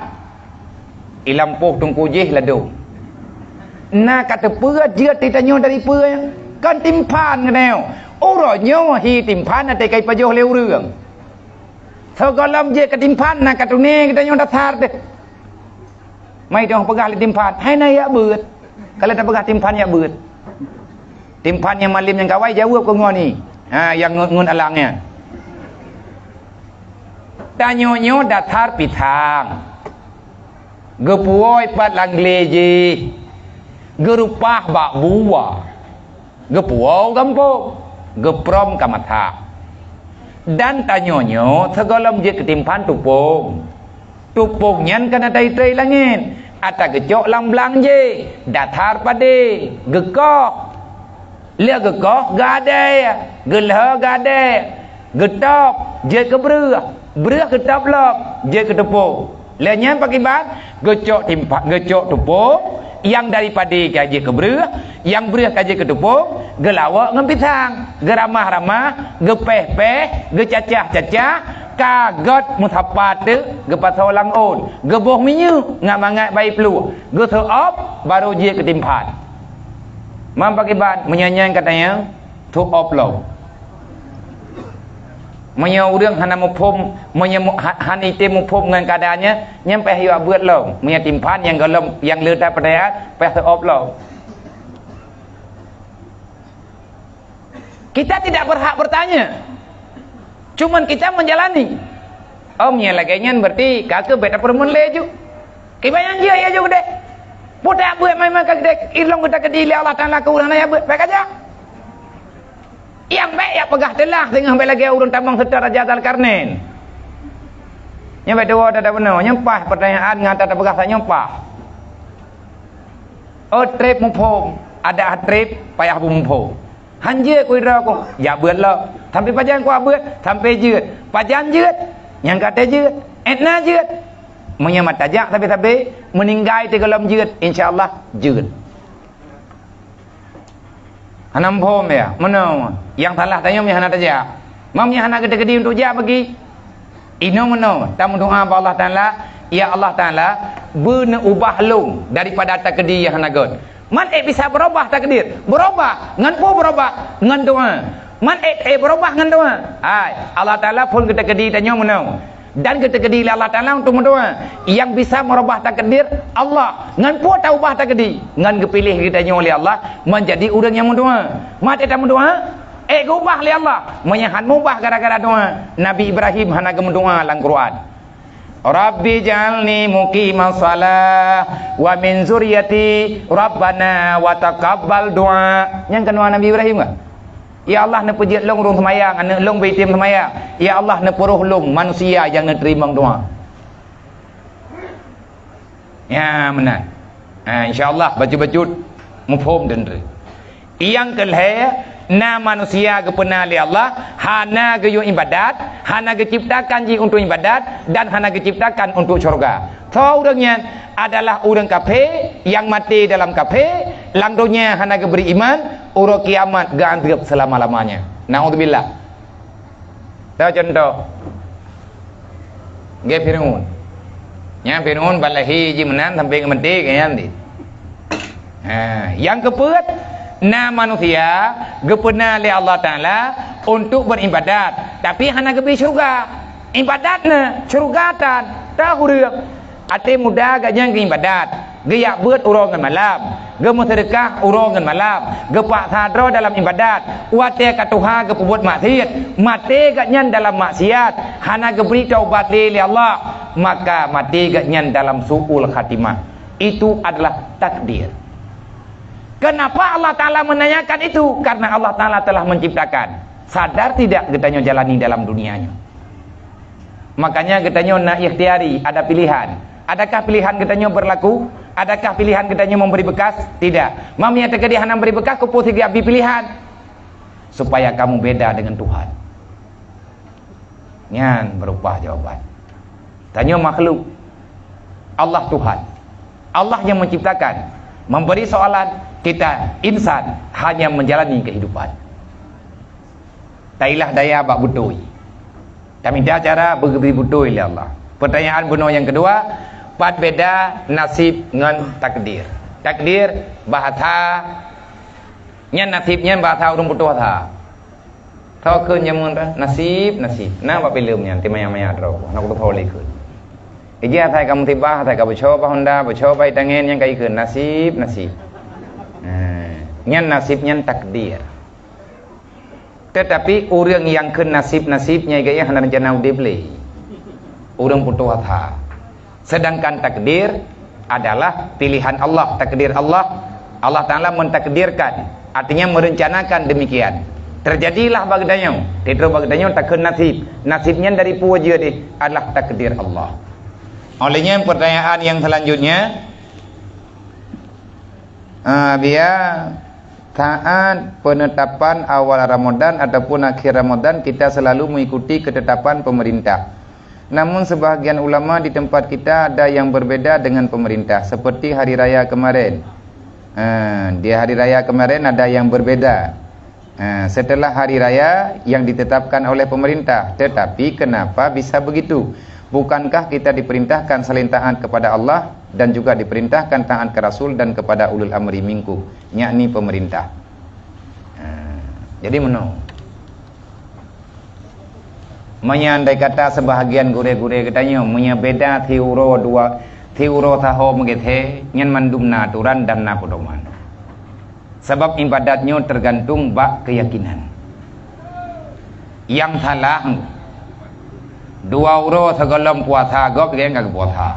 Ilampôh teungku jih ladôm. Na ka teupeue jeuet itanyoe dari peue? Kan timphan geutanyoe. Uroe nyoe hi timphan até ka ipajoh lé ureuëng. Sigohlom jeuet keu timphan na ka tuné geutanyoe dasar teuh. Mai dong peugah lé timphan, hai na jak beuet. Ka lheueh tapeugah timphan jak beuet. Timphan nyang malem nyang kawai jaweueb keu ngon ni. Ha, nyang ngon, ngon alang nyan. Tanyoe nyoe dasar pisang. Geupuwoe pat lam glé jih. Geureupah bak buwa. Geupuwoe gampông. Geuprom ka masak. Dan tanyoe nyoe sigohlom jeuet keu timphan tupông. Tupông nyan ka na taitrei langét, ata geucok lam blang jih, dasar padé, geukoh. Lheueh geukoh, geuadée, geulheu geuadée, geutôb, jeuet keu breueh, breueh geutôb lom, jeuet keu tupông. Lheueh nyan pakiban, geucok timphan, geucok tupông, nyang dari padé ka jeuet keu breueh, nyang breueh ka jeuet keu tupông, geulawok ngon pisang, geuramah-ramah, geupéh-péh, geucacah-cacah, ka gét meusapat teuk geupasoe lam ôn, geuboh minyeuk ngon mangat bayi pluek, geuseuôt, barô jeuet keu timphan. Mam pakiban, meunyoe nyan katanyong, seuôt lom. Meunyoe ureuëng hana muphom, meunyoe mu-, ha-, hana item muphom ngon keuadaan nyan, nyan payah jak beuet lom. Meunyoe timphan nyang gohlom, nyang le that peudayaan, payah seuôt lom. Kita tidak berhak bertanya. Cuman kita menjalani. Oh, meunyoe lagée nyan berarti ka keuh bék tapeurumeun lé ju. Kiban nyang jeuet ya ju keudeh. Peue tabeuet mai-mai ka keudeh, ilong geuta keudi lé Allah Taala keu ureuëng hana jak beuet, bék aja. Nyang bék jak peugah teulah teungoh bék lagée ureuëng tamong seutôt Raja Dzulkarnain. Nyoe bék tuwoe that bunoe, nyoe paih peurtanyaan nyang ata tapeugah sa nyoe paih. Oh, treb muphom, adak treb payah beumuphom. Han jeuet keu droe ku, jak beuet lom. Sampoe pajan ku jak beuet, sampoe jeuet. Pajan jeuet, nyang ka teuh jeuet, étna jeuet. Meunyoe mata jak sabe-sabe, meuninggai teuh gohlom jeuet, insya Allah jeuet. Hana muphom ya, meunoe. Nyang salah tanyoe meunyoe hana tajak. Meunyoe hana geuta keudi untuk jak bagi. Inoe meunoe, tameudoá bak Allah Taala, "Ya Allah Taala, beuneuubah lôn daripada takdir nyang hana gét." Man ék bisa beurubah takdir? Beurubah. Ngon peue beurubah? Ngon doá. Man ék, ék beurubah ngon doá? Hai, Allah Taala phon geuta keudi tanyoe meunoe. Dan geuta keudi lé Allah Taala untuk meudoá. Nyang bisa meurubah takdir Allah. Ngon peue taubah takdir? Ngon geupiléh geutanyoe lé Allah manjadi ureuëng nyang meudoá. Man ék tameudoá? Ék geuubah lé Allah. Meunyoe han meubah gara-gara doá, Nabi Ibrahim hana geumeudoá lam Quran. "Rabbi ja'alni muqimas shalah wa min zurriyati, Rabbana wa taqabbal du'a." Nyan kan doá Nabi Ibrahim kan? "Ya Allah, neupeujeuet lôn ureuëng seumayang, aneuëk lôn beuitem seumayang. Ya Allah, neupeurôh lôn manusia nyang neuteurimong doá." Ya, meunan. Ha, insya Allah, bacut-bacut muphom teuntée. Nyang keu lhée, na manusia geupeuna lé Allah, hana geuyue iébadat, hana geuciptakan jih untuk iébadat, dan hana geuciptakan untuk syurga. Soe ureuëng nyan? Adalah ureuëng kafé nyang maté dalam kafé, lam donya hana geubri iman, uroe kiamat geuanteub seulama-lamanya. Naudzubillah. Tahu contoh. Gé Fir'aun. Nya Fir'aun balahi ji meunan sampai geumeunté geuh nyan di. Ha, nyang keupeuet, na manusia geupeuna lé Allah Taala untuk beribadat, tapi hana geubri syurga. Ibadat na, syurga tan, tahu ureuëng. Até muda geuh nyang geuibadat, geujak beuet uroe ngon malam, geumeuseudeukah uroe ngon malam, geupaksa droe dalam ibadat, watée ka tuha geupeubuet maksiet, maté geuh nyan dalam maksiet, hana geubri taubat lé, lé Allah, maka maté geuh nyan dalam su'ul khatimah. Itu adalah takdir. Kenapa Allah Taala menanyakan itu? Karena Allah Taala telah menciptakan. Sadar tidak geutanyoe jalani dalam dunia nyoe? Makanya geutanyoe na ikhtiari, ada pilihan. Adakah pilihan geutanyoe berlaku? Adakah pilihan geutanyoe memberi bekas? Tidak. Meunyoe teukeudi hana memberi bekas, keupeue sigi abi pilihan? Supaya kamu beda dengan Tuhan. Nyan berupa jawaban. Tanyoe makhluk. Allah Tuhan. Allah yang menciptakan, memberi soalan, kita insan hanya menjalani kehidupan. Tailah daya bak beutôi. Tamita cara beugeubri beutôi lé Allah. Pertanyaan bunoe nyang keudua, pat beda nasib ngon takdir? Takdir bahasa nyan, nasib nyan bahasa ureuëng putôh asa. Tho kheun jameun ta, nasib, nasib. Na bak filem nyan, ti maya-maya droe. Na kutu tho lé kheun. Ija asai ka musibah, asai ka beucoe bak honda, beucoe bak itangen nyang ka ikheun nasib, nasib. Nah, nyan nasib nyan takdir. Tetapi ureuëng nyang kheun nasib-nasib nyan gaya hana rencana udeb lé. Ureuëng putôh asa. Sedangkan takdir adalah pilihan Allah, takdir Allah. Allah Taala mentakdirkan, artinya merencanakan demikian. Terjadilah bak geutanyoe, teutrok bak geutanyoe takheun nasib. Nasib nyan dari peue jeuet deh, adalah takdir Allah. Oleh nyan pertanyaan yang selanjutnya, ah, biar Saat penetapan awal Ramadan ataupun akhir Ramadan, kita selalu mengikuti ketetapan pemerintah. Namun, sebahagian ulama di tempat kita ada yang berbeda dengan pemerintah, seperti hari raya kemarin. Ha, di hari raya kemarin ada yang berbeda. Ha, setelah hari raya yang ditetapkan oleh pemerintah. Tetapi, kenapa bisa begitu? Bukankah kita diperintahkan saling taat kepada Allah dan juga diperintahkan taat ke Rasul dan kepada ulul amri minkum, yakni pemerintah? Ha, jadi meunoe. Meunyoe andai kata sebahagian gurée-gurée geutanyoe, meunyoe beda siuroe dua, siuroe saho meugeusé, nyan mandum na aturan dan na peudoman. Sabab ibadat nyoe teugantung bak keuyakinan. Nyang salah, dua uroe sigohlom puasa gob, iganyan ka geupuasa.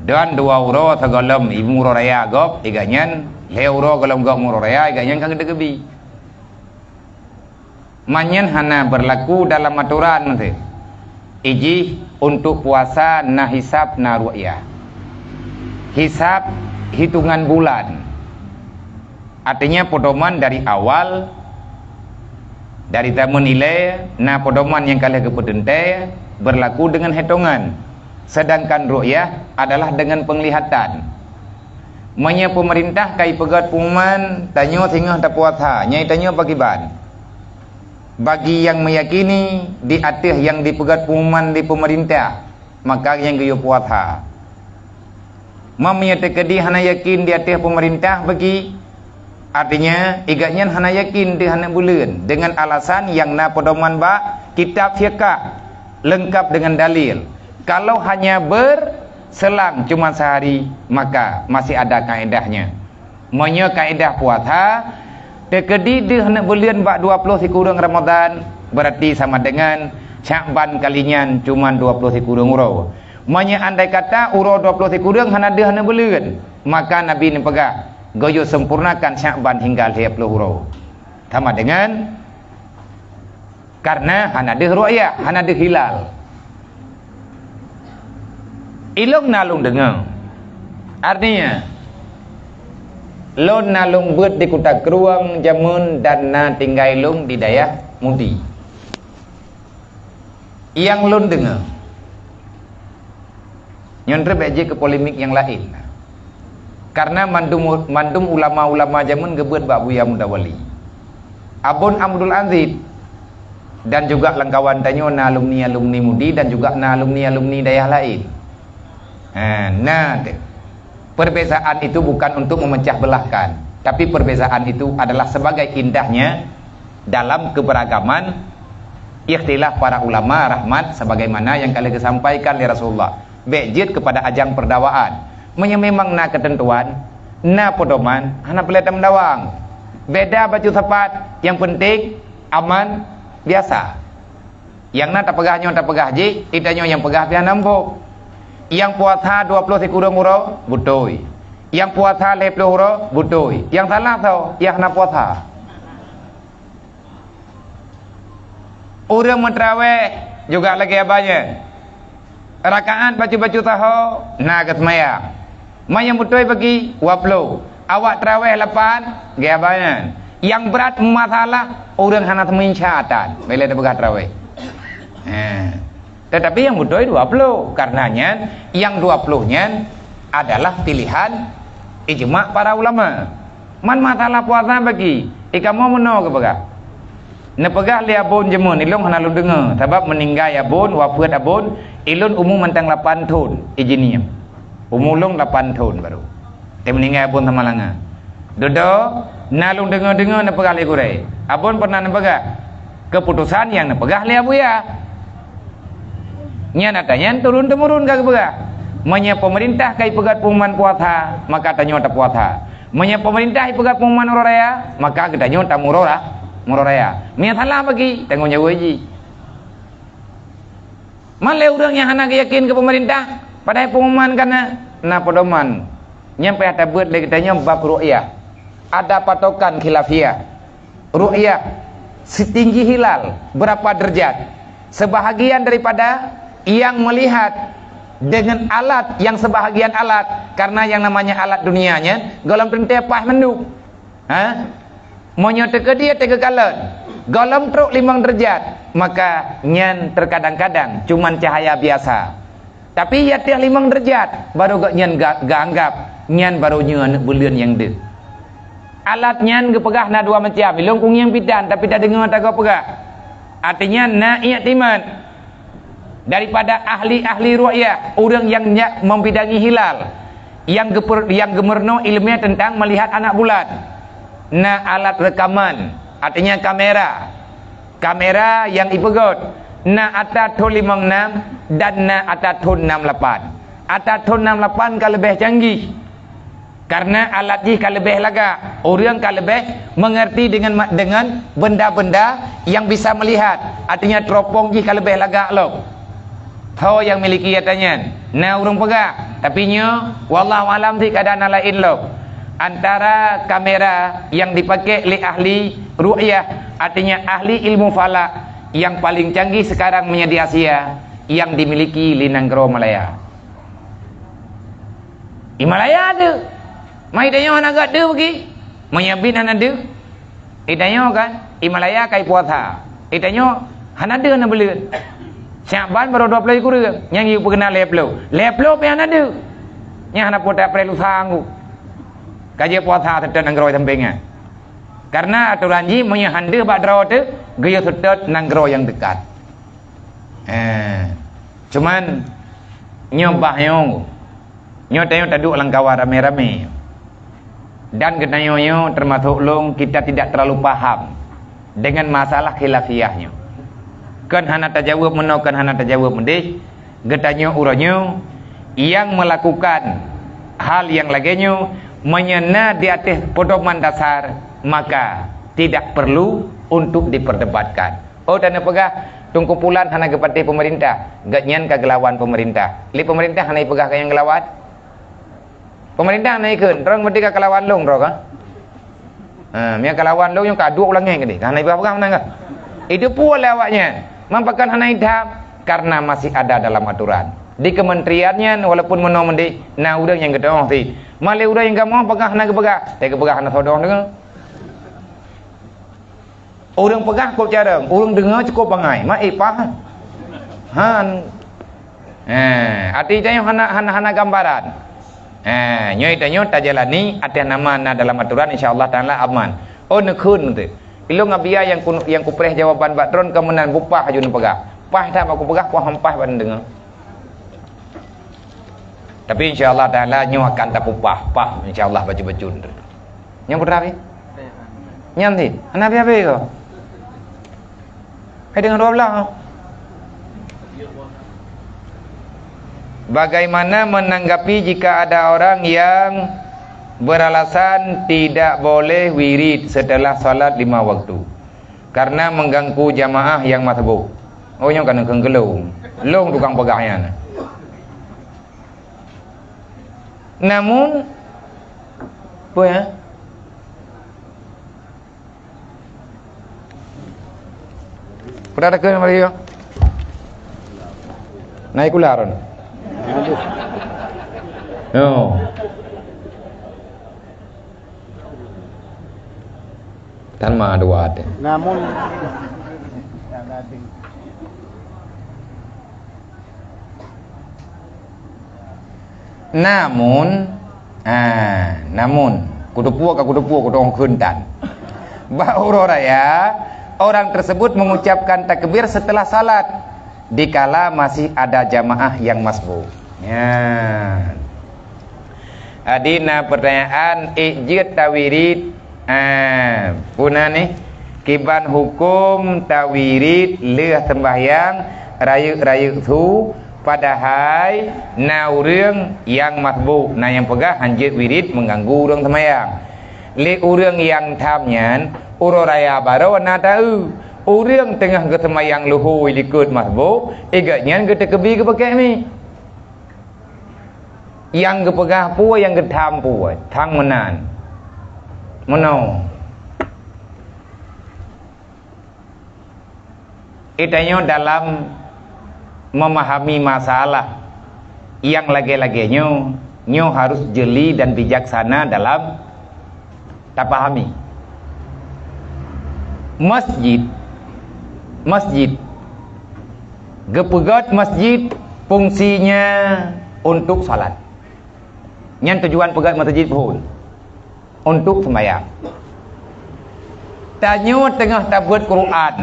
Dan dua uroe sigohlom imeum uroe raya gob, iganyan lhée uroe gohlom gob meuraya, iganyan ka geuteukebi. Manyan hana berlaku dalam aturan meuntri. Ijih untuk puasa na hisab na ru'yah. Hisab hitungan bulan. Artinya, pedoman dari awal, dari zaman ilée, na pedoman nyang ka lheueh geupeuteuntée berlaku dengan hitungan. Sedangkan ru'yah adalah dengan penglihatan. Meunyoe peumeurintah ka ipeugét pengumuman, tanyoe singoh tapuasa, nyan tanyoe pakriban? Bagi nyang meuyakini di ateueh nyang dipeugét pengumuman lé peumeurintah, maka nyang geuyue puasa. Meunyoe teukeudi hana yakin di ateueh peumeurintah bagi, artinya, iganyan hana yakin deuh aneuk buleuen deungon alasan nyang na peudoman bak kitab fiqah, leungkab deungon dalil. Kalau hanya berselang cuma sehari, maka masih ada kaedahnya. Meunyoe kaedah puasa, teukeudi deuh aneuk buleuen bak dua ploh sikureueng Ramadan, berarti sama dengan Syakban kali nyan cuma dua ploh sikureueng uroe. Meunyoe andai kata uroe dua ploh sikureueng hana deuh aneuk buleuen, maka Nabi neupeugah, geuyue sempurnakan Syakban hingga lhée ploh uroe. Sama dengan Karena hana deuh ru'yah, hana deuh hilal. Ilong na lôn deungoe. Artinya, lôn na lôn beuet di Kuta Krueng jameun dan na tinggai lôn di dayah Mudi. Nyang lôn deungoe, Nyoe treuk bék jeuet keu polemik nyang laén. Karena mandum, mandum ulama-ulama jameun geubeuet bak Buya Mutawali. Abon Abdul Aziz dan juga lam kawan tanyoe na alumni-alumni Mudi dan juga na alumni-alumni dayah laén. Ha, na teuh. Perbezaan itu bukan untuk memecah belahkan, tapi perbezaan itu adalah sebagai indahnya dalam keberagaman ikhtilaf para ulama rahmat sebagaimana yang ka lheueh geusampaikan lé Rasulullah. Bék jeuet keupada ajang perdawaan. Meunyoe memang na keuteuntuan, na peudoman, hana peureulée tameudawang. Beda bacut sapat, nyang peunteng aman, biasa. Nyang na tapeugah nyoe tapeugah jih, geutanyoe nyang peugah pih hana muphom. Nyang puasa dua ploh sikureueng uroe, beutôi. Nyang puasa lhée ploh uroe, beutôi. Nyang salah soe, nyang hana puasa. Ureuëng meutrawéh juga lagée abah nyan. Rakaat bacut-bacut saho na geuseumayang. Ma nyang beutôi bagi dua ploh. Awak taraweh lapan, geubayan. Nyang brat masalah, ureuëng hana seuminsya tan. Bila teupeugah taraweh. Ha. Tetapi nyang beutôi dua ploh. Karena nyan, nyang dua ploh nyan adalah pilihan ijma para ulama. Man masalah puasa bagi, ikamoe meunoe geupeugah. Neupeugah lé abon jeumeuh, ilôn hana lôn deungoe, sabab meuninggai abon, wafeuet abon, ilôn umu mantong lapan thon, ijiniem. Umu lôn lapan thon baru. Teumeuninggai abon Samalanga. Dudoe, na lôn deungoe-deungoe neupeugah lé gurée. Abon pernah neupeugah, keuputosan nyang neupeugah lé Abuya. Nyan ata nyan turun-temurun ka geupeugah. Meunyoe peumeurintah ka ipeugét pengumuman puasa, maka tanyoe tapuasa. Meunyoe peumeurintah ipeugét pengumuman uroe raya, maka geutanyoe tamuroe ra-, muroe raya. Meunyoe salah bagi, tanggong jaweueb jih. Man lé ureuëng nyang hana geuyakin keu peumeurintah, padahai pengumuman ka na, na pedoman. Nyang payah tabeuet lé geutanyoe bab ru'yah. Ada patokan khilafiyah. Ru'yah, setinggi hilal, berapa derajat? Sebahagian daripada yang melihat dengan alat, yang sebahagian alat, karena yang namanya alat dunia nyan, gohlom teuntée paih mandum. Ha? Meunyoe teukeudie teukeue kalon, gohlom trok limong derajat, maka nyan terkadang-kadang cuman cahaya biasa. Tapi i ateueh limong derajat, baru gobnyan ga-, geuanggab nyan baru nyoe aneuëk buleuen nyang deuh. Alat nyan geupeugah na dua macam, ilôn kungieng pitan, tapi tadeungoe tagoe peugah. Artinya na iktimat. Daripada ahli-ahli ru'yah, ureuëng nyang nyak membidangi hilal, nyang geuper-, nyang geumeurunoe iéleumé teuntang meulihat aneuk bulan. Na alat reukaman, artinya kamera. Kamera nyang ipeugét, na ata thon limong nam dan na ata thon nam lapan. Ata thon nam lapan ka leubeh canggih. Karena alat jih ka leubeh lagak, ureuëng ka leubeh mengerti dengan ma-, dengan benda-benda yang bisa melihat, artinya teropong jih ka leubeh lagak lom. Tho nyang miliki ata nyan, na ureuëng peugah, tapi nyoe, wallahu alam, sit keadaan laén lom. Antara kamera yang dipakai lé ahli ru'yah, artinya ahli ilmu falak yang paling canggih sekarang meunyoe di Asia, yang dimiliki lé nanggroe Malaya. I Malaya deuh. Ma i tanyoe hana gét deuh bagi. Meunyoe biet hana deuh. I tanyoe kan, i Malaya ka ipuasa. I tanyoe hana deuh hana buleuen. Syaban baru dua ploh sikureueng, nyang geupeukeuna lhée ploh. Lhée ploh pih hana deuh. Nyan hana peue tapreh lusa anggô. Ka jeuet puasa seutôt nanggroe sampéngan. Karena atoran jih meunyoe han deuh bak droe teuh, geuyue seutôt nanggroe nyang deukat. Eh, cuman nyoe bah nyoe. Nyoe tanyoe taduek lam kawan ramé-ramé. Dan geutanyoe nyoe teumasok lôn, kita tidak terlalu paham dengan masalah khilafiyah nyoe. Kon hana tajaweueb meunoe, kon hana tajaweueb meudeh, geutanyoe uroe nyoe nyang melakukan hal nyang lagée nyoe meunyoe na di ateueh pedoman dasar, maka tidak perlu untuk diperdebatkan. Oh, dan peugah, Teungku Pulan hana geupatéh peumeurintah, gobnyan ka geulawan peumeurintah. Lé peumeurintah hana ipeugah gobnyan geulawan? Peumeurintah hana ikheun, droe meuti ka geulawan lôn droe ka? Ha, meunyo geulawan lôn nyoe ka duek u langét keudeh, ka hana ipeugah-peugah meunan ka? Itu pue lé awaknyan, man pakon hana idhab? Karena masih ada dalam aturan. Di kementerian nyan, walaupun meunoe meudeh, na ureuëng nyang geutuoh sit. Man lé ureuëng nyang kamoe peugah hana geupeugah, teupeugah hana sodong deungoe. Ureuëng peugah kôp carông, ureuëng deungoe cukôp bangai, ma ipah. Han. Eh, ati tanyoe hana, hana, hana gambaran. Eh, nyoe tanyoe tajalani ateueh nama na dalam aturan, insya Allah Taala aman. Oh, neukheun teuh. Ilôn ngon Abuya nyang ku, nyang kupreh jawaban bak droen ka meunan bupah aju neupeugah. Pah that bak kupeugah, pah han pah bak neudeungoe. Tapi insya Allah Taala nyoe akan tapupah, pah insya Allah bacut-bacut. Nyang putra pi? Nyan sit, hana habéh-habéh ko. Hai dengan dua belas. Bagaimana menanggapi jika ada orang yang beralasan tidak boleh wirid setelah salat lima waktu karena mengganggu jamaah yang masbuk? Oh, nyoe kan keu geulong. Long tukang peugah nyan. Namun, apa ya? Pernah ada ke nama dia? Naik ular. No. Tan ma dua teuh. Namun, namun, ah, namun, kuteupue ka kuteupue, kutong kheun tan. Bak uroe raya, orang tersebut mengucapkan takbir setelah salat, dikala masih ada jamaah yang masbuk. Ya. Adi na pertanyaan, ék jeuet tawirit, ah, puna nih, kiban huköm tawirit lheueh sembahyang rayeuk-rayeuk su, padahai na ureuëng nyang masbuk, na nyang peugah hanjeuet wirit mengganggu ureuëng sembahyang. Lé ureuëng nyang tham nyan, uroe raya baroe na taeu. Ureuëng teungoh geuseumayang luhôi likot masbuk, igat nyan geuteukeubi geupakèk mi. Nyang geupeugah peue, nyang geutham peue, thang meunan. Meunoe. Geutanyoe dalam memahami masalah nyang lagèe-lagèe nyoe, nyoe harus jeli dan bijaksana dalam tapahami. Masjid, masjid, geupeugöt masjid fungsinya untuk salat. Nyan tujuan peugöt masjid phôn, untuk sembahyang. Tanyoe teungoh tabeuet Quran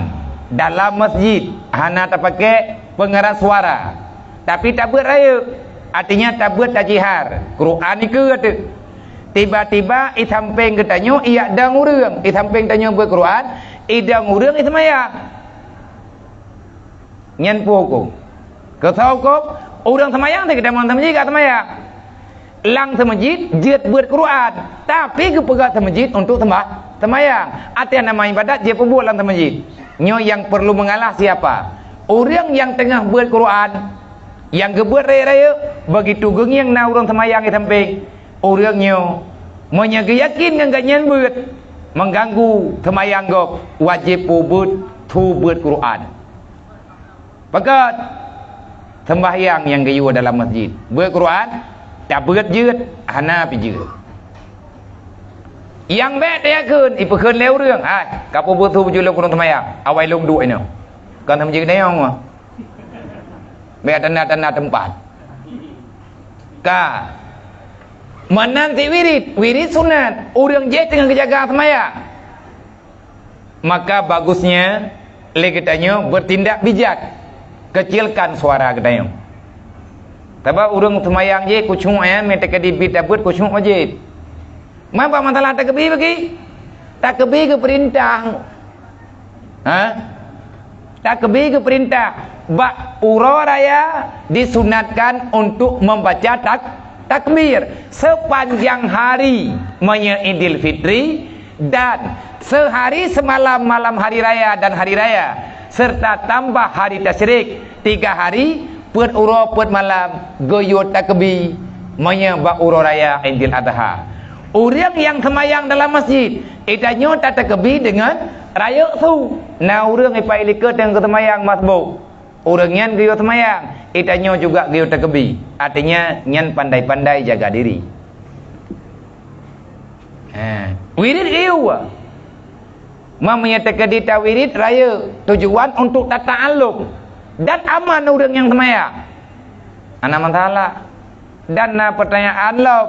dalam masjid, hana tapakèk pengeras suara, tapi tabeuet rayeuk, artinya tabeuet tajihar, Quran ikeue ateueh. Tiba-tiba i sampéng geutanyoe ijak dong ureuëng, i sampéng tanyoe beuet Quran, idong ureuëng iseumayang. Nyan peue huköm? Keu soe huköm? Ureuëng seumayang teuh geutamong seumeujid ka seumayang. Lam seumeujid jeuet beuet Quran, tapi geupeugah seumeujid untuk seumbah-, seumayang. Arti nama ibadat jipeubuet lam seumeujid. Nyoe nyang perlu mengalah siapa? Ureuëng nyang teungoh beuet Quran, nyang geubeuet rayeuk-rayeuk, begitu geungieng na ureuëng seumayang di sampéng. Ureuëng nyoe, meunyoe geuyakin ngon gobnyan beuet, mengganggu seumayang gob, wajéb peubeuet su beuet Quran. Peugöt seumbahyang nyang geuyue dalam masjid. Beuet Quran, tabeuet jeuet, hana pih jeuet. Nyang bèk tayakheun, ipeukheun lé ureuëng, "Hai, ka peubeuet su beuet lôn keuneuk seumayang, awai lôn duek inoe." Kon seumeujid geutanyoe. Bèk tanda-tanda teumpat. Ka. Meunan cit wirit, wirit sunat, ureuëng jih teungoh geujaga seumayang. Maka bagusnya lé geutanyoe bertindak bijak, kecilkan suara geutanyoe. Sabab ureuëng seumayang jih khusyuk nyan, meuteukadi bit tabeuet khusyuk wajéb. Man bak masalah takeubi bagi? Takeubi geupeurintah. Ha? Takeubi geupeurintah. Bak uroe raya disunatkan untuk membaca tak-, takbir sepanjang hari, meunyoe Idul Fitri, dan sehari semalam malam hari raya dan hari raya, serta tambah hari tasyrik, tiga hari, peuet uroe peuet malam, geuyue takeubi, meunyoe bak uroe raya Idul Adha. Ureuëng nyang seumayang dalam masjid, geutanyoe tatakeubi deungon rayeuk su. Na ureuëng ipai likot nyang geuseumayang masbuk. Ureuëng nyan geuyue seumayang, geutanyoe juga geuyue takeubi. Artinya, nyan pandai-pandai jaga diri. Ha, wirit geuyue. Meunyoe teukeudi tawirit rayeuk, tujuan untuk tata'allum dan aman ureuëng nyang seumayang. Hana masalah. Dan na peutanyaan lom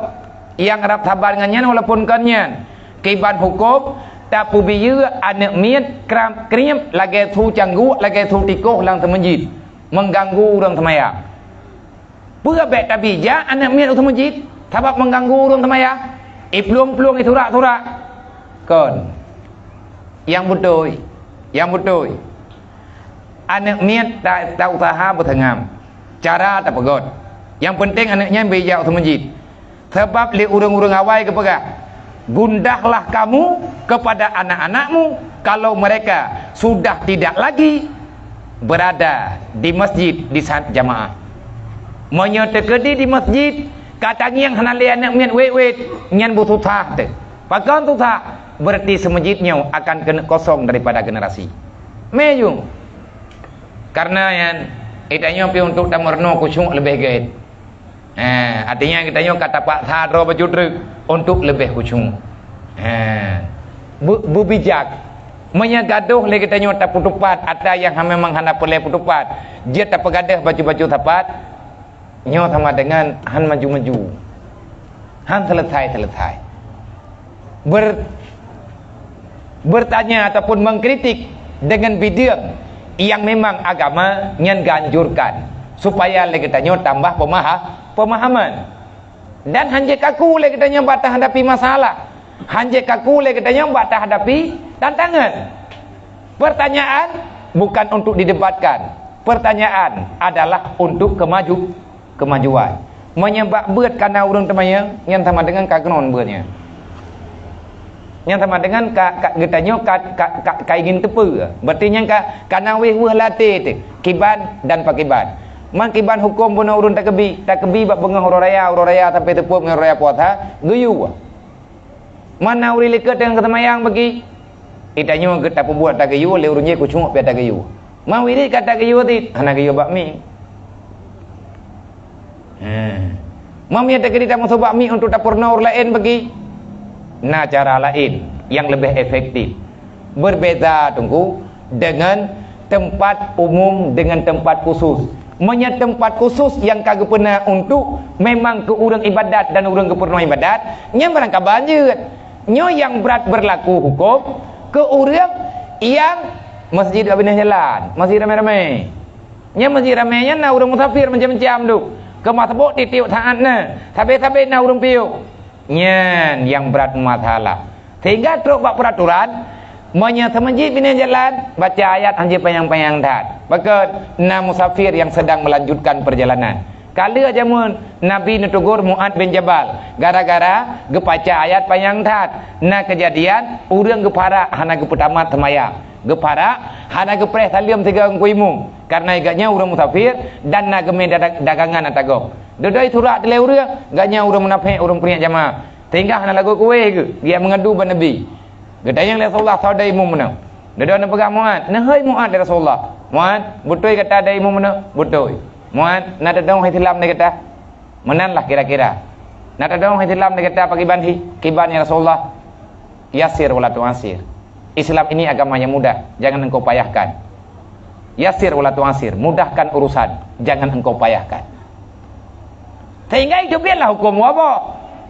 nyang rab saban ngon nyan walaupun kon nyan. Kiban huköm tapeubiyeu aneuëk miet kram-, krieb lagée su cangguek, lagée su tikoh lam seumeujid, meuganggu ureuëng seumayang. Peue bèk tabijak aneuëk miet u seumeujid sabab meuganggu ureuëng seumayang? Iplueng-plueng, isurak-surak. Kon. Nyang beutôi, nyang beutôi. Aneuëk miet ta-, ta-, tausaha beuseungam. Cara tapeugöt. Nyang peunteng aneuëk nyan bèk ijak u seumeujid. Sabab lé ureuëng-ureuëng awai geupeugah, "Gundahlah kamu kepada anak-anakmu kalau mereka sudah tidak lagi berada di masjid di saat jamaah." Meunyoe teukeudi di masjid ka tangieng hana lé aneuëk miet wét-wét, nyan beususah teuh. Pakon susah? Berarti seumeujid nyoe akan keuneuk kosong daripada generasi. Meunyoe. Karena nyan, geutanyoe pih untuk tameurunoe khusyuk leubeh gét. Eh, artinya geutanyoe ka tapaksa droe bacut treuk untuk leubeh khusyuk. Eh. Be-, beubijak. Meunyoe gadôh lé geutanyoe tapeutupat atra nyang ha-, memang hana peureulée peutupat, jeuet tapeugadôh bacut-bacut sapat, nyoe sama dengan han maju-maju, han selesai-selesai. Ber-, bertanya ataupun mengkritik dengan bidang yang memang agama nyan gaanjurkan, supaya lé geutanyoe tambah pemaha-, pemahaman. Dan hanjeuet kaku lé geutanyoe bak tahadapi masalah. Hanjeuet kaku lé geutanyoe bak tahadapi tantangan. Pertanyaan bukan untuk didebatkan. Pertanyaan adalah untuk kemaju-, kemajuan. Meunyoe bak beuet kana ureuëng teumanyong, nyan sama dengan ka keunoe beuet nyan. Nyan sama dengan ka, ka geutanyoe ka, ka, ka, ka ingin teupeu. Berarti nyan ka, ka na wéh-wéh lam até teuh, kiban dan pakiban. Man kiban huköm bunoe ureuëng takeubi, takeubi bak beungoh uroe raya, uroe raya sampai teupeu uroe raya puasa, geuyue. Man na ureuëng likot nyang geuseumayang bagi, geutanyoe geuh tapeubuet tageuyue, lé ureuëng jih keucungoe pih tageuyue. Man wirit ka tageuyue cit, hana geuyue bak mi. He. Man meunyoe takeuneuk tameusoe bak mi untuk tapeurunoe ureuëng laén bagi, na cara laén nyang leubeh efektif. Berbeda, Teungku, dengan tempat umum dengan tempat khusus. Meunyoe tempat khusus nyang ka geupeuna untuk memang keu ureuëng ibadat dan ureuëng geupeurunoe ibadat, nyan barangkaban jeuet. Nyoe nyang brat beurlaku huköm keu ureuëng nyang masjid ka binéh jalan, masjid ramé-ramé. Nyan masjid ramé nyan na ureuëng musafir macam-macam tu. Keumah sabok tiep-tiep saát na, sabe-sabe na ureuëng piôh. Nyan nyang brat masalah. Sehingga trok bak peuraturan, meunyoe seumeujid binéh jalan, baca ayat hanjeuet panyang-panyang that. Pakon? Na musafir nyang sedang melanjutkan perjalanan. Ka lheueh jameun Nabi neutegur Mu'adz bin Jabal gara-gara geubaca ayat panyang that. Na keujadian ureuëng geuparak hana geupeutamat seumayang. Geuparak hana geupreh saleuem sigoe ngon imum, kareuna gobnyan ureuëng musafir dan na geumé dada-, dagangan ata gob. Dudoe surat lé ureuëng, gobnyan ureuëng munafék, ureuëng peuriek jamaah. Sehingga hana lagot kuwéh geuh, geujak meungadu bak Nabi. Geutanyong lé Rasulullah, "Soe dai imum meunoe?" Dudoe neupeugah Mu'adz. "Nyan hai Mu'adz," lé Rasulullah. "Mu'adz, beutôi gata dai imum meunoe?" "Beutôi." "Mu'adz, na tadong hai Islam di gata?" "Meunan lah kira-kira." "Na tadong hai Islam di gata pakiban hi?" "Kiban, ya Rasulullah?" "Yassir wa la tu'assir. Islam ini agama yang mudah, jangan engkau payahkan. Yassir wa la tu'assir, mudahkan urusan, jangan engkau payahkan." Sehingga itu biarlah hukum dua boh.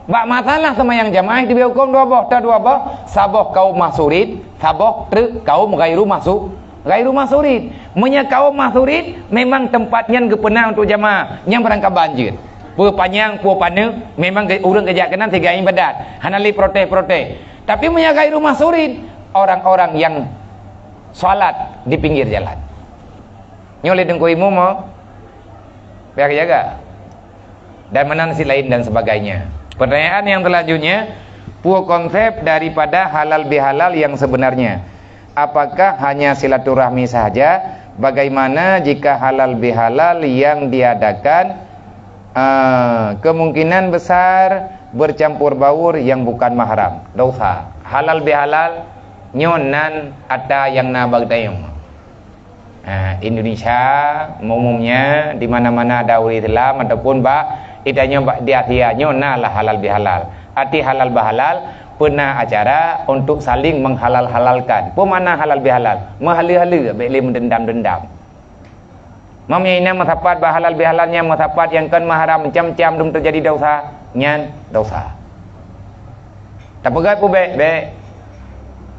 Bak masalah seumayang jamaah itu biar hukum dua boh, ta dua boh, saboh kaum mahsurin, saboh treuk kaum ghairu mahsu-, ghairu mahsurin. Meunyoe kaum mahsurin, memang teumpat nyan geupeuna untuk jamaah, nyang barangkaban jeuet. Peue panyang, peue paneuk, memang ge-, ureuëng geujak keunan sigoe ibadat. Hana lé protes-protes. Tapi meunyoe ghairu mahsurin, orang-orang yang salat di pinggir jalan. Nyoe lé Teungku Imum, oh. Payah jaga. Dan meunan si lain dan sebagainya. Pertanyaan yang selanjutnya, peue konsep daripada halal bihalal yang sebenarnya? Apakah hanya silaturahmi sahaja? Bagaimana jika halal bihalal yang diadakan, eh, kemungkinan besar bercampur baur yang bukan mahram? Dosa. Halal bihalal nyoe nan ata nyang na bak geutanyoe. Ha, Indonesia, umumnya, di mana-mana ada ureuëng Islam ataupun bak, geutanyoe bak di Asia nyoe na lah halal bihalal. Arti halal bihalal, peuna acara untuk saling menghalal-halalkan. Peue makna halal bihalal? Meuhaleue-haleue, bék lé meudendam-dendam. Meunyoe inan meusapat bak halal bihalal nyan meusapat nyang kon mahram, macam-macam dum teujadi dosa, nyan dosa. Tapeugah peue bék, bék.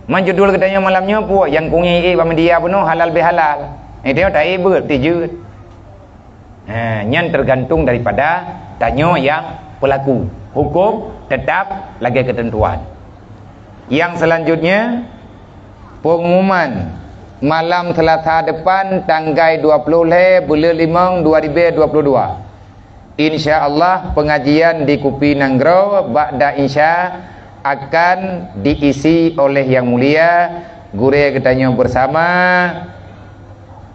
Man judul geutanyoe malam nyoe peue nyang kungieng ié bak media bunoe halal bihalal. Nyoe tanyoe taék beuet, tijeuet. Ha, nyan tergantung daripada tanyoe nyang pelaku. Hukum tetap lagée ketentuan. Yang selanjutnya, pengumuman malam Selasa depan tanggai dua puluh lhée buleuen limong dua ribu dua puluh dua. Insya Allah pengajian di Kupi Nanggroe ba'da Isya akan diisi oleh Yang Mulia Gurée geutanyoe bersama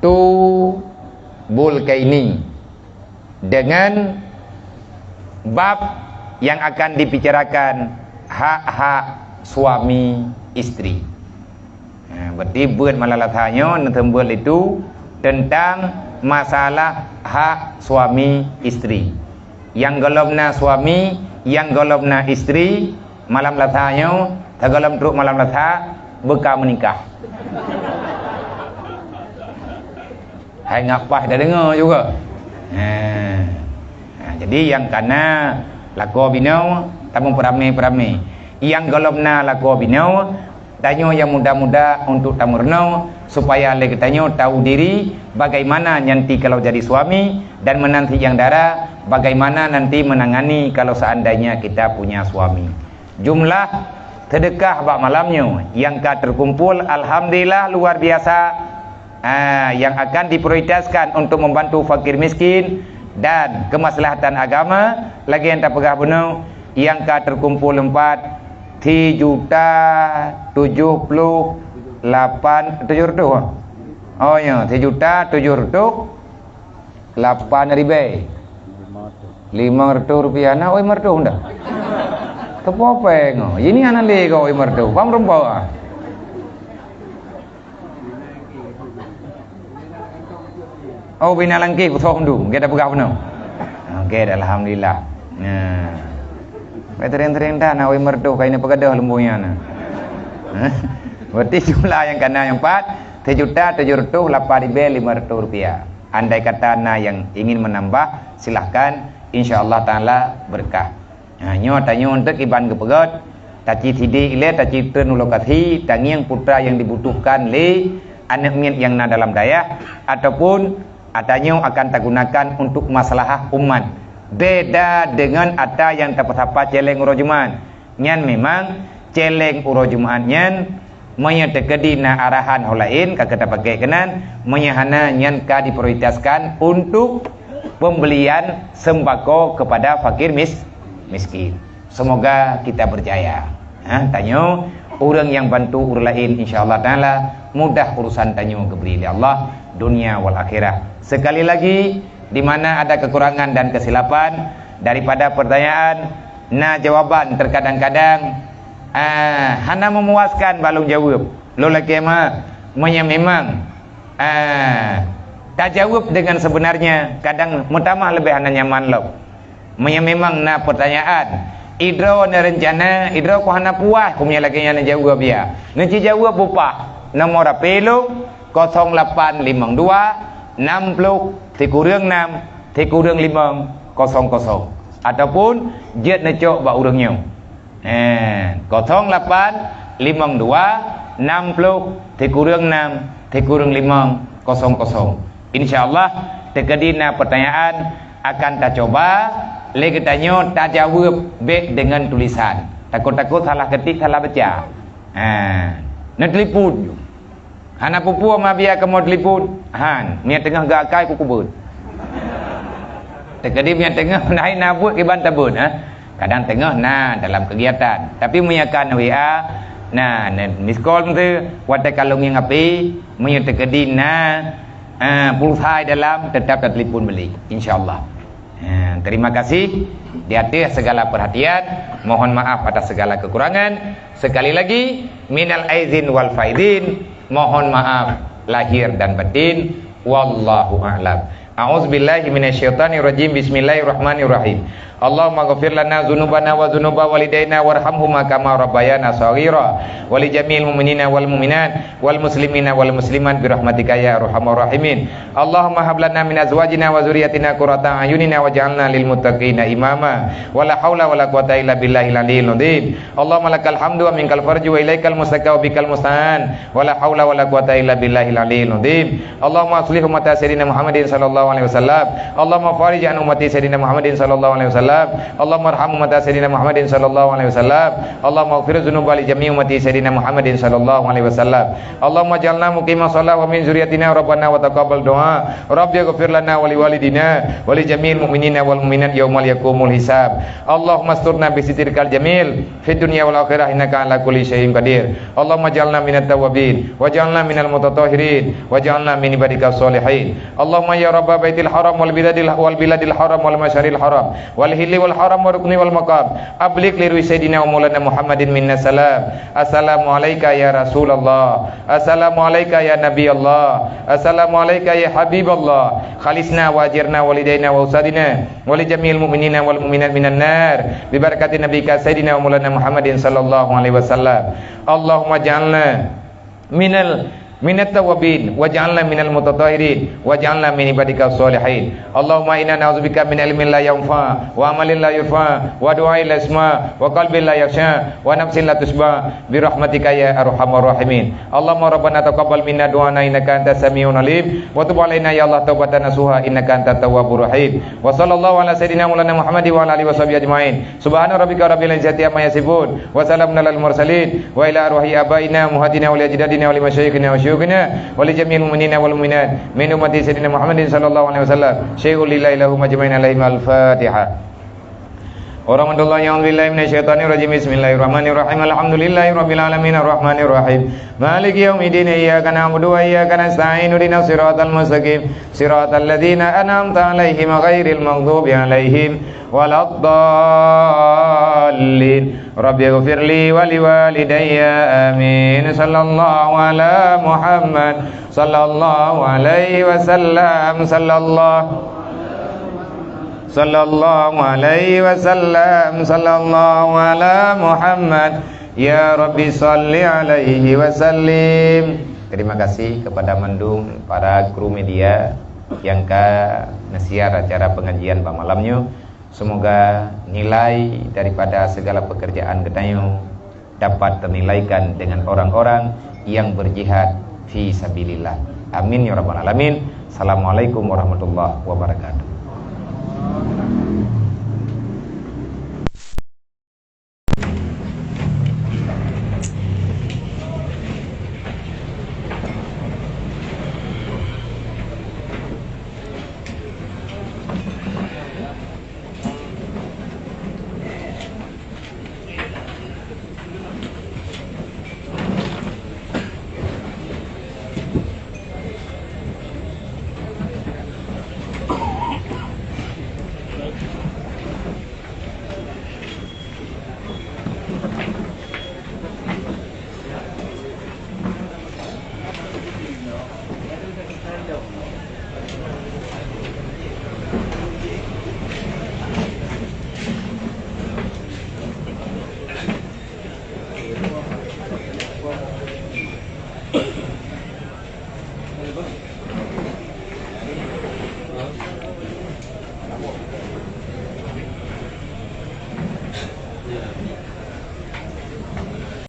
Tu Bulkaini dengan bab yang akan dibicarakan hak-hak suami isteri. Ha, berarti beuet malam Selasa nyoe neuseumeubeuet itu tentang masalah hak suami isteri. Nyang gohlom na suami, nyang gohlom na isteri, malam Selasa nyoe Sigohlom trok malam Selasa, beuka meunikah. Hai ngapa dah dengar juga. Ha. Ha, jadi nyang ka na lakoe binoe, tameupeurame-peurame. Nyang gohlom na lakoe binoe, tanyoe nyang muda-muda untuk tameurunoe, supaya lé geutanyoe tahu diri bagaimana nanti kalau jadi suami, dan menanti nyang dara bagaimana nanti menangani kalau seandainya kita punya suami. Jumlah sedekah bak malam nyoe nyang ka terkumpul, alhamdulillah, luar biasa. Ah, yang akan diprioritaskan untuk membantu fakir miskin dan kemaslahatan agama, lagèe nyang tapeugah bunoe, nyang ka terkumpul empat, sijuta tujuh puluh lapan, tujuh ratus, ah? Oh ya, sijuta tujuh ratus lapan ribèe limong ratus rupiah. Na oi meureutôh dah. Teupeu péng, oh. Ini hana lé keu oi meureutôh. Paham rumpok, ah? Oh, bina langkih, beutôi mendung. Kita peugah bunoe. Okey, alhamdulillah. Nah. Baik, teuring-teuring dah, na oi meureutôh, kain apa gadoh lembungnya, nah. Berarti jumlah nyang ka na nyang empat, sijuta tujuh ratus lapan ribèe limong ratus rupiah. Andai kata na nyang ingin menambah, silahkan. Insya Allah Taala berkah. Ha, nyoe tanyoe eunteuk kiban geupeugöt, taci sidék ilèe, taci treun u lokasi, tangieng putra nyang dibutuhkan lé aneuk miet nyang na dalam dayah, ataupun ata nyoe akan tagunakan untuk maslahah umat. Beda deungon ata nyang tapeusapa céléng uroe Jumat. Nyan memang céléng uroe Jumat nyan, meunyoe teukeudi na arahan ho laén ka keuta paké keunan, meunyoe hana nyan ka diprioritaskan untuk pembelian sembako kepada fakir mis-, miskin. Semoga kita berjaya. Ha, tanyoe, ureuëng nyang bantu ureuëng laén, insya Allah Taala mudah urusan tanyoe geubri lé Allah, dunia wal akhirah. Sekali lagi, di mana ada kekurangan dan kesilapan daripada pertanyaan, na jawaban terkadang-kadang, ah, hana memuaskan bak lôn jaweueb. Lôn lakée meu'ah, meunyoe memang, ah, tajaweueb dengan sebenarnya, kadang meutamah leubeh hana nyaman lom. Meunyoe memang na pertanyaan, idroe na reuncana, idroe ku hana puas, ku meunyoe lagée nyan neujaweueb ya. Neuci jaweueb bupah, nomor H P lôn, kosong lapan limong dua, enam puluh, sikureueng enam, sikureueng limong, kosong kosong. Ataupun jeuet neucok bak ureuëng nyoe. Eh, kosong lapan limong dua, enam puluh, sikureueng enam, sikureueng limong, kosong kosong. Insya Allah, teukeudi na pertanyaan akan tacoba lé geutanyoe tajaweueb bék deungon tulisan. Takot-takot salah ketik, salah baca. Ha, neutelepon. Hana peue-peue ma biya kamoe telepon. Han, meunyoe teungoh geuakai ku kubeuet. Teukeudi meunyoe teungoh na, na beuet kiban tabeuet, ha. Kadang teungoh na dalam kegiatan. Tapi meunyoe ka na W A, na, na miss call meuteue, watée ka lôn ngieng api, meunyoe teukeudi na, ah, pulsa dalam, tetap tatelepon balik, insya Allah. Eh, terima kasih di atas segala perhatian. Mohon maaf atas segala kekurangan. Sekali lagi, minal aizin wal faizin. Mohon maaf lahir dan batin. Wallahu a'lam. A'udzubillahi minasyaitonirrajim. Bismillahirrahmanirrahim. Allahumma ghfir lana dzunubana wa dzunuba walidaina warhamhuma kama rabbayana shaghira. Wa li jami'il mu'minina wal mu'minat wal muslimina wal muslimat bi rahmatika ya arhamar rahimin. Allahumma hab lana min azwajina wa dzurriyyatina qurrata a'yunina waj'alna lil muttaqina imama. Wala haula wala quwwata illa billahil aliyyil azim. Allahumma lakal hamdu wa minkal farju wa ilaikal mustaka wa bikal musta'an. Wala haula wala quwwata illa billahil aliyyil azim. Allahumma aslih ummata sayyidina Muhammadin sallallahu alaihi wasallam. Allahumma farij an ummati sayyidina Muhammadin sallallahu alaihi wasallam. Allahumma arham ummata sayyidina Muhammadin sallallahu alaihi wasallam. Allahumma ighfir dzunuba li jami'i ummati sayyidina Muhammadin sallallahu alaihi wasallam. Allahumma ja'alna muqima shalah wa min dzurriyyatina rabbana wa taqabbal du'a. Rabbi ighfir lana wa li walidina wa li jami'il mu'minina wal mu'minat yaumal yaqumul hisab. Allahumma asturna bi sitrikal jamil fid dunya wal akhirah innaka ala kulli syai'in qadir. Allahumma ja'alna minat tawwabin wa ja'alna minal mutatahhirin wa ja'alna min ibadika shalihin. Allahumma ya rabbana Baitil Haram wal biladil, wal biladil haram wal masyaril haram wal hilli wal haram wa rukni wal maqam. Abligh li ruhi Sayyidina wa Maulana Muhammadin minna salam. Assalamu alaika ya Rasulullah. Assalamu alaika ya Nabi Allah. Assalamu alaika ya Habib Allah. Khalisna wa ajirna walidaina wa usadina wa li jami'il mu'minina wal mu'minat minan nar. Bi barakati nabika Sayyidina wa Maulana Muhammadin sallallahu alaihi wasallam. Allahumma ja'alna minal, minat tawabin, waj'alna minal mutatahhirin, waj'alna min ibadika shalihin. Allahumma inna na'udzubika min ilmin la yanfa, wa amalin la yurfa, wa du'ain la yusma, wa qalbin la yakhsha, wa nafsin la tusyba, bi rahmatika ya arhamar rahimin. Allahumma rabbana taqabbal minna du'ana innaka antas sami'un alim, wa tub alaina ya Allah taubatan nasuha innaka antat tawwabur rahim. Wa sallallahu ala sayyidina maulana Muhammad wa ala alihi wa sahbihi ajmain. Subhana rabbika rabbil izzati amma yasifun. Wa salamun alal mursalin. Wa ila arwahi abaina, ummahatina, wa li ajdadina, wa li masyayikhina, wa syuyukhina, wa li jami'il mu'minina wal mu'minat. Min ummati sayyidina Muhammadin sallallahu alaihi wasallam. Syai'un lillahi lahum ajmain alaihim al-Fatihah. Warahmatullahi, a'udzubillahi minasyaitonirrajim. Bismillahirrahmanirrahim. Alhamdulillahi rabbil alamin, arrahmanirrahim. Maliki yaumiddin. Iyyaka na'budu wa iyyaka nasta'in. Ihdinas siratal mustaqim. Siratal ladzina an'amta 'alaihim ghairil maghdubi 'alaihim waladdallin. Rabbighfirli wa liwalidayya. Amin. Sallallahu ala Muhammad. Sallallahu alaihi wasallam. Sallallahu, sallallahu alaihi wasallam. Sallallahu ala Muhammad. Ya Rabbi, salli alaihi wasallim. Terima kasih kepada mandum para kru media yang ka nasiar acara pengajian bak malam nyoe. Semoga nilai daripada segala pekerjaan geutanyoe dapat ternilaikan dengan orang-orang yang berjihad fi sabilillah. Amin ya rabbal alamin. Assalamualaikum warahmatullahi wabarakatuh.